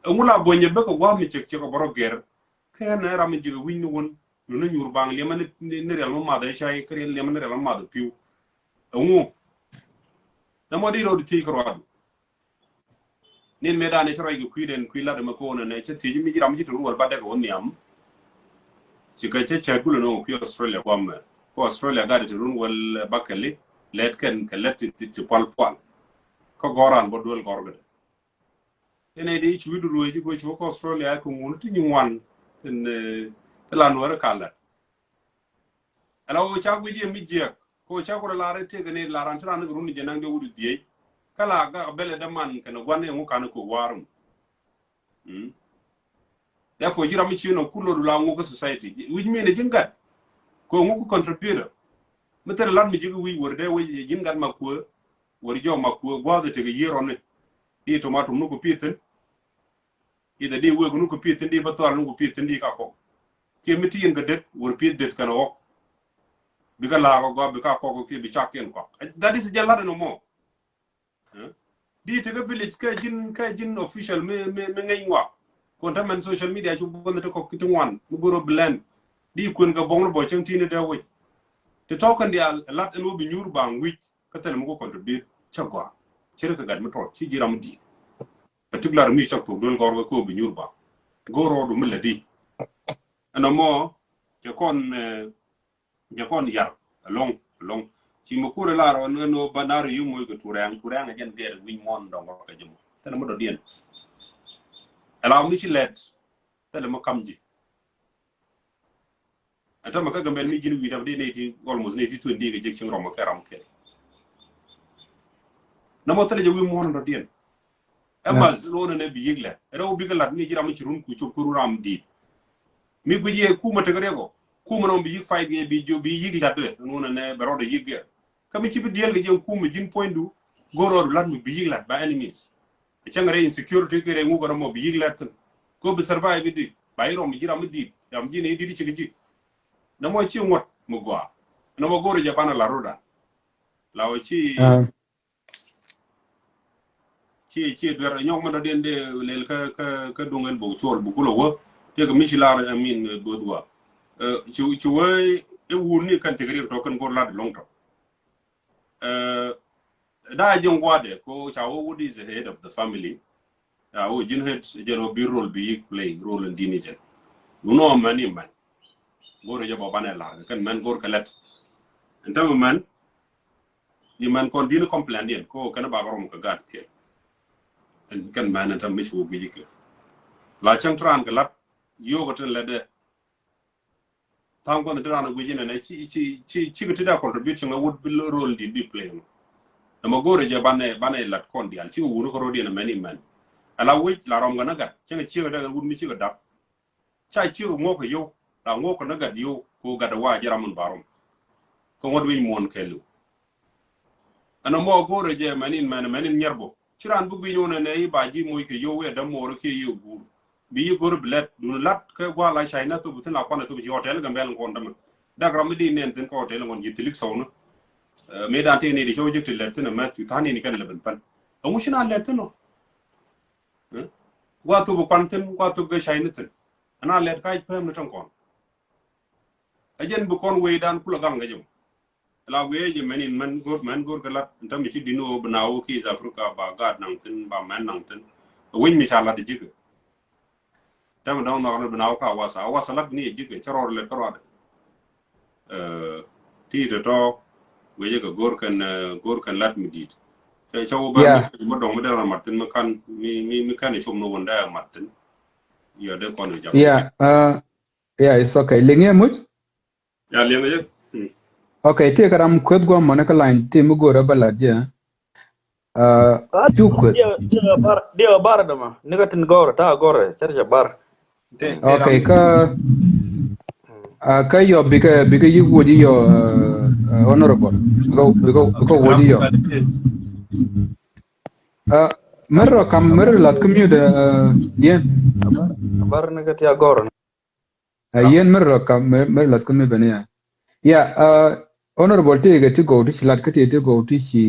Ɛ ŋu la buɔnyɛ bä kɛ gua̱a̱th mi cek cek kɛ bɔrɔ gɛr. Kä ɛn ɛ ram mi jek ɛ wi̱ny ni wun. Duni nyuur baŋ liɛmɛ ni, ni, ni riɛl mi math ɛ cay, kä riɛl liɛmɛ ni riɛl mi math ɛ pi̱w. Ɛŋu. Nɛ mɔ di rɔ di thiec kɛ ruat. Nin mëë danɛ cä ruac kɛ kui̱dɛn kui̱ lat ɛmɛ ko̱n ɛnɛ cä thiec mi ji̱ ram mi ci te run wäl ba dɛk ɛ wä nhiam. Ci kɛ cä cäät kulɛ nöŋ kui̱ Australia kuamɛ. Ku Australia gat te run wäl ba kɛli lɛt kɛn kɛ lɛt ti, ti, ti pual pual. Kä gɔ̱ran bä duel gɔ̱r kädɛ. Ɛn ɛ di ci wi̱du ruëë ci kuɛ ci wä kä Australia kɛ ŋun ti nyi ŋuan. Tin, eh, ti la nuɔrɛ ka lɛt. Ɛla wä ca guic yɛ mi jiɛk. Ko ca kurɛ lar itek ni lar an ti ran ni run jɛ naŋ de wut dhiec. Kä la gak bɛlɛ däman kɛnɛ guan ni ŋu kan ko warum. Mm. Therefore ji̱ ram mi ci nɔ kul lɔ du la ŋu kä society. Which mean ji̱n gat. Ko ŋu ku contributor. Mi thil lat mi ji̱ ki wi̱c wär de wi̱c ji̱n gat ma kuɛ. Wär jɔ ma kuɛ gua̱th itek yier ɔn ni. Di tomatum nu ku pithin. Ithɛ di wek nu ku pi̱th thi̱n di bä thual nu ku pi̱th thi̱n di ka kɔk. Kiɛ mi ti yin kɛ det wur pi̱th det kɛn ɣɔk. Bikɛ laak ɔ gɔaa bikɛ kɔk kiɛ bi cak kiɛn kɔk. That is jɛ lat ɛn ɔmɔ. Eh? Di tekɛ village kɛ ji̱n kɛ ji̱n official mi mi mi ŋɛny ŋuak. Kɔn te mɛn social media cu buɔnh ti kɔk ti ŋuan mi go̱r ɔ blend. Di kuën kɛ bɔŋ ni bɔ cäŋ ti̱n dee wec. Ti tɔ̱ kɛn diaal lat ɛn wä bi nyuur baŋ wi̱c kä thilɛ mi ku contribute cä gɔaa. Cɛ ri kɛ gat mi tɔt ci ji̱ ram mi di̱i̱t. Particular mi cɔk thok duel gɔr kɛ ko bi nyur ba. Go̱r rɔɔdu mi lɛ di. Ɛn ɔmɔ cɛ kɔn, eh, cɛ kɔn yar ɛlɔŋ, ɛlɔŋ. Ci mi kur lar ɔn ɛn ɔ ba nar yu moc kɛ turɛŋ, turɛŋ ɛ jɛn gɛr wi̱ny muɔn dɔŋ kɛ jɛ mɔ. Thilɛ mi dɔ̱diɛn. Ɛla mi ci lɛt. Thilɛ mi kam ji̱. Ɛn tämɛ kä Gambɛl mi ji̱n wi̱i̱ dap di nɛy ti almost nɛy ti twenty kɛ jek cieŋ rɔm kɛ ram kɛl. Nɔmɔ thilɛ jɛ wi̱i̱ muɔ̱ɔ̱n dɔ̱diɛn. Ɛ math ni wä nɛnɛ bi yi̱k lɛt. Rɛw bikɛ lat ni ji̱ ram mi ci run ku cop kä run ram di̱i̱t. Mi guic yɛ kumä tekɛ riɛk ɔ. Kumä nɔmɔ bi yi̱k fight kɛ bi jiök bi yi̱k lɛt dɛ. Ni wä nɛnɛ bɛ rɔɔdɛ yi̱k gɛr. Kä mi ci bi diɛl kɛ jɛ kumä ji̱n puɔ̱nydu. Go̱r rɔɔdu lat mi bi yi̱k lɛt by any means. Cäŋ rɛy insecurity kɛ rɛy ŋuk rɔmɔ bi yi̱k lɛt thi̱n. Ko bi survive di ba i̱ rɔm ji̱ ram mi di̱i̱t ram ji̱ ni di̱i̱t i̱ cikɛ ji̱. Nɔmɔ ci ŋuɔ̱t mi gɔaa. Nɔmɔ go̱o̱rɛ jɛ banɛ la ro̱dan. La wä ci ci ci duer nyɔk mɛ dɔ̱diɛn dee lel kä kä kä duŋ ɛn bok cuɔl buk kulɛ wä. Tëëkɛ mi ci lar I mean both wa. Ci ci wä i̱ wun ni kɛn tëk riɛk tɔ̱ kɛn go̱r lat lɔŋ tɔ̱. Daa ji̱n gua̱dɛ ko ca wä wut is the head of the family. Ya wä ji̱n head jɛn wä bi role bi yik play role in dini jɛn. Dunɔ mɛn i mɛn. Go̱r jɛ bɔ banɛ lar kɛn mɛn go̱r kɛ lɛt. Ɛn tämɛ mɛn i mɛn kɔn dini complain diɛn ko kɛn ba rom kɛ gat kɛl. Ɛn kɛn mɛn ɛn tämɛ mi ci wä gui̱c kɛ la cäŋ tran kɛ lat. Yio̱k ɛ tin lɛt dɛ. Tha̱a̱ŋ kuɔth ti raan ɛ guic inɛnɛ ci ci ci ci kɛ ti da contribute cieŋ ɛ wut bi role dit bi play mɔ. Ɛmɛ go̱o̱rɛ jɛ banɛ banɛ lat kɔn diaal cikɛ wuni kɛ ro̱diɛn ɛmɛn imɛn. Ɛla wi̱c la rɔm kɛ nä gat cieŋ ɛ ciek ɛ dɛk ɛ wut mi cikɛ dap. Ca ciek ɛ ŋuɔk kɛ yio̱w la ŋuɔk kɛ nä gat yio̱w kɛ gat ɛ wa jɛ ram mun ba rɔm. Kɛ ŋuɔt wi̱c muɔ̱ɔ̱n kɛɛliw. Ɛn ɛmɔ go̱o̱rɛ jɛ mɛn in mɛn mɛn in nyɛr bɔ. Ci raan bi gui̱ny wun ɛnɛ i̱ ba ji̱ moc kɛ yio̱w i̱ ɛdäm mo̱o̱r kiɛ i̱ guur. Bi yi go̱o̱rɛ bi lɛt dun lat kɛ gua̱a̱ la ca̱cnä thop thi̱n la kuanɛ thop ci hotel Gambɛl ŋuɔ̱n dämɛ. Dak ram mi di nɛn thi̱n kä hotel ŋuɔ̱n ji̱ thilik sɔwni. Mëë dan tëë ni di cɔw jek ti lɛt thi̱n ɛmɛ cu tha̱a̱n ni kɛn lɛ ben pän. Ɛŋu ci na lɛt thi̱n ɔ. Gua̱a̱ thop kuan thi̱n gua̱a̱ thop kɛ ca̱cni thi̱n. Ɛna lɛt ka̱c pɛm ni täŋ kɔn. Ɛ jɛn bi kɔn wecdan kulɛ gaŋ kɛ jɛ mɔ. La guiɛ jɛ mɛn in mɛn go̱r mɛn go̱r kɛ lat in tɛmɛ ci di̱n wä bi na wä ki East Africa ba gaat naŋ thi̱n ba mɛn naŋ thi̱n. Ɛ wec mi ca lat ji̱kɛ. Tɛmɛ dɔ̱ŋ nhɔk ni bi na wä ka wasa a wasa lat ni ɛ ji̱kɛ cä rɔɔd lɛt kä rɔɔdɛ. Ti tɔ̱tɔ̱ guiɛ jɛ kɛ go̱r kɛn go̱r kɛn lat mi di̱i̱t. Cɛ cɛ wä bɛ mi dɔ̱ŋ mi dee mat thi̱n mi kan mi mi mi kan ɛ com ni wun dee mat thi̱n. Yɔ dee kɔn ɛ jam. Yeah, it's okay. Liŋ yɛ muc. Ya liɛŋ yɛ. Okay, ti kɛ ram kueth guam mɔni kä line ti mi go̱o̱rä bä lat jɛ. Cu kueth. Diɛ bar dama ni kä tin gɔr ta gɔr cɛ cɛ bar. Okay, kä kä yɔ bikɛ bikɛ yik wuɔc yɔ. Uh, honorable, bikɔ bikɔ bikɔ wodi yɔ. Uh, mɛrɛ kam mɛrɛ lat kä mute, uh, yen. Bar ni kä tia gɔr. Uh, yen mɛrɛ kam mɛrɛ lat kä mute bɛ ni ya. Yeah, uh, honorable ti kɛ ti gɔw ti ci lat kä ti ti gɔw ti ci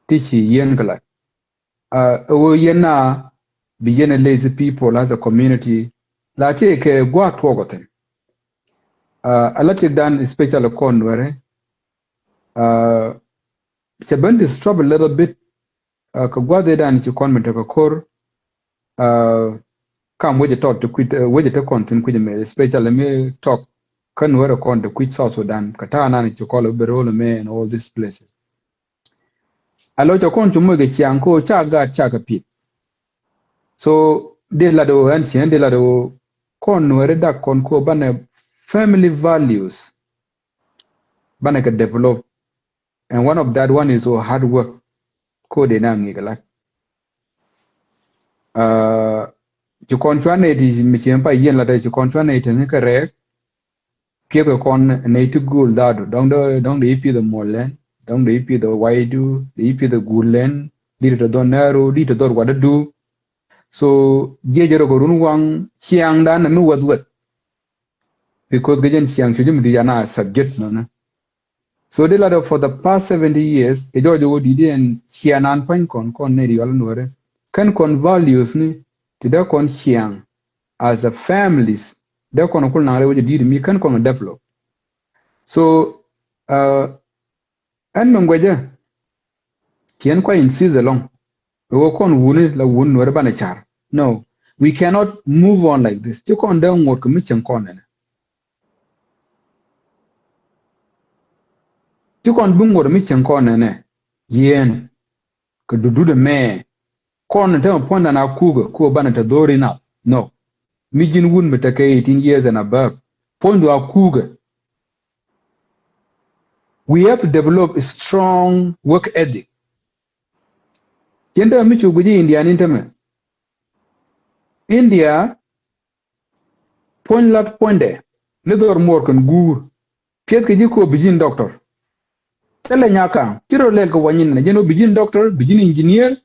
ti ci yen kɛ lat. Uh, ɛ wee yɛn na bi yɛn a lazy people as a community. La tëë kɛ gua̱a̱k tuɔɔk ɔ thi̱n. Uh, a la tëëkdan especially kɔn Nuɛri. Uh, cɛ ben disturb a little bit. Uh, kɛ gua̱a̱th ëëdan ci kɔn mi tekɛ ko̱r. Uh, kam wecɛ tɔt ti kui̱, uh, wecɛ te kɔn thi̱n kui̱c mɛ, especially mi tɔk kä Nuɛri kɔn ti kui̱c South Sudan. Kɛ ta̱a̱ nan ci kɔl bi ro̱l mɛ in all these places. A lo̱c a kɔn cu moc kɛ ciaŋ ko ca gaat ca kɛ pi̱th. So dee lat ɣöö ɛn ciɛn dee lat ɣöö kɔn Nuɛri dak kɔn ko banɛ family values banɛ kɛ develop. And one of that one is hard work. Ko dee na ŋi̱i̱k lat. Uh, ci kɔn cuan nɛy ti mi ciɛn pa yien lat ci kɔn cuan nɛy ti ni kɛ rɛɛk. Piɛth kɛ kɔn nɛy ti go̱o̱l dhaadu dɔ̱ŋ dee dɔ̱ŋ dee i̱ piɛth ɛ muɔl lɛn dɔ̱ŋ dee i̱ piɛth ɛ waydu dee i̱ piɛth ɛ guur lɛn di̱t tɛ dhɔr nɛɛru di̱t tɛ dhɔr watdädu. So jiɛc rɔ kɛ run waŋ ciaŋdan mi wɛth wɛth. Because kɛ jɛn ciaŋ cu ji̱ mi di̱c ana subjects nɔnɛ. So di latdɛ for the past seventy years kɛ jɔɔc wä di̱t ɛn ciaŋ an pa̱ny kɔn kɔn nɛy ti yual Nuɛri kɛn kɔn values ni ti dee kɔn ciaŋ as a families dee kɔn kul naŋ rɛw wecɛ di̱t mi kɛn kɔn develop. So uh, ɛn mi ŋuɛcä ciɛn kua insist alɔŋ. Ɛ wä kɔn wuni la wun Nuɛri banɛ car. No, we cannot move on like this. Ci kɔn dee ŋuɔt kɛ mi cieŋ kɔn nɛnɛ. Ci kɔn bi ŋuɔt mi cieŋ kɔn nɛnɛ. Yien kɛ dudut ɛmɛ kɔn te mi puɔ̱ndan a kukä ku banɛ te dhori na. No. Mi ji̱n wun mi tekɛ eighteen years and above puɔ̱nydu a kukä. We have to develop a strong work ethic. Ciɛn te mi cu guic India ni te mɛ. India puɔ̱ny lat puɔ̱nydɛ ni dhɔr muɔr kɛn guur. Piɛth kɛ ji̱ ko bi ji̱n doctor. Thilɛ nyaka ci rɔ lɛl kɛ wanyin na jɛn wä bi ji̱n doctor bi ji̱n engineer.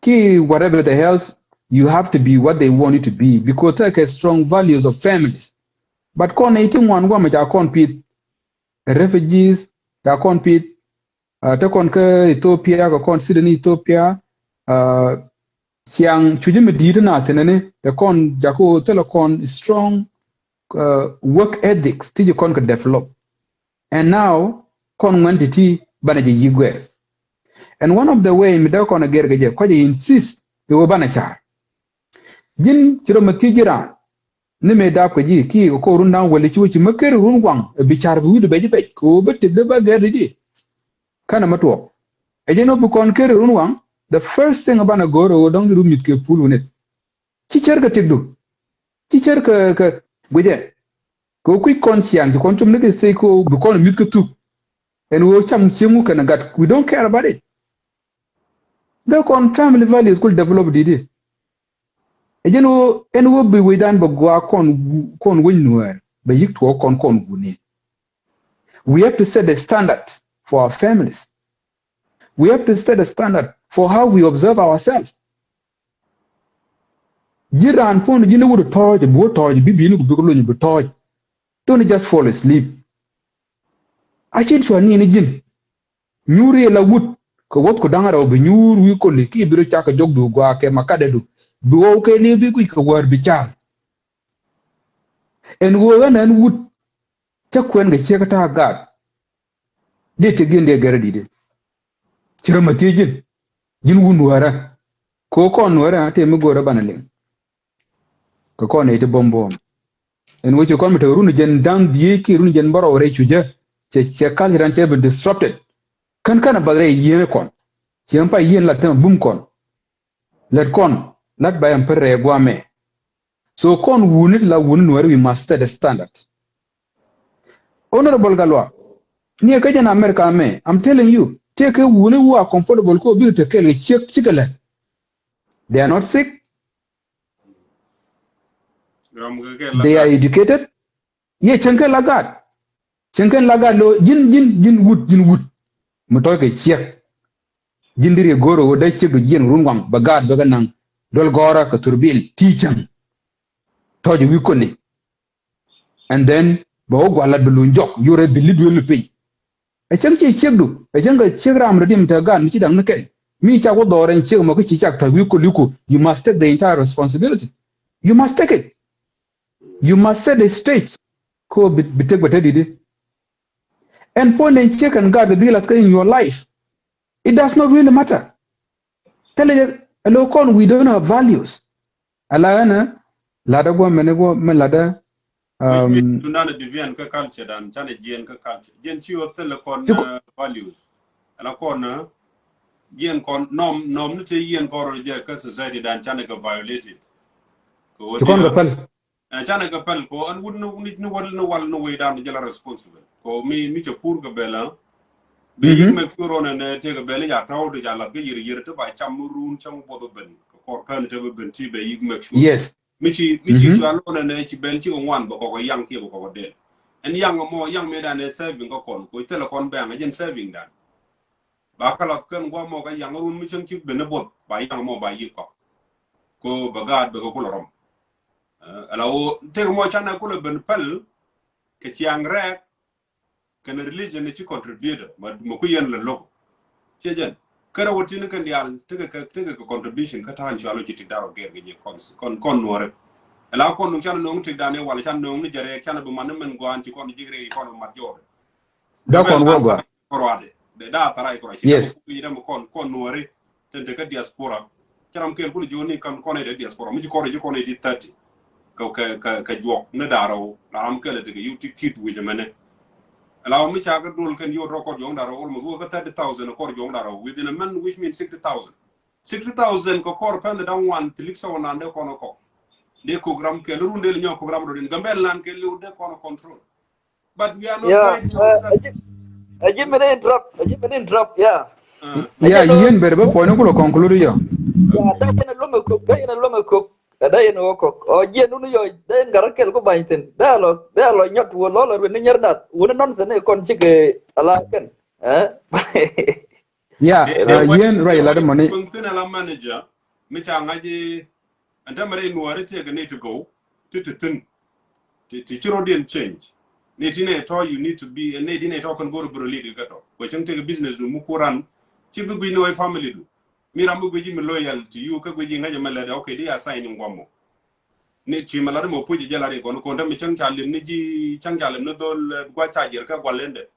Ki whatever the health, you have to be what they want you to be because they're strong values of families. But kɔn nɛy ti ŋuan guamɛ ca kɔn pith refugees ca kɔn pith. Uh, te kɔn kä Ethiopia kɛ kɔn Sudan Ethiopia. Uh, ciaŋ cuci mi di̱i̱t na thinɛni te kɔn jaku thilɛ kɔn strong uh, work ethics ti ci kɔn kɛ develop. And now kɔn ŋuɛn ti ti banɛ jɛ yi̱ guɛr. And one of the way mi dee kɔn a gɛr kɛ jɛ kɔc a insist iwä banɛ car. Ji̱n ci rɔ ma thiec ji̱ raan ni mëë dap kɛ ji̱ ki kɛ ko̱r run da̱ŋ wäl ci wä ci mä ker run waŋ bi car bi wi̱cdu bɛc bɛc kɛ wä bä tëk dee bä gɛr di di. Känɛ mä tuɔɔk ɛ jɛn wä bi kɔn ker run waŋ. The first thing banɛ go̱o̱r ɛ wä dɔ̱ŋ di ru mi̱th kɛ pul wä nit. Ci cär kɛ tëkdu ci cär kɛ kɛ guicɛ. Kɛ wä kui̱c kɔn ciaŋ ci kɔn cum ni kɛ thec kɛ wä bi kɔn mi̱th kɛ thuk. Ɛn wä cam cieŋ wä kɛn gat we don't care about it. Dee kɔn family values kul develop di di. Ɛ jɛn wä ɛn wä bi wecdan bɛ gɔaa kɔn kɔn wec Nuɛɛr bɛ yi̱k tuɔɔk kɔn kɔn wuni. We have to set a standard for our families. We have to set a standard for how we observe ourselves. Ji̱ raan puɔ̱n ji̱n iwut tɔ̱ɔ̱c bi wä tɔ̱ɔ̱c bi bi̱i̱ni ku bikɛ lony bi tɔ̱ɔ̱c. Don't just fall asleep. A cin cua ni̱i̱ni ji̱n. Nyuur yɛ la wut kɛ wuɔth ku da̱ŋ rɛw bi nyuur wi̱i̱ koli ki bi rɔ cak kɛ jɔkdu gɔaa kɛ makatdɛdu. Bi ɣɔw kɛ li̱w bi guic kɛ wäär bi car. Ɛn ɣöö ɣän ɛn wut cä kuɛn kɛ ciek ta̱a̱ gaat. Dee tëk ji̱n dee gɛr di̱t. Ci rɔ ma thiec ji̱n ji̱n wun wäärä. Kɛ ɣöö kɔn wäärä tëë mi go̱o̱rä banɛ liŋ. Kɛ kɔn nɛy ti buɔ̱m buɔ̱ɔ̱m. Ɛn wä ci kɔn mi te run jɛn da̱ŋ dhieec ki run jɛn bärɔw rɛy cucä. Cɛ cɛ culture dan cɛ bi disrupted. Kän kän a bath rɛy yieen kɔn. Cɛ ɛn pa yieen lat tɛmɛ bum kɔn. Lät kɔn lat ba ɛn pär rɛɛ guamɛ. So kɔn wuni ti la wuni Nuɛɛri, we must set a standard. Honorable Galwa, ni ɛ kä jɛn America mɛ, I'm telling you, tëë kɛ wuni who are comfortable kɛ wä bikɛ te kɛɛl kɛ ciek cikɛ lät. They are not sick. They are educated. Yɛ cäŋ kɛ la gaat. Cieŋ kɛn la gaat lo̱ ji̱n, ji̱n, ji̱n wut, ji̱n wut. Mi tɔ̱ɔ̱c kɛ ciek. Ji̱n diri go̱o̱r ɣöö dee ciekdu jiɛn run waŋ bɛ gaat bɛ kɛ naŋ duel gɔ̱rä kɛ thurbil ti cäŋ. Tɔ̱ɔ̱c wi̱i̱ koli. And then bɛ wä gua̱l lat bɛ luny jɔk yorɛ dhili duel piny. Ɛ cäŋ ciɛ ciekdu, ɛ cäŋ kɛ ciek ram rɔ dim te gaat mi ci daŋ ni kɛn. Mi cak wä dhɔɔr ɛn ciek mɔ kä ci cak tɔ̱ɔ̱c wi̱i̱ koli ku, you must take the entire responsibility. You must take it. You must set the stage. Ko bi, bi tek bɛ te didi. Ɛn puɔ̱n ɛn ciek ɛn gaat kɛ bi lath kä in your life. It does not really matter. Thilɛ jɛ, alo kɔn, we don't have values. Ala ɛn ladɛ guɔ mɛn guɔ mɛn ladɛ. Which means um, du nan deviant kä culture dan, canɛ jiɛn kä culture. Jiɛn ci wä thilɛ kɔn, uh, values. Ala kɔn, uh, jiɛn kɔn nɔm, nɔm ni te jiɛn kɔn rɔ jɛ kä society dan canɛ kɛ violated. Ci kɔn kɛ pɛl. Ɛ, canɛ kɛ pɛl kɔ ɛn wut ni, ni, ni wal, ni wal ni wei dan jɛ la responsible. Kɔ mi, mi cɛ pur kɛ bɛl, bi yik make sure ɔnɛ nɛ tëë kɛ bɛl ja tɔw di ja lat kɛ yir yir ti ba cam mi run cam bɔth ben. Kɛ kɔr pɛl te bi ben ti bɛ yik make sure. Yes. Mi ci, mi ci cua lɔnɛ nɛ ci bɛl ci kɛ ŋuan bɛ kɔkɔ yaŋ kiɛ bɛ kɔkɔ del. Ɛn yaŋ mɔ, yaŋ mi dan ɛ saving kɛ kɔn kɔ thilɛ kɔn bɛŋ ɛ jɛn saving dan. Ba kä lath kɛn guɔ mɔ kä yaŋ run mi cäŋ ci ben i̱ buɔth ba yaŋ mɔ ba yi̱k kɔk. Ko bɛ gaat bɛ kɛ kulɛ rɔm. Ɛ, ala wä tek mɔ canɛ kulɛ ben pɛl kɛ ciaŋ rɛɛk kɛn religion ni ci contribute mɛ, mɛ ku yɛn lɛ lo̱k. Ciɛ jɛn kärɛ wä tin kɛn diaal tekɛ kɛ, tekɛ kɛ contribution kä ta̱a̱n cual wä ci tik darɔ gɛr kɛ jɛ kɔn, kɔn, kɔn nuɔrɛ. Ala kɔn nuŋ canɛ nuŋ tik dan i̱ wal canɛ nuŋ ni jɛ rɛɛk canɛ bi man ni mɛn guan ci kɔn jik rɛɛk ci kɔn bi mat jɔɔdɛ. Da kɔn wä gua. Kɔrɔadɛ. Dɛ da tharay kɔrɔ. Yes. Ci dɛ kɔn, kɔn nuɔri. Tɛn te kä diaspora. Cɛ ram kɛl kuli jioni kan kɔn ɛ dɛ diaspora. Mi ci kɔrɔ ji kɔn ɛ di thirty. Kɛ, kɛ, kɛ, kɛ juɔk ni darɔ. La ram kɛl te kɛ yu ti tit wi̱c mɛnɛ. La mi ca kɛ dol kɛn yu rɔ kɔr juɔk darɔ almost wä kɛ thirty thousand kɔr juɔk darɔ within a month, which means sixty thousand. Sixty thousand kɛ kɔr pɛn daŋ wan ti lik sɔ nan dɛ kɔn kɔ. Dɛ kok ram kɛl run dɛ li nyɔ kok ram rɔ din. Gambel nan kɛl liw dɛ kɔn control. But we are not, yeah, going to, uh, accept. Aji, aji mene interrupt, aji mene interrupt, yeah. Uh. Yeah, aji yen ber bä puɔ̱ny kulɛ conclude yɔ. Yeah, da yen a luɔmɛ kok, da yen a luɔmɛ kok, da yen a wä kok. Ɔ, yen unu yɔ, da yen garä kɛl ku bany thin. Da lɔ, da lɔ nyɔt wä lɔ lɔ wä ni nyɛr dath, wä ni nonsense ni kɔn cikɛ ala kɛn. Eh? Yeah, uh, yen ruac lat mɔni. Kueŋ thin ala manager, mi ca ŋa̱c i̱, ɛn tämɛ rɛy nuɔɔri tiɛɛk ni ti go̱o̱k, ti ti thin. Ti, ti ci rɔ̱diɛn change. Ni ti nɛ tɔ̱ you need to be, ni ti nɛ tɔ̱ kɛn go̱o̱r bä rɔ lead kä tɔ̱. Kuɛ cäŋ tëëk business du mi ku run, ci bi guic ni wä family du. Mi ram bi guic i̱ mi loyal to you, kä guic i̱ ŋäcɛ mɛ lɛt, okay, di assign in guamɔ. Ni ci mɛ lat mɔ puc jɛ lat in kɔn, kɔn tämɛ cäŋ ca lim ni ji̱, cäŋ ca lim ni dhol, eh, gua ca jiɛr kä gual lendɛ.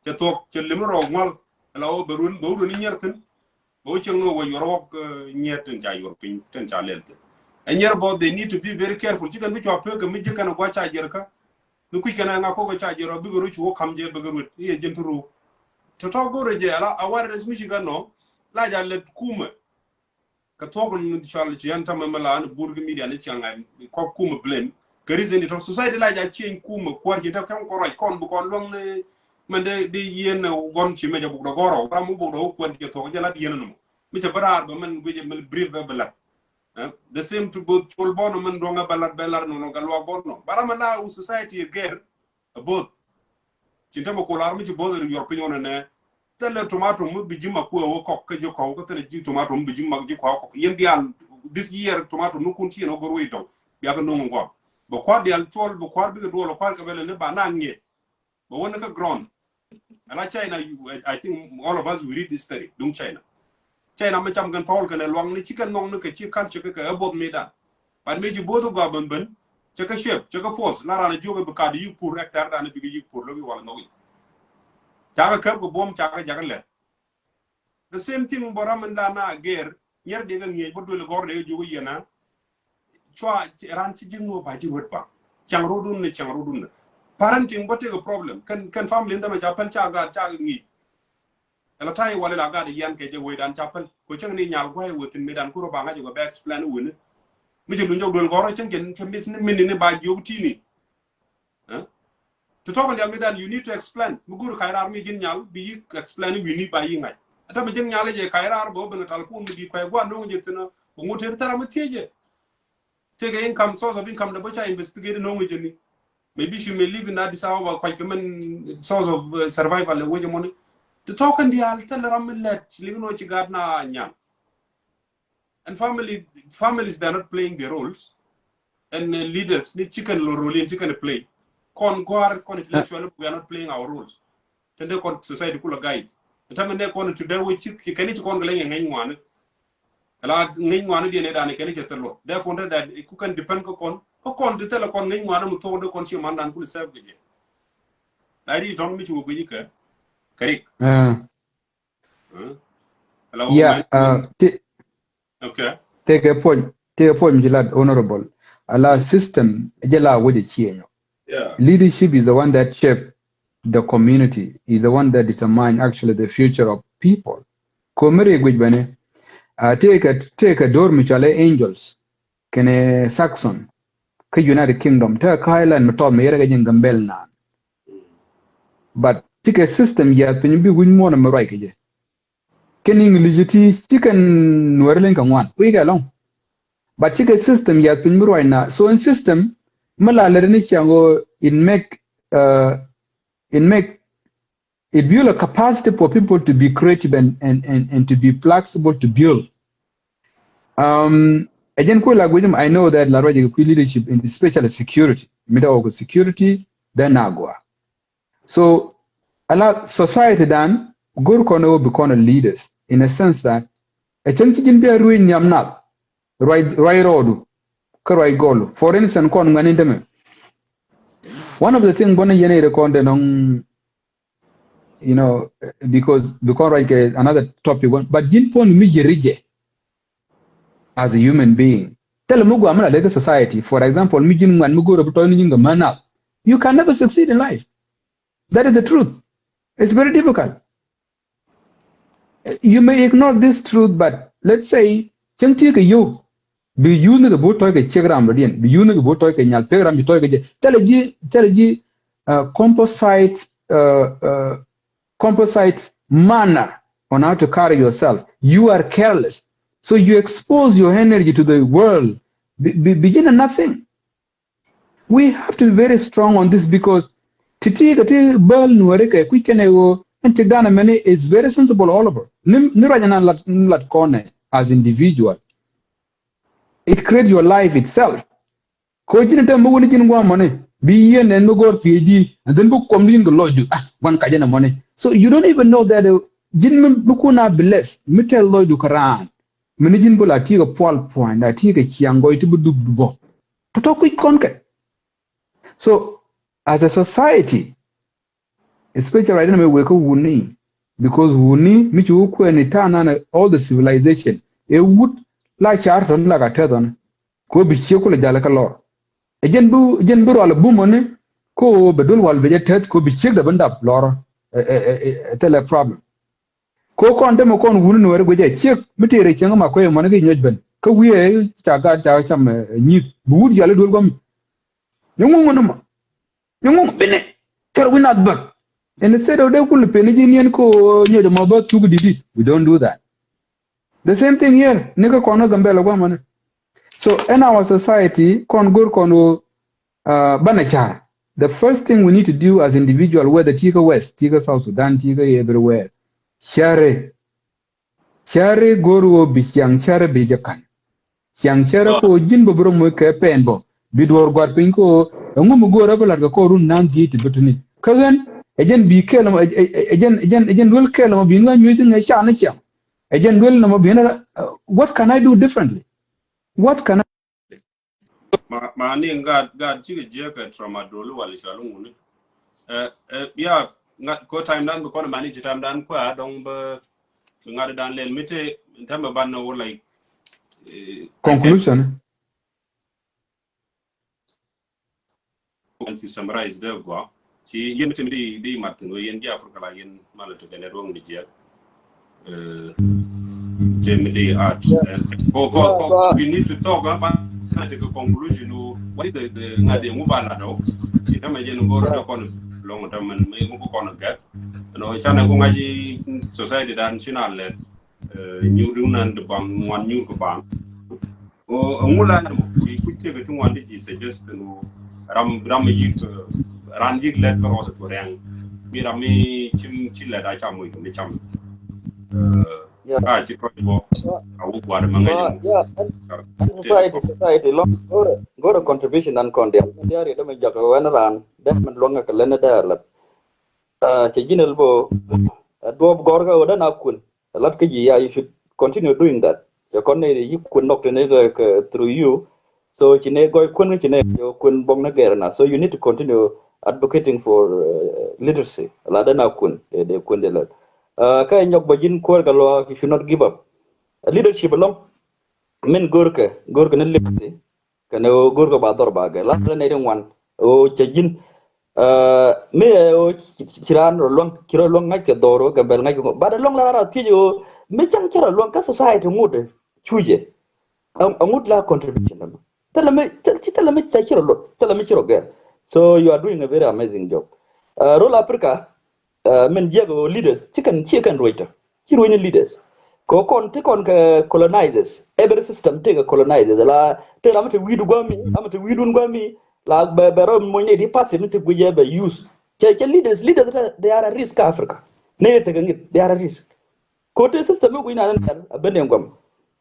Cɛ thuɔ̱k, cɛ lim ni rɔ ŋual, la wä bɛ run, bɛ wä run ni nyiɛr thin. Bä wä cieŋ ni wä yuɔr wɔk, eh, nyier tin ca yuɔr piny, tin ca lɛl thin. Ɛ nyier bä, they need to be very careful. Ci kɛn bi cua pek kɛ mi ji̱ kɛn ɛ gua̱c ca jiɛr kä. Ni kui̱ kɛn ɛ ŋa kok ɛ ca jiɛr ɔ bikɛ ruec wä kam jɛ bikɛ ruet. I̱ ɛ ji̱n ti ruu. Tɔ̱tɔ̱ go̱rɛ jɛ ala awareness mi ci kɛn nɔ. La ja lɛt kumɛ. Kɛ thuɔ̱k ni cual ci ɛn tämɛ mɛ la ni bur ki media ni ciaŋ ɛ kɔk kumɛ blame. Kɛ reason itɔ society la ja change kumɛ kuäär ci te kɛn kɔn ruac kɔn bi kɔn luäŋ ni mɛn de, de yien ni gɔn ci mɛ jɛ buk dɔ gɔrɔ ram mi buk dɔ wä kuɛn jɛ thuɔk jɛ lat yien ni mɔ mi cɛ bä raar bɛ mɛn guic mɛ brief bɛ bɛ lat. Eh, the same to both col bɔn mɛn duɔŋ bɛ lat bɛ lat nɔ nɔ kɛ luak bɔn nɔ ba ram na u society gɛr both. Cin te mɛ kol ar mi ci both yuɔr piny wä nɛ nɛ. Thilɛ tomato mi bi ji̱ ma kuɛ wä kɔk kä ji̱ kɔk kä thilɛ ji̱ tomato mi bi ji̱ ma ji̱ kɔk kɔk. Yɛn diaal this year tomato mi kun ci yɛn wä go̱r wä idɔŋ. Bia kɛ no̱ŋ ŋuam. Bɛ kua̱r diaal cuɔl, bɛ kua̱r bikɛ duɔl, kua̱r kɛ bɛlɛ ni ba na ŋiɛc. Bɛ wä ni kä ground. Ala China, I, I think all of us we read history. Duŋ China. China mi cam kɛn Paul kɛn ɛ luaŋ ni ci kɛn nɔŋ ni kɛ ci culture kɛ kɛ ɛ both mi dan. But mi ci both gua ben ben. Cɛ kɛ shape, cɛ kɛ force. La ran a jiok bi kad yik pur hectare dan bi kɛ yik pur loki wala nɔki. Ca kɛ kɛp kɛ bom, ca kɛ jakä lɛt. The same thing bä ram in dan a gɛr, nyier dee kɛ ŋiɛc bä duel gɔr dee kɛ jiok yɛn a. Cua, ran ci ji̱ ŋuɔ ba ji̱ ruet ba. Cɛŋ rodun ni, cɛŋ rodun ni. Parenting bä tekɛ problem. Kɛn, kɛn family in dämɛ ca päl ca gaat, ca ŋic. Ɛlɔ ta̱a̱ i̱ wali la gaat i̱ yɛn kɛ jɛ wecdan ca päl. Kɛ cäŋ ni nyal gua̱a̱c wä thi̱n mëëdan kurɔ ba ŋa̱c i̱ wä bɛ explain i̱ wuni. Mi ci luny jɔk duel gɔ̱rä cäŋ cɛ, cɛ miss ni min ni ba jiök ti̱ni. Eh? Ti tɔk in dial mëëdan you need to explain. Mi go̱o̱ri ka̱c raar mi ji̱n nyal bi yi̱ explain i̱ wuni ba yi̱ ŋa̱c. Ata mi ji̱n nyal i̱ jɛ ka̱c raar bä wä ben kɛ talpun mi di kuay gua̱a̱n no̱o̱ŋ jɛ thi̱n ɔ. Bä ŋut tëë thara mi thiecɛ. Tekɛ income, source of income dɛ bä ca investigate no̱o̱ŋ jɛ ni. Maybe she may live in Addis Ababa, kuac kɛ mɛn source of uh, survival ɛ wec ɛmɔni. Ti tɔ̱ kɛn diaal thilɛ ram mi lɛt ci liŋ nɔ ci gaat na nyan. And family, families, they are not playing their roles. And uh, leaders ni ci kɛn lo role in ci kɛn play. Kɔn gɔ̱a̱r, kɔn intellectual, we are not playing our roles. Tɛn dee kɔn society kulɛ guide. Tɛmɛ ne kɔn ti dee wee ci kɛn ci kɔn kɛ leny ɛ ŋäc ŋuani. Ala ŋäc ŋuani diɛn ɛ dan kɛn cɛ thil luɔt. Therefore that ku kɛn depend kä kɔn. Kä kɔn ti thilɛ kɔn ŋäc ŋuani mi thok dee kɔn ci mandan kulɛ serve kɛ jɛ. Tha di tɔn mi ci wee guic kɛ kɛ rik. Yeah, uh, ti- Okay. Tëëkɛ puɔ̱ny, tëëkɛ puɔ̱ny mi ci lat, honorable. Ala system jɛ la wec ɛ cieŋ. Yeah. Leadership is the one that shape the community, is the one that determine actually the future of people. Ko̱ mi ri guic bɛni, uh, tëëkɛ, tëëkɛ do̱r mi cɔalɛ Angels kɛnɛ Saxon kä United Kingdom, tëëkɛ island mi tɔt mi yɛrɛ kɛ ji̱n Gambel naan. But cikɛ system yiath piny bi wi̱c muɔ̱ɔ̱n mi ruac kɛ jɛ. Kɛn English ti ci kɛn Nuɛri leny kɛ ŋuan wi̱i̱ kɛ lɔŋ. But cikɛ system yiath piny mi ruac na. So in system mi la lɛt ni ciaŋ ɣöö it make, uh, it make, it build a capacity for people to be creative and, and, and, and to be flexible to build. Um, ɛ jɛn kui̱ la guic, I know that la ruac kɛ kui̱ leadership in especially security. Mi dee wä kɛ security, then na gua. So ala society dan go̱r kɔn ɛ wä bi kɔn ɛ leaders in a sense that ɛ cäŋ ci ji̱n bi a ruëëc nhiam nath ruac, ruac rɔɔdu kä ruac gɔlu. For instance, kɔn ŋuɛ̈ni dämɛ. One of the thing bɔni yɛn ɛ rɛ kɔn dɛ nɔŋ, you know, because bi kɔn ruac kɛ another topic one, but ji̱n puɔ̱n mi yeri jɛ as a human being. Thilɛ mi gua mi la lek kä society. For example, mi ji̱n ŋuɛ̈n mi go̱r ɛ bi tɔ̱ ni ji̱n kɛ män nath. You can never succeed in life. That is the truth. It's very difficult. You may ignore this truth, but let's say cäŋ ti kɛ yio̱w bi yuuth ni kɛ bo̱o̱ tɔ̱ɔ̱c kɛ ciek ram rɔ̱diɛn, bi yuuth ni kɛ bo̱o̱ tɔ̱ɔ̱c kɛ nyal pek ram bi tɔ̱ɔ̱c kɛ jɛ. Thilɛ ji̱, thilɛ ji̱, uh, composite, uh, uh, composite manner on how to carry yourself. You are careless. So you expose your energy to the world. Bi, bi, bi ji̱n a nothing. We have to be very strong on this because ti ti kɛ ti bäl Nuɛri kɛ kui̱ kɛnɛ ɣöö ɛn ti danɛ mɛni is very sensible all over. Ni, ni ruac ɛn lat, lat kɔnɛ as individual. It creates your life itself. Kɛ ɣöö ji̱n ɛ tɛm mi wuni ji̱n gua̱a̱ mɔni bi yieen nɛn mi go̱o̱r PhD and then bi kuɔm ni ji̱n kɛ lɔcdu, ah, gua̱n kacä nɛ mɔni. So you don't even know that uh, ji̱n mi, mi kun a bless mi tɛth lɔcdu kä raan. Mi ni ji̱n bi la ti kɛ pual pua̱ny la ti kɛ ciaŋ gɔy ti bi dup dupɔ. Tɔ̱tɔ̱ kui̱ kɔn kɛ. So as a society, especially right now mi wek kä wuni, because wuni mi ci wä kuɛn ni ta̱a̱ nan all the civilization ɛ wut la car tɔ̱ ni la ka tɛth ɔn. Ko bi ciek kulɛ jal kä lɔr. Ɛ jɛn bi, jɛn bi rual bumɔni ko bɛ dul wal bɛ jɛ tɛth ko bi ciek dɛ bi ndap lɔr. Ɛ, ɛ, ɛ, ɛ, thilɛ problem. Ko kɔn dämɛ kɔn wuni Nuɛri guicɛ ciek mi tëërɛ cieŋ ma kuɛ mɔni ki nyuɔc ben. Kä wi̱i̱ ɛ ca gaat ca cam, eh, nyi̱th. Bi wut yali duel guɔ̱m. Nyuŋ ŋuŋ ni mɔ. Nyuŋ ŋuŋ bini. Kɛr wi̱n nath bäk. Instead of dee kul pen ni ji̱ niɛn ko nyuɔc mɔ bä thuk didi. We don't do that. The same thing here. Ni kä kɔn kä Gambɛla guamani. So in our society, kɔn go̱r kɔn wo, uh, banɛ car. The first thing we need to do as individual, whether ti kä West, ti kä South Sudan, ti kä everywhere. Cari. Cari go̱r wo bi ciaŋ cari bi jɛ kan. Ciaŋ cari ko ji̱n bä bi rɔ moc kɛ pɛn bä. Bi duɔr gua̱r piny ko ɛŋu mi go̱r ɛ bi lat kɛ ko run nan ji̱ ti bi tuni. Kä ɣän, ɛ jɛn bi kɛl mɔ, ɛ jɛn, ɛ jɛn, ɛ jɛn duel kɛl mɔ bi ŋä nyuec ŋä ca ni ciaŋ. Ɛ jɛn duel nɔmɔ bi ŋä, uh, what can I do differently? What can I Ma, ma ni gat, gat cikɛ jiɛ kɛ tramadol wali cɔl ŋuni. Eh, eh, ya, ŋa, ko time dan bi kɔn mani ci time dan kua dɔŋ bä, bi ŋat dan lɛl mi te, time ban no like, eh, conclusion. Ɛn fi summarize dee gua. Ci yɛn mi te mi di, di mat thin wee yɛn ji̱ Africa la yɛn mal te kɛ network mi jiɛ. Eh, te mi di at. Eh, ko, ko, ko, we need to talk, ah, but te kɛ conclusion wo, what is the, the, ŋa de ŋu ba la dɔ. Ci tama jɛn ŋu rɔ dɔ kɔn long tama mi ŋu ko kɔn gɛk. No, canɛ ko ŋa ji̱ society dan ci na lɛ. Eh, nyuur di ŋunan di baŋ, ŋuan nyuur kɛ baŋ. O, ŋu la ni mɔ, ki kuc tëëkɛ ti ŋuan di ji̱ suggestion wo. Ram, ram mi yik, ran yik lɛt kä rɔɔth tuɔriaŋ. Mi ram mi cim ci lɛt a cam wec mi cam. Yeah. Ka ci tɔc bɔ. A wuk guad ma ŋäc. Yeah. Society, society lɔŋ gor, gor contribution an kɔn dial. Dial ri dam jak wen ran. Dam luaŋ ka lɛn dal. Cɛ ji̱n ɛl bo. Duɔp gɔr ka wä dan a kun. Lat kä ji̱ ya, you should continue doing that. Cɛ kɔn ni yi kun nɔk tini kɛ through you. So ci ni gɔy kun ci ni yɛ kun bɔŋ ni gɛr na. So you need to continue advocating for leadership. La dee na kun de kun de la. Kä nyɔk ba ji̱n kuäär kɛ lɔ, you should not give up. Leadership alɔŋ min go̱rkɛ go̱rkɛ ni leadership. Kɛnɛ ɣöö go̱rkɛ ba dhɔr ba gɛ la la nɛy ti ŋuan ɣöö cɛ ji̱n. Mi ɛ ɣöö ci raan rɔ luäŋ, ci rɔ luäŋ ŋa̱ckɛ dhɔr ɣöö Gambɛl ŋa̱ckɛ ŋuan. But ɛ luäŋ la raan rɔ thiec ɣöö mi cäŋ ci rɔ luäŋ kä society ŋut ɛ cucɛ. Ɛ ŋut la contribution dämɛ. Thilɛ mi, thilɛ mi ca ci rɔ luäŋ, thilɛ mi ci rɔ gɛr. So you are doing a very amazing job. Rol Africa, min jiɛk ɣöö leaders ci kɛn, ci kɛn ruec tɔ. Ci ruec ni leaders. Kɛ kɔn ti kɔn kɛ colonizers. Every system ti kɛ colonizers. La ti ram ti wi̱i̱du guami, ram ti wi̱i̱dun guami. La bɛ, bɛ rɔ moc ni di passive ni ti guijɛ bɛ use. Cɛ, cɛ leaders, leaders they are a risk Africa. Ni ti kɛ ŋi̱th, they are a risk. Kɛ ti system mi guic na ni nɛl a ben ni guam.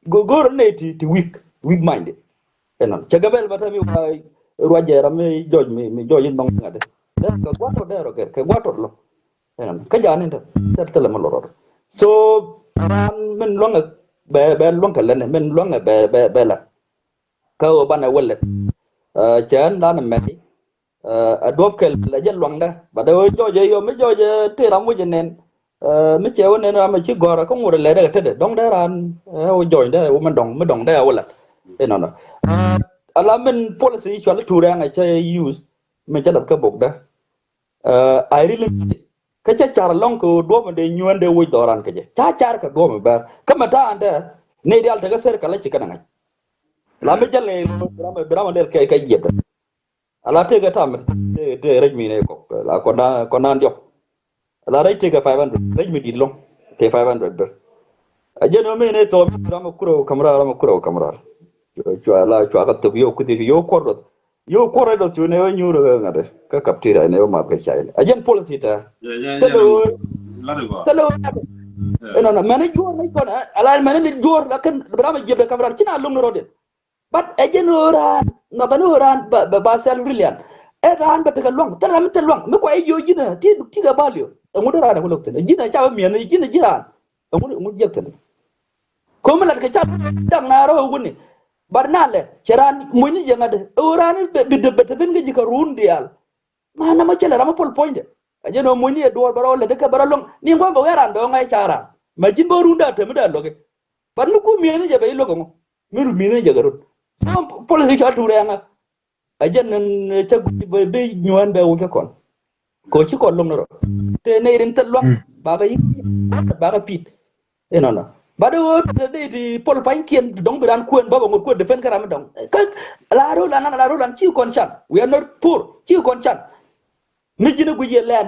Go̱o̱r ni ti, ti weak, weak minded. Ɛnɔn cɛ Gambɛl ba tɛ mi wa ruacɛ ram mi jɔc mi, mi jɔc in nɔŋ ŋa̱t. Dee kɛ gua̱tɔ dee rɔ kɛ, kɛ gua̱tɔ lɔ. Kä ja̱a̱n in te thil thilɛ mi lorot. So raan min luäŋɛ bɛ, bɛ luäŋkɛ lɛn, min luäŋɛ bɛ, bɛ, bɛ lɛn. Kä ɣöö banɛ wä lɛt. Cɛ ɛn dan mɛni. Ɛ duɔ̱p kɛl lɛ jɛ luaŋdɛ. Bat ɛ ɣöö jɔɔcɛ yɔ mi jɔɔcɛ ti ram wi̱cɛ nɛn. Mi cɛ wä nɛn ram ɛ ci gɔ̱rä kä ŋot ɛ lɛt ɛ kɛ tetdɛ dɔ̱ŋ dee raan ɛ wä jɔɔcdɛ wä mi dɔ̱ŋ, mi dɔ̱ŋ dee ɛ wä lɛt. Inɔnɔ. Ala min policy cual i̱ tuurɛ ɛŋɛ cɛ use. Mi cɛ lath kä bokdä. I really mean it. Kä cä car lɔŋ kɛ duɔ̱p in dee nyuään dee woc dhɔran kä jɛ. Ca car kɛ duɔ̱p in bɛr. Kä mɛ ta̱a̱ ɛn tɛ nɛy diaal tekɛ sɛr kɛ la ci kɛn ɛ ŋa̱c. La mi jäl ŋɛy bi ram, bi ram in dee kɛ, kɛ jiɛpdɛ. Ala tëëkɛ ta̱a̱ mɛ tëë, tëë rɛc mi nɛy kɔk. La kɔn na, kɔn na diɔ̱k. Ala rɛc tëëkɛ five hundred. Rɛc mi di̱t lɔ̱ŋ. Tëë five hundred bɛr. A jɛn ɣöö mi nɛy thɔɔk mi ram ɛ kurɛ wä ka̱m raar, ram ɛ kurɛ wä ka̱m raar. Cua la cua kɛ thok yio̱w kuthi yio̱w kuɔr duɔth. Yio̱w kuɔrɛ dɔ̱th cu nɛ wä nyuur ɛ ŋa̱t kä kaptira nɛ wä math kɛ cay nɛ. A jɛn policy tɛ. Thilɛ wä. Thilɛ wä. Ɛnɔnɔ mɛn i̱ juɔ̱ɔ̱r ni kɔn ala mɛn i̱ juɔ̱ɔ̱r la kɛn bi ram a jiɛp dɛ kap ran ci na lo̱ŋ ni rɔɔdiɛn. But ɛ jɛn ɣöö raan nathani ɣöö raan ba, ba, ba self reliant. Ɛ raan bɛ tekɛ luaŋ thilɛ ram mi thil luaŋ mi kua i̱ jiö ji̱n ɛ ti, ti kɛ bal yö. Ɛŋu dee raan ɛ wä lo̱k thi̱n ɛ ji̱n ɛ ca bä miɛn ɛ ji̱n ɛ ji̱ raan. Ɛŋu, ɛŋu jiɛk thi̱n. Komi lat kɛ cal dak na rɔ wuni. Bat na lɛ cɛ ran mucni jɛ ŋa̱t ɛ ɣöö ran bi dee bɛ te ben kä ji̱ kɛ run diaal. Ma na ma cɛ lɛ ram mi pol puɔ̱nydɛ. A jɛ nɔ mucni ɛ duɔɔr bɛ rɔ lɛ dee kɛ bɛ rɔ luäŋ ni ŋuan bɛ wee ran dɔɔŋ ɛ ca ran. Ma ji̱n bä run daa te mi daa luäk ɛ. Bat ni ku mi̱eethni jɛ bɛ i̱ luäk ɛŋu. Mi ru mi̱eethni jɛ kɛ run. So policy cɔal tuur ɛ ŋa. A jɛn ni cä guic bɛ bi nyuään bɛ wä cä kɔn. Kɛ ci kɔn lo̱ŋ ni rɔ. Tëë nɛy rin thil luaŋ bakɛ yi̱k bakɛ pi̱t. Inɔnɔ. Bat i̱ ɣöö tëë dee ti pol pa̱nykiɛn ti dɔ̱ŋ bi raan kuën bä bɛ ŋot kuën defend kä ram mi dɔ̱ŋ. Kä la ro̱o̱lan an, la ro̱o̱lan ci kɔn can. We are not poor. Ci kɔn can. Mi ji̱n i̱ guic yɛ lɛn.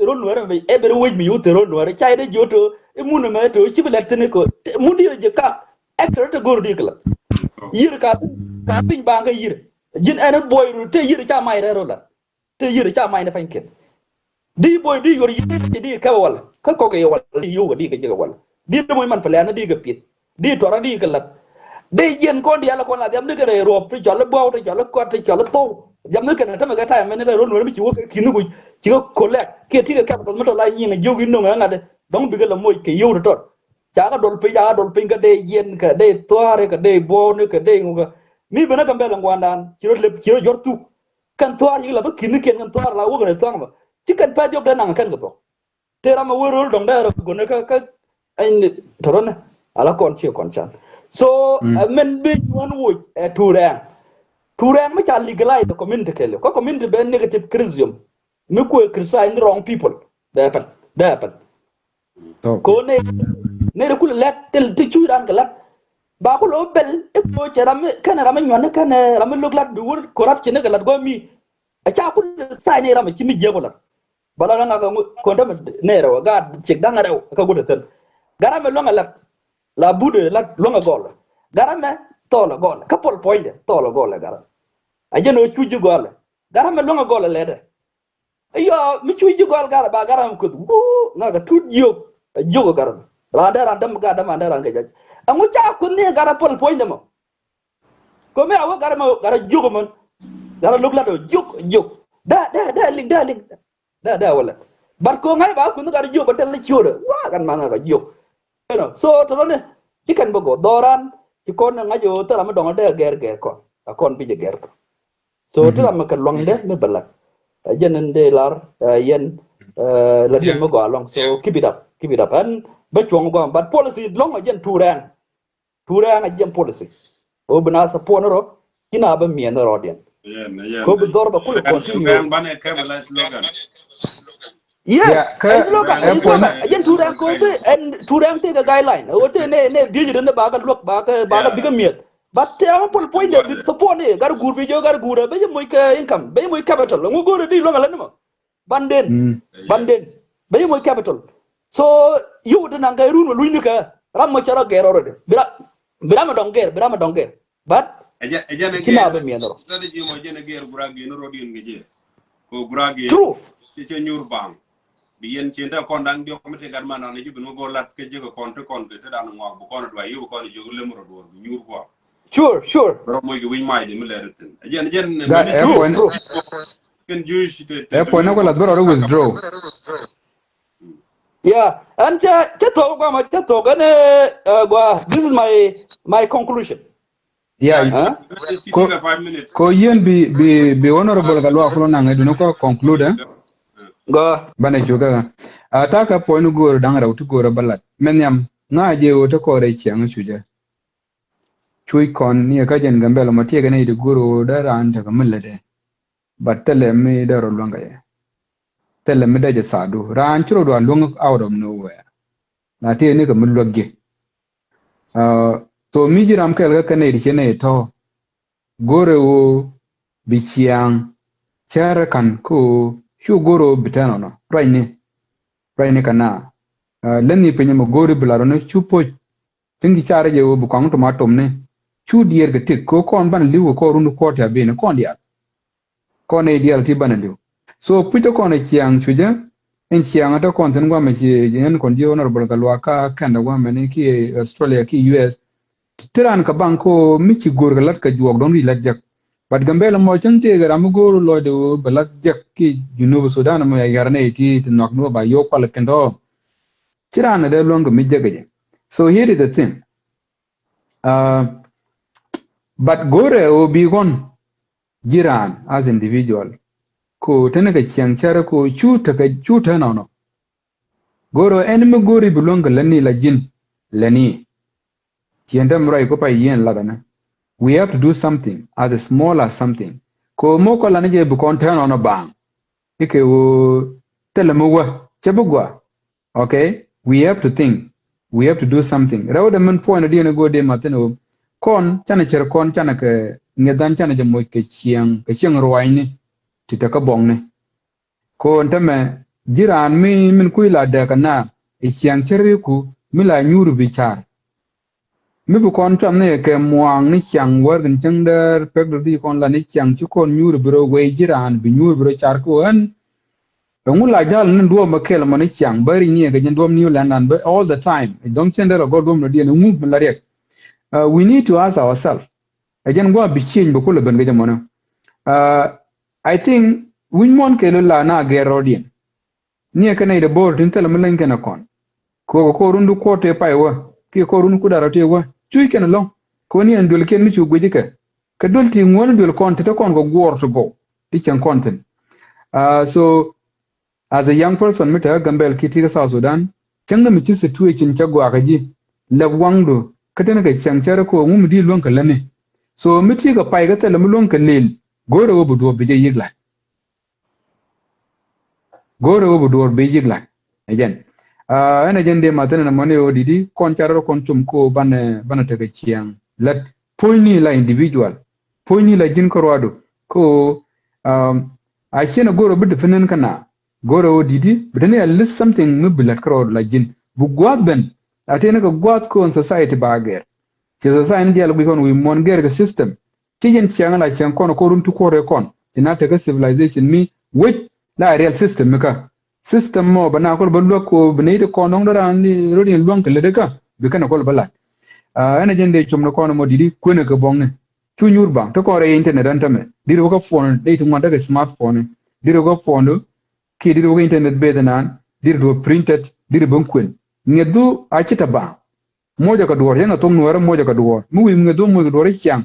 Ro̱l nuɛɛrɛ mi ɛ ben i̱ wec mi yo̱o̱ thil ro̱l nuɛɛrɛ ca yɛ dee jiöt to i̱ mun ɛmɛ to ci bi lɛt thi̱n i̱ kö. Mun di rɛ ji̱ kak. Actually te go̱o̱r di kɛ la. Yi̱r ka piny, ka piny baŋ kä yi̱r. Ji̱n ɛn i̱ buɔy ru te yi̱r ca may rɛ ro̱l la. Te yi̱r ca may ni pa̱nykiɛn. Di buɔy di yuɔr yi̱r di kɛ wal. Kä kɔk i̱ wal di yo̱o̱ kɛ di kɛ ji̱ kɛ wal. Di di muc man pɛlɛn di kɛ pi̱th. Di tuɔrä di kɛ la̱t. Di jiɛn kɔn diaal kɔn la dhiam ni kɛ rɛy ruɔp ti cɔl i̱ buɔw ti cɔl i̱ kɔt ti cɔl i̱ thou. Dhiam ni kɛn tämɛ kɛ ta̱a̱ mɛn ni rɛy ruɔp nuɔ̱ɔ̱r mi ci wä kɛ ki̱n ni kuc ci kɛ kolɛk kiɛ ti kɛ kɛp tɔth mi tɔt la nyiŋ jiök in no̱ŋ ɛ ŋa̱t. Dɔ̱ŋ bikɛ la moc kɛ yio̱w ti tɔt. Ca kɛ dɔl piny, ca kɛ dɔl piny kä dee jiɛn kɛ dee thua̱a̱ri kɛ dee buɔwni kɛ dee ŋukä. Mi ben ɛ Gambɛl ɛn gua̱a̱ndan ci rɔ lep ci rɔ juɔ̱r thuk. Kɛn thua̱a̱r yik la bä ki̱n ni kiɛn kɛn thua̱a̱r la wä kɛn thua̱a̱ŋ bä ci kɛn pɛth jɔk dee naŋ kɛn kɛ thuɔ̱k. Tëë ram ɛ wee ro̱l dɔ̱ŋ dee rɔ go̱n kä kä ɛn tɔrɔnɛ ala kɔn ci kɔn can. So ɛ mɛn bi nyuɔ̱n woc ɛ tuurɛɛŋ. Tuurɛɛŋ mi ca legalize the community kɛɛliw kä community bɛ negative criticism. Mi kuɛ criticize ni wrong people. Dee pɛl, dee pɛl. Ko ne ne de kul lɛt te te cuy ran ke lat. Ba kul o bel e ko che ram kene ram nyuan kene ram luk lat bi wur corruption ke lat go mi. A cha kul sai ne ram chi mi je ko lat. Bala ran ga ko ndam ne ro ga chik dang ro ka gude ten. Garam luang lat. La bude lat luang gol. Garam me tol gol. Ka pol poinde tol gol garam. A je no chuji gol. Gat ram mi luäŋ a gɔl a lɛtdɛ. Iyɔ mi cu ji̱ gɔl gat a ba gat ram kueth. Wuu ŋa̱ kɛ tut jiök. A jiök a gat ram. Raan dee raan däm gat däm raan dee raan kɛ jac. Ɛŋu ca kueth ni gat a pol puɔ̱nydɛ mɔ. Ko̱mi a wä gat a mɔ gat a jiök mɔ. Gat a luk lat ɔ jiök jiök. Dee dee dee lik dee lik. Dee dee wä lat. But ko̱ ŋa̱c ba kueth ni gat a jiök bä tɛl ni ciötdɛ. Wua gat ma ŋa̱ kɛ jiök. You know, so tɔtɔni ci kɛn bä gɔɔ dhɔran ci kɔn ŋa̱c ɣöö thil ram mi dɔ̱ŋ dee gɛr gɛr kɔn a kɔn bi jɛ gɛr kɔn. So thil ram mi kɛ luaŋdɛ mi bɛ lat. Ɛ jɛn in dee lar ɛ yɛn ɛ la diɛn mi gɔaa lɔŋ. So keep it up, keep it up. Ɛn bä cuɔ̱ŋ gɔaa, but policy lɔŋ ɛ jɛn tuurɛŋ. Tuurɛŋ ɛ jɛn policy. Ɣöö bi na support ni rɔ ci na bä miɛn ni rɔɔdiɛn. Ko bi dhɔr bɛ kulɛ continue. Tuurɛŋ banɛ kɛ bɛ la slogan. Yes, yeah, kä ɛ slogan, ɛ ɛ slogan. Ɛ jɛn tuurɛŋ ko bi ɛn tuurɛŋ tëëkɛ guideline. Ɛ wä tëë nɛ nɛ dhiec rin ni bakɛ luäk bakɛ bakɛ bikɛ miɛth. But tëë ɣä pol puɔ̱nydɛ bi support ni gat guur bi jiök gat guur ɛ ben ji̱ moc kɛ income ben ji̱ moc capital. Ŋu go̱o̱rɛ di luäk ɛ lät ni mɔ. Banden. Banden. Ben ji̱ moc capital. So yio̱w ti naŋ kɛ run mɔ lunyni kɛ ram mɔ cɛ rɔ gɛr already. Bi ram bi ram ɛ dɔŋ gɛr bi ram ɛ dɔŋ gɛr. But ɛ jɛn ɛ jɛn ɛ ci na gɛr bɛ miɛn rɔ. Strategy mɔ jɛn ɛ gɛr gura gɛr ni rɔ diɛn kɛ jɛ. Ko gura gɛr. True. Cɛ cɛ nyur baŋ. Bi yɛn cien te kɔn da̱ŋ diɔ̱k mi te gat man an ci bi ni go̱r lat kɛ jek kɔn te kɔn kɛ te dan ŋɔak bi kɔn duay yop kɔn jiök lem rɔ duɔr bi nyur kua. Sure, sure. Bɛ rɔ moc kɛ wi̱c mac di mi lɛr thin. Ɛ jɛn ɛ jɛn. Ɛ point. Kɛn Jewish te te. Ɛ point ni kɔ la bɛ rɔ withdraw. Yeah, ɛn cɛ cɛ thok gua ma cɛ thok ɛn ɛ gua. This is my my conclusion. Yeah. Ko yien bi bi bi honorable ka luak kulo naŋ edun ko conclude. Go. Banɛ cukɛ a ta ka point go̱o̱r daŋ rɛw ti go̱o̱r a balat mɛ nhiam ŋa jɛ wä ti kɔrɛ ciɛŋ cucɛ. Cuc kɔn ni ka jɛn Gambɛl mɔ tiɛkɛ ni di go̱o̱r wä dee raan tekɛ mi lätdɛ. But thilɛ mi dee rɔ luäŋ kɛ yɛ. Thilɛ mi dee jɛ thaadu raan ci rɔ dual luäŋ out of nowhere. Na tiɛ ni kɛ mi luäk ji̱. Uh, so mi ji̱ ram kɛl kä kɛn nɛy ti ciɛ nɛy tɔ̱. Go̱rɛ ɣöö bi ciaŋ cär ka̱n kä ɣöö cu go̱rɛ ɣöö bi tɛn ɔnɔ ruacni. Ruacni kɛ na uh, lätni piny ɛmɛ go̱ri bi lat ɔnɔ cu poc. Thi̱n ci carɛ jɛ ɣöö bi kɔaŋ tɔm a tomni cu diɛɛr kɛ tik kɛ ɣöö kɔn banɛ li̱w kɛ kɔn run kuɔt ti a ben kɔn diaal. Kɔn nɛy diaal ti banɛ li̱w. So puc te kɔn ɛ ciaŋ cucä in ciaŋ te kɔn thi̱n guamɛ ci ɛn kɔn ji̱ honorable kɛ luaak ka Canada guamɛ ni ki Australia ki U S. Ti raan kɛ baŋ ko mi ci go̱o̱r kɛ lat kɛ juɔk dɔ̱ŋ ri lat jek. But Gambɛl mɔ cäŋ tëëkɛ ram mi go̱o̱r lɔcdɛ ɣöö bɛ lat jek ki Junub Sudan mɔ ya yar nɛy ti ti nhɔak ni wä ba yio̱w kual kɛn tɔ̱. Ci raan ɛ dee luäŋ kɛ mi jek kɛ jɛ. So here is the thing. Uh, but go̱o̱rɛ ɣöö bi ɣɔn ji̱ raan as individual ko teni kɛ ciɛŋ cärä ko cu tekɛ cu te nɔnɔ. Go̱o̱rɛ ɣöö ɛn mi go̱o̱ri bi luäŋ kɛ lätni la ji̱n lätni. Ciɛn te mi ruac ku pay yien lat ɛnɛ. We have to do something as a small as something. Ko mo̱o̱k kɔ lani jɛ bi kɔn te nɔnɔ baaŋ. Ikɛ ɣöö thilɛ mi wä cɛ bi gua. Okay, we have to think. We have to do something. Rɛwdɛ min puɔ̱nydɛ diɛn i̱ go̱o̱r diɛn mathin i̱ ɣöö kɔn canɛ cär kɔn canɛ kɛ ŋi̱ethan canɛ jɛ moc kɛ cieŋ kɛ cieŋ ruaacni ti te kä buɔ̱ŋni. Ko̱n tämɛ ji̱ raan mi min kui̱ la dɛɛk kɛ naath i̱ ciaŋ cäriku mi la nyuuri bi ca̱r. Mi bi kɔn cuam ni kɛ muaŋ ni ciaŋ wär kɛn cäŋ däär pek dɔ̱di̱ kɔn la ni ciaŋ ci kɔn nyuuri bi rɔ wee ji̱ raan bi nyuuri bi rɔ car ki ɣän. Ɛŋu la jal ni duɔ̱ɔ̱p mɛ kɛl mɔ ni ciaŋ bä ri̱c ni kɛ jɛn duɔ̱ɔ̱p New Land dan bä all the time. Ɛ dɔ̱ŋ cɛn dee rɔ gɔl duɔ̱ɔ̱p ni diɛn ɛŋu mi la riɛk. Uh, we need to ask ourselves. Ɛ jɛn gua̱a̱ bi change bä kulɛ ben kɛ jɛ mɔnɛ. Uh, I think wi̱c muɔ̱n kɛl la na gɛr rɔɔdiɛn. Niɛ kɛn nɛy dee bo̱o̱r tin thilɛ mi leny kɛn ɛ kɔn. Kɛ ɣöö kɛ kɔr run di kuɔt tëë pay wä kiɛ kɔr run ku darɔ tëë wä cuc kɛn ɛlɔ̱ŋ. Kɛ ɣöö ni ɛn duël kiɛn mi cu guic ikɛ kɛ duël ti ŋuäär ni duël kɔn ti te kɔn kɛ guɔɔr ti gɔw ti cieŋ kɔn thi̱n. Uh, so as a young person mi te kä Gambɛl kiɛ ti kä South Sudan cäŋ ni mi ci situation cä gɔaa kɛ ji̱ lɛp waŋdu kä teni kɛ cieŋ cärä kɛ ɣöö ŋu mi di luäŋ kɛ lätni. So mi ti kɛ pay kä thilɛ mi luäŋ kɛ lëël go̱o̱rɛ ɣöö bi duɔ̱ɔ̱p bi jɛ yiëk la̱t. Go̱o̱rɛ ɣöö bi duɔ̱ɔ̱r bi yiëk la̱t. Ɛ jɛn. Uh, ɛn ɛ jɛn dee mathin ɛn ɛmɔni ɣöö di̱t i̱ kɔn carɛ rɔ kɔn com ko banɛ banɛ tekɛ ciɛŋ lät puɔ̱nyni la individual puɔ̱nyni la ji̱n kä ruadu. Ko um, a ciɛn ɛ go̱o̱rɛ bi dependent kä na go̱o̱rɛ ɣöö di̱t i̱ bi teni at least something mi bi lät kä ruadu la ji̱n bi gua̱a̱th ben. A teni kɛ gua̱a̱th ko in society ba gɛr. Ci society ni diaal guic kɔn wi̱i̱ muɔ̱n gɛr kɛ system. Ci jɛn ciaŋ la ciaŋ kɔn kɔn run ti kuɔrɛ kɔn. Ti na tekɛ civilization mi wec la real system mi ka. System mɔ ba na kɔl ba luäk ko bi nɛy ti kɔn nɔŋ dɔran rot in luäŋ kɛ lät kä bi kɛn kɔl ba lat. Ɛn a jɛn dee com ni kɔn mɔ didi kuenɛ kɛ buɔŋni. Cu nyuur baŋ ti kɔn rɛy internet ɛn tämɛ. Diri wä kä phone dee ti ŋuan dee kɛ smartphone. Diri wä kä phone du kiɛ diri wä kä internet beth nan diri du printed diri ben kuen. Ŋiɛth du a ci ta baŋ. Mocɛ kɛ duɔr yɛn a thok nuɔrɛ mocɛ kɛ duɔr mi wi̱i̱ ŋiɛth du moc kɛ duɔr i̱ ciaŋ.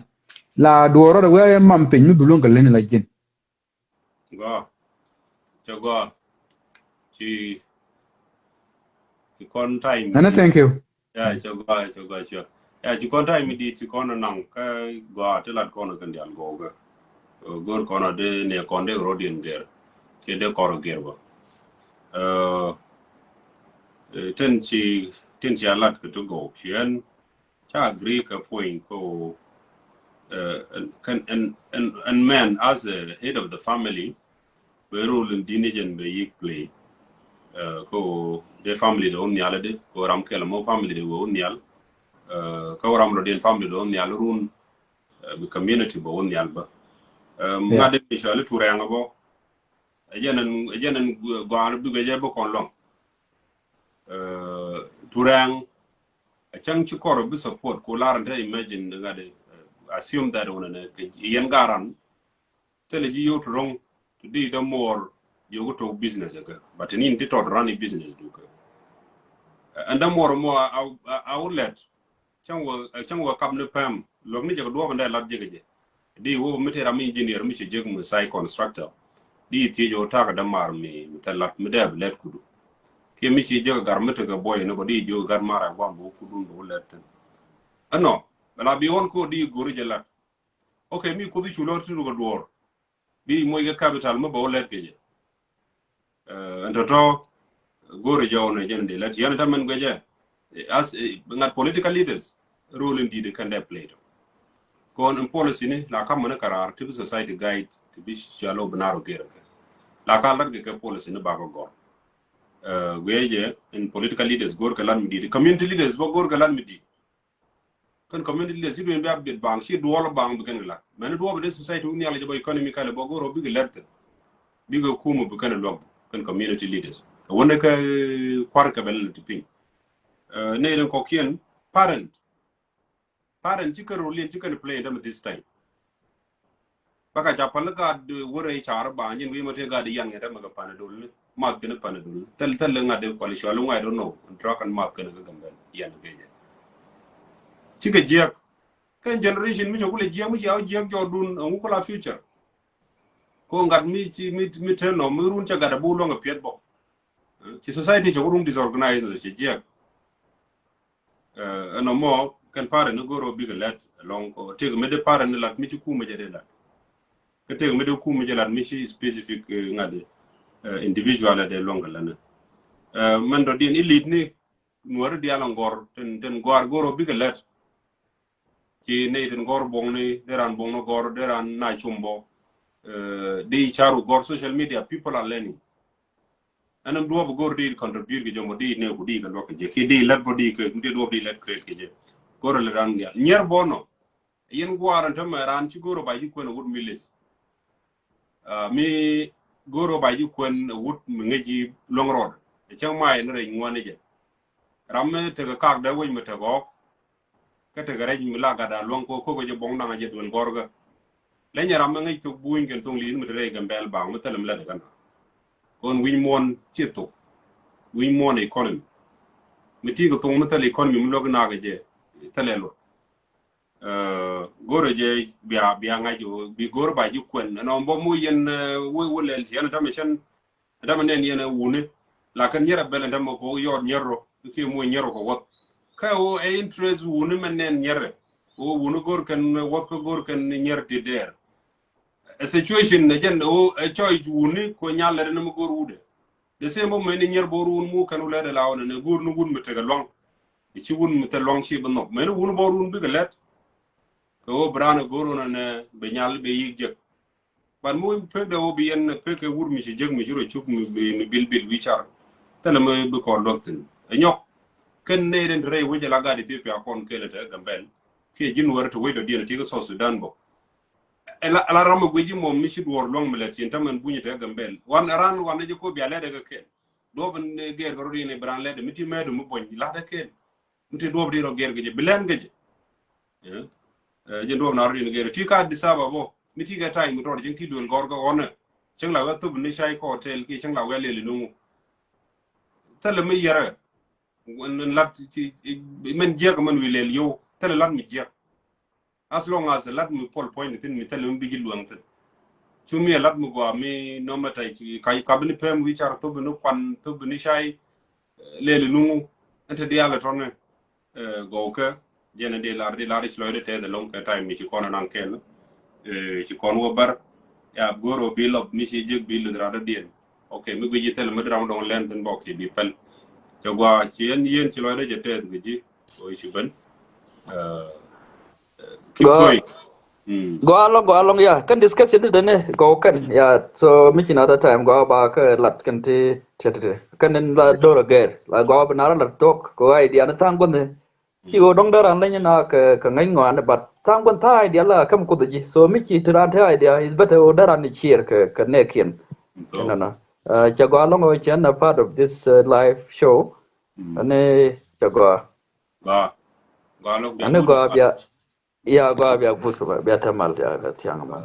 La duɔr rɔdɛ wee mam piny mi bi luäŋ kɛ leny la ji̱n. Gɔaa. Cɛ gɔaa. Ci, ci kɔn time. Ɛnɛ, thank you. Yeah, cɛ gɔaa, cɛ gɔaa, cɛ. Yeah, ci kɔn time di ci kɔn naŋ kä gɔaa ti lat kɔn kɛn dial gɔɔ gɛ. Go̱r kɔn de ne kɔn de rɔdiɛn gɛr. Kɛ de kɔr gɛr bä. Tin ci, tin ci a lat kɛ ti gɔɔ ci ɛn. Ca agree kɛ point ko, uh, and, and, and, and man as a head of the family, bɛ role in di̱n jɛn bɛ yik play. Uh, ko de family de wun nhial de, ko ram kɛl mo family de wun nhial. Uh, ko ram lo den family de wun nhial run, uh, bi community bɛ wun nhial bä. Um, yeah. Ŋa de mi cɔali turɛŋ bɔ. Ɛ jɛn ɛn, ɛ jɛn ɛn gɔal bikɛ jɛ bä kɔn lɔŋ. Uh, turɛŋ, a cäŋ ci kɔr bi support ko lar nte imagine ŋa̱t, uh, assume that wun ɛn kɛ yɛn garan thilɛ ji̱ yio̱w ti ro̱ŋ ti di dämuɔɔr jiök tok business kɛ, but ni in ti tɔt run i business du kɛ. Uh, ɛn dämuɔɔr mɔ a, a, a wä lɛt cäŋ wä, uh, cäŋ wä kap ni pɛm luäk ni jɛ kɛ duɔɔp ɛn dee lat jɛ kɛ jɛ. Di wä mi te ram engineer mi ci jek mi site constructor. Di thiec wä tak dämaar mi, mi thil lat mi dee bi lɛt kudu. Kiɛ mi ci jek gar mi tekɛ buɔy ni bä di jiök gar mar a guam bä kudun bä wä lɛt thin. Ɛnɔ, bɛ la bi ɣɔn ko di go̱ri jɛ lat. Okay, mi kuthi cu lɔr ti rukɛ duɔɔr. Bi moc kɛ capital mi bä wä lɛt kɛ jɛ. Uh, ɛn tɔtɔ go̱ri jɛ wä ni jɛn di lɛt yɛn tamɛn guɛ jɛ. As, uh, ŋa̱t political leaders role in di̱t kɛn dee play tɔ. Kɔn in policy ni la kam mani karar ti bi society guide ti bi calo bi naro gɛr kɛ. La ka lat kɛ kɛ policy ni bakɔ gɔr. Uh, guɛ jɛ in political leaders go̱r kɛ lat mi di̱t. Community leaders bä go̱r kɛ lat mi di̱t. Kɛn community leaders ci duɔl bi a bit baŋ, ci duɔl baŋ bi kɛn kɛ lat. Mɛn duɔl bi de society wun nhial jɛ bä economically bä go̱r bikɛ lat thin. Bikɛ kum bi kɛn luɔk kɛn community leaders. Kɛ wun kɛ kuar kɛ bɛ lɛ ti piny. Uh, ne den kɔkiɛn parent. Parent ci kɛ role in ci kɛn play in them this time. Baka ca pal gat wärɛ car ba nyin wi̱i̱ ma te gat yan ŋɛ dämɛ kɛ panadol ni. Math kɛn panadol ni. Thil, thil ŋa̱t de kuali cual ŋuay do no. Drug and math kɛn kɛ gambɛl yan kɛ jɛ. Ci kɛ jiɛk. Kɛn generation mi cɛ kulɛ jiɛk mi ci aw jiɛk jɔdun ɛŋu kula future. Ko ŋa̱t mi ci mi, mi te nɔ mi run cɛ gat a bu luɔŋ a piɛt bɔ. Ci society cɛ wä ruŋ disorganized cɛ jiɛk. Ɛnɔ mɔ kɛn parent ni go̱r ɔ bikɛ lɛt ɛlɔŋ kɔ tëk mi dee parent ni lat mi ci kumɛ jɛ dee lat. Kä tëk mi dee kumɛ jɛ lat mi ci specific ŋa̱t individual dee luɔŋ kɛ lɛnɛ. Mɛn dɔ̱diɛn ilit ni nuɔri diaal ɛn gɔr tin, tin gɔar go̱r ɔ bikɛ lɛt. Ci nɛy tin gɔr buɔŋni dee ran buɔŋni gɔr dee ran na cum bɔ. Di caru gɔr social media people are learning. Ɛn ɛn duɔp go̱r di contribute kɛ jɛ mɔ di nɛ ku di kɛ luɔk kɛ jɛ ki di lɛt bɔ di kɛ di duɔp di lɛt create kɛ jɛ. Go̱r lɛ ran dial nyier bɔ nɔ. Yen guar ɛn tämɛ ran ci go̱r ba ji kuɛn wut mi lis. Mi go̱r ba ji kuɛn wut mi ŋäc ji luɔŋ rɔd. Cäŋ ma ɛn rɛc ŋuan jɛ. Ram mi tekɛ kak dee wec mi tekɛ ɣɔk. Kä tekɛ rɛc mi la gat a luɔŋ ko kokɛ jɛ buɔŋ naŋ a jɛ duel gɔrkä. Leny ram mi ŋäc thok buny kɛn thok li̱th mi te rɛy Gambɛl baŋ mi thilɛ mi lät kɛ na. Kɔn wi̱ny muɔn ci thok. Wi̱ny muɔn economy. Mi ti kɛ thok mi thilɛ economy mi luɔk nak jɛ thilɛ luɔt. Go̱rɛ jɛ bia, bia ŋa̱c bi go̱rɛ ba ji kuɛn ɛn ɔm bɔ mu yɛn wä wä lɛl ci ɛn tamɛ cɛn. Ɛn tamɛ nɛn yɛn ɛ wuni. Lakin nyɛrɛ bɛl ɛn tamɛ kɔ yɔɔt nyɛr rɔ kiɛ muɔ nyɛr rɔ kɔ wɔth. Kä wä ɛ interest wuni mɛ nɛn nyɛrɛ. Wä wuni go̱r kɛn wɔth kä go̱r kɛn nyɛr ti dɛɛr. Ɛ situation ɛ jɛn wä ɛ choice wuni kɔ nyal lɛt ɛn mɛ go̱r wudɛ. The same bä mɛni nyɛr bä run mu kɛn wulɛt ɛ la wä nɛ go̱r ni wun mi tekɛ luaŋ. Ɛ ci wun mi tekɛ luaŋ ci bi nhɔk mɛni wuni bä run bikɛ lɛt. Kɛ wä bi raan ɛ go̱r wun ɛn bi nyal bi yik jek. But mi pek dɛ wä bi yɛn pek kɛ wur mi ci jek mi ci rɔ cuk mi, mi, mi bil bil wi̱i̱ car. Thilɛ mi bi kɔn luäk thin ɛ nyɔk. Kɛn nɛy den te rɛy wec ala gat Ethiopia kɔn kelɛ te Gambɛl. Kiɛ ji̱n wär te wec dɔ̱diɛn ti kä South Sudan bä. Ɛ la, ɛ la ram mi guic ji̱ mɔ mi ci duɔɔr luäŋ mi lɛ tin tämɛn buny te Gambɛl. Wan ran wan ni ji̱ ko bia lɛt ɛ kɛ kɛl. Duɔp ni gɛɛr kɛ rot yɛn ɛ bi ran lɛt ɛ mi ti mɛɛdu mi buɔ̱ny lat ɛ kɛl. Mi ti duɔp di rɔ gɛɛr kɛ jɛ bi lɛn kɛ jɛ. Ɛ, ɛ, jɛ duɔp na rot yɛn gɛɛr ti ka Addis Ababa bɔ mi ti kɛ tay mi tɔr ji̱ ti duel gɔr kɛ ɣɔnɛ. Cäŋ la wɛ thop ni cay kɔ tɛl ki cäŋ la wɛ lɛl nuŋu. Thilɛ mi yɛrɛ. Wän lat ci, ci, mɛn jiɛk mɛn wi̱i̱ lɛl yio̱w thilɛ lat mi jiɛk. As long as lat mi puɔl puɔ̱ny thin mi thilɛ mi bi ji̱ luäŋ thin. Cu mi ɛ lat mi gɔaa mi nɔmɛ tay ci ka, ka bi ni pɛm wi̱i̱ car thop bi ni kuan thop bi ni cay, eh, lɛl nuŋu. Ɛn te diaal ɛ tɔnɛ, eh, gɔw kɛ. Jɛn ɛ di lar, di lar i̱ ci lɔcdɛ tɛth ɛlɔŋ kɛ time mi ci kɔn ɛ naŋ kɛn. Eh, ci kɔn wä bär. Ya go̱r ɔ bi lɔp mi ci jek bi luth rat dɔ̱diɛn. Ok, mi guic ji̱ thil mi dram dɔŋ lɛn thin bɔk ci bi pɛl. Cɛ gua ci ɛn yien ci lɔcdɛ jɛ tɛth guic ji̱. Oi ci ben. Eh, eh, keep Gua going. Mm. Gua alɔŋ, gua alɔŋ ya. Kɛn discussion ti dene gua kɛn ya. So mi ci another time gua ba kɛ lat kɛn ti ti ti. Kɛn in la dor a gɛr. La gua bi nara la tok ko idea ni thaŋ guɔni. Ci ɣöö dɔ̱ŋ dee ran leny na kɛ, kɛ ŋäc ŋɔaani, but tha̱a̱ŋ gua̱n tha̱a̱ŋ idea la käm kuoth ji̱. So mi ci ti ran te idea is better ɣöö dee ran ni share kɛ, kɛ nɛɛkiɛn. Ɛnɔnɔ. Cɛ gɔaa lɔ̱ŋ ɣöö cɛ ɛn a part of this, uh, live show. Ani cɛ gɔaa. Ani gɔaa bia, ya gɔaa bia buth bia te mal ya kɛ thiaŋ mal.